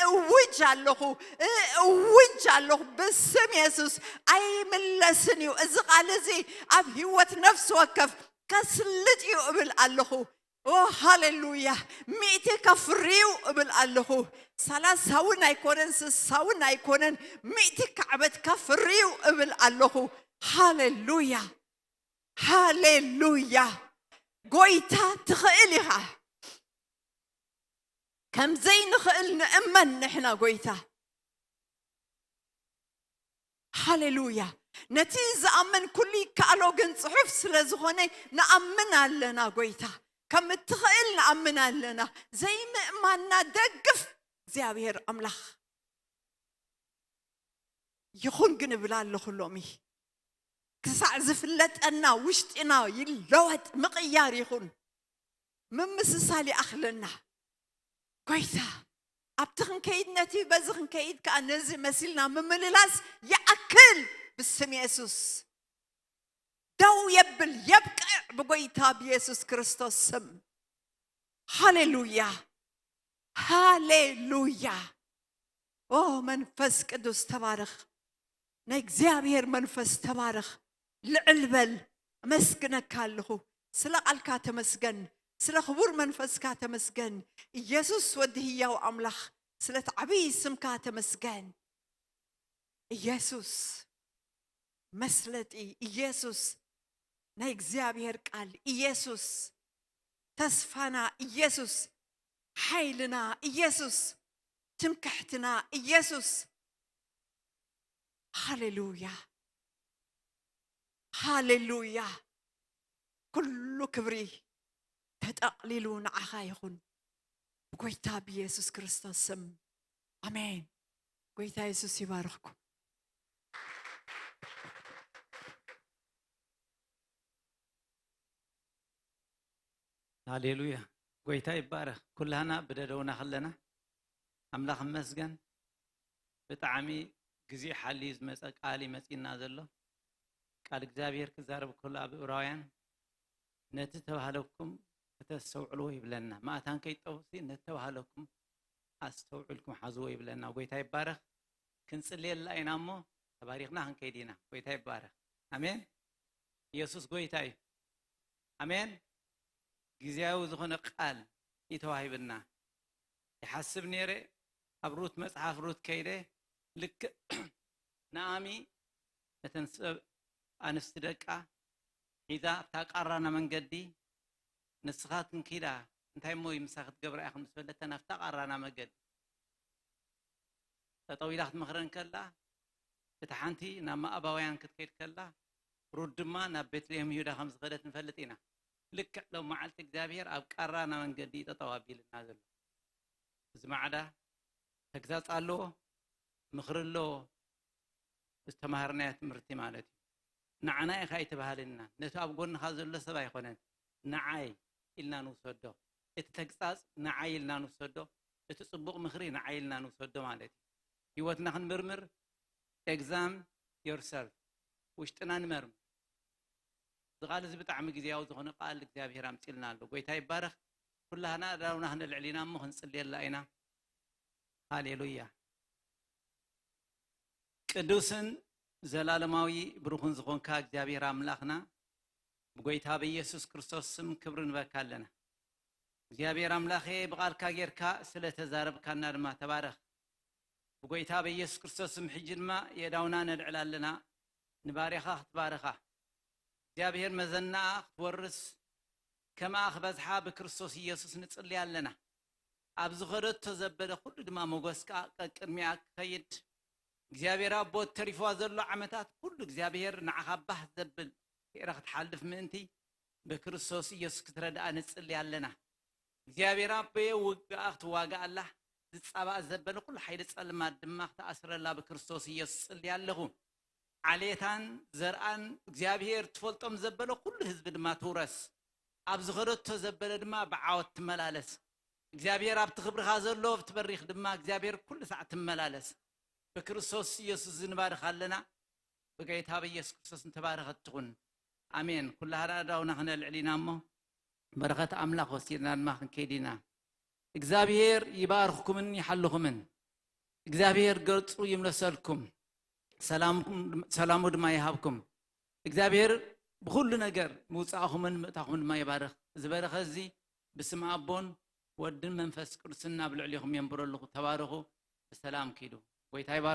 እእውጅ ኣለኹ፣ እእውጅ ኣለኹ ብስም የሱስ። ኣይምለስን እዩ። እዚ ቃል እዚ ኣብ ህይወት ነፍሲ ወከፍ ከስልጥ እዩ እብል ኣለኹ። ኦ ሃሌሉያ። ሚእቲ ከፍርዩ እብል ኣለኹ። ሰላሳ እውን ኣይኮነን፣ ስሳ እውን ኣይኮነን፣ ሚእቲ ካዕበት ከፍርዩ እብል ኣለኹ። ሃሌሉያ፣ ሃሌሉያ። ጎይታ ትኽእል ኢኻ። ከምዘይ ንኽእል ንእመን ንሕና ጎይታ። ሃሌሉያ። ነቲ ዝኣምን ኩሉ ይከኣሎ፣ ግን ጽሑፍ ስለ ዝኾነ ንኣምን ኣለና። ጎይታ ከም እትኽእል ንኣምን ኣለና። ዘይምእማንና ደግፍ እግዚኣብሔር ኣምላኽ። ይኹን ግን እብል ኣለኹ ሎሚ ክሳዕ ዝፍለጠና ውሽጢና ይለወጥ፣ ምቕያር ይኹን፣ ምምስሳል ይኣኽለና። ጎይታ ኣብቲ ክንከይድ ነቲ በዚ ክንከይድ ከኣ ነዚ መሲልና ምምልላስ ይኣክል። ብስም የሱስ ደው የብል፣ የብቅዕ ብጎይታ ብየሱስ ክርስቶስ ስም። ሃሌሉያ፣ ሃሌሉያ። ኦ መንፈስ ቅዱስ ተባረኽ። ናይ እግዚኣብሔር መንፈስ ተባረኽ። ልዕል በል። ኣመስግነካ ኣለኹ። ስለ ቃልካ ተመስገን። ስለ ክቡር መንፈስካ ተመስገን። ኢየሱስ ወዲ ህያው ኣምላኽ፣ ስለቲ ዓብዪ ስምካ ተመስገን። ኢየሱስ መስለጢ፣ ኢየሱስ ናይ እግዚኣብሔር ቃል፣ ኢየሱስ ተስፋና፣ ኢየሱስ ሓይልና፣ ኢየሱስ ትምክሕትና፣ ኢየሱስ። ሃሌሉያ፣ ሃሌሉያ። ኩሉ ክብሪ ተጠቕሊሉ ንዓኻ ይኹን፣ ብጎይታ ብኢየሱስ ክርስቶስ ስም፣ ኣሜን። ጎይታ የሱስ ይባርኽኩም። ሃሌሉያ። ጎይታ ይባረኽ። ኩላህና ብደደውና ከለና ኣምላኽ ይመስገን። ብጣዕሚ ግዜ ሓልዩ ዝመጸ ቃል እዩ መጺእና ዘሎ። ቃል እግዚኣብሔር ክዛረብ ከሎ ኣብ ዕብራውያን፣ ነቲ ተባህለኩም ክተስተውዕልዎ ይብለና። ማእታን ከይጠፉሲ ነቲ ተባህለኩም ኣስተውዕልኩም ሓዝዎ ይብለና። ጎይታ ይባረኽ። ክንጽልየላ ኢና እሞ ተባሪኽና ክንከይድ ኢና። ጎይታ ይባረኽ። ኣሜን። ኢየሱስ ጎይታ እዩ። ኣሜን። ግዜያዊ ዝኾነ ቃል እዩ ተዋሂብና። ይሓስብ ነይረ፣ ኣብ ሩት፣ መጽሓፍ ሩት ከይደ፣ ልክዕ ናኣሚ ነተን ሰብ ኣንስቲ ደቃ ሒዛ ኣብታ ቃራና መንገዲ፣ ንስኻትክን ኪዳ እንታይ እሞ እዩ ምሳኺ ክትገብራ ኢኽን ምስ በለተን፣ ኣብታ ቃራና መንገዲ ጠጠው ኢላ ክትመኽረን ከላ፣ እታ ሓንቲ ናብ ሞኣባውያን ክትከይድ ከላ፣ ሩት ድማ ናብ ቤትልሔም ይሁዳ ከም ዝኸደት ንፈልጥ ኢና። ልክዕ ሎም መዓልቲ እግዚኣብሔር ኣብ ቃራና መንገዲ እዩ ጠጠው ኣቢልና ዘሎ። እዚ ማዕዳ ተግሳጽ ኣለዎ፣ ምኽሪ ኣለዎ፣ ዝተማሃርናዮ ትምህርቲ ማለት እዩ። ንዓና ኢኻ ኣይተባህለና፣ ነቲ ኣብ ጎንኻ ዘሎ ሰብ ኣይኮነን፣ ንዓይ ኢልና ንውሰዶ። እቲ ተግሳጽ ንዓይ ኢልና ንውሰዶ፣ እቲ ጽቡቕ ምኽሪ ንዓይ ኢልና ንውሰዶ ማለት እዩ። ህይወትና ክንምርምር፣ examine yourself፣ ውሽጥና ንመርምር። እዚ ቃል እዚ ብጣዕሚ ግዜያዊ ዝኾነ ቃል እግዚኣብሔር ኣምጺልና ኣሎ። ጎይታ ይባረኽ። ኩላህና ኣእዳውና ክነልዕል ኢና እሞ ክንጽልየላ ኢና። ሃሌሉያ። ቅዱስን ዘላለማዊ ብሩኽን ዝኾንካ እግዚኣብሔር ኣምላኽና፣ ብጎይታ በኢየሱስ ክርስቶስ ስም ክብሪ ንበካ ኣለና። እግዚኣብሔር ኣምላኸ፣ ብቓልካ ጌርካ ስለ ተዛረብካና ድማ ተባረኽ። ብጎይታ በኢየሱስ ክርስቶስ ስም ሕጂ ድማ የእዳውና ነልዕል ኣለና። ንባርያኻ ክትባርኻ፣ እግዚኣብሔር መዘናኣ ክትወርስ፣ ከምኣ ክበዝሓ ብክርስቶስ ኢየሱስ ንጽሊ ኣለና። ኣብ ዝኸደቶ ዘበለ ኩሉ ድማ ሞገስካ ቀቅድሚያ ክኸይድ እግዚኣብሔር ኣቦ ተሪፍዋ ዘሎ ዓመታት ኩሉ እግዚኣብሔር ንዓኻ ባህ ዘብል ክእረ ክትሓልፍ ምእንቲ ብክርስቶስ ኢየሱስ ክትረድኣ ንጽሊ ኣለና። እግዚኣብሔር ኣቦየ ውግኣ ክትዋግኣላ ዝጻባእ ዘበለ ኩሉ ሓይሊ ጸልማት ድማ ክትኣስረላ ብክርስቶስ ኢየሱስ ጽሊ ኣለኹ። ዓሌታን ዘርኣን እግዚኣብሔር ትፈልጦም ዘበለ ኩሉ ህዝቢ ድማ ትውረስ። ኣብ ዝኸደቶ ዘበለ ድማ ብዓወት ትመላለስ። እግዚኣብሔር ኣብቲ ክብርኻ ዘሎ ኣብቲ በሪኽ ድማ እግዚኣብሔር ኩሉ ሳዕ ትመላለስ። ብክርስቶስ ኢየሱስ ዝንባርኽ ኣለና። ብጌታ ብኢየሱስ ክርስቶስ ንተባረኸት ትኹን። ኣሜን። ኩላህና ኣእዳውና ክነልዕል ኢና እሞ በረኸት ኣምላኽ ወሲድና ድማ ክንከይድ ኢና። እግዚኣብሔር ይባርኽኩምን ይሓልኹምን። እግዚኣብሔር ገጹ ይምለሰልኩም፣ ሰላምኩም- ሰላሙ ድማ ይሃብኩም። እግዚኣብሔር ብኹሉ ነገር ምውጻእኹምን ምእታኹምን ድማ ይባርኽ። እዚ በረኸት እዚ ብስም ኣቦን ወድን መንፈስ ቅዱስን ኣብ ልዕሊኹም የንብረልኹ። ተባረኹ። ብሰላም ኪዱ። ጎይታ ይባርኽ።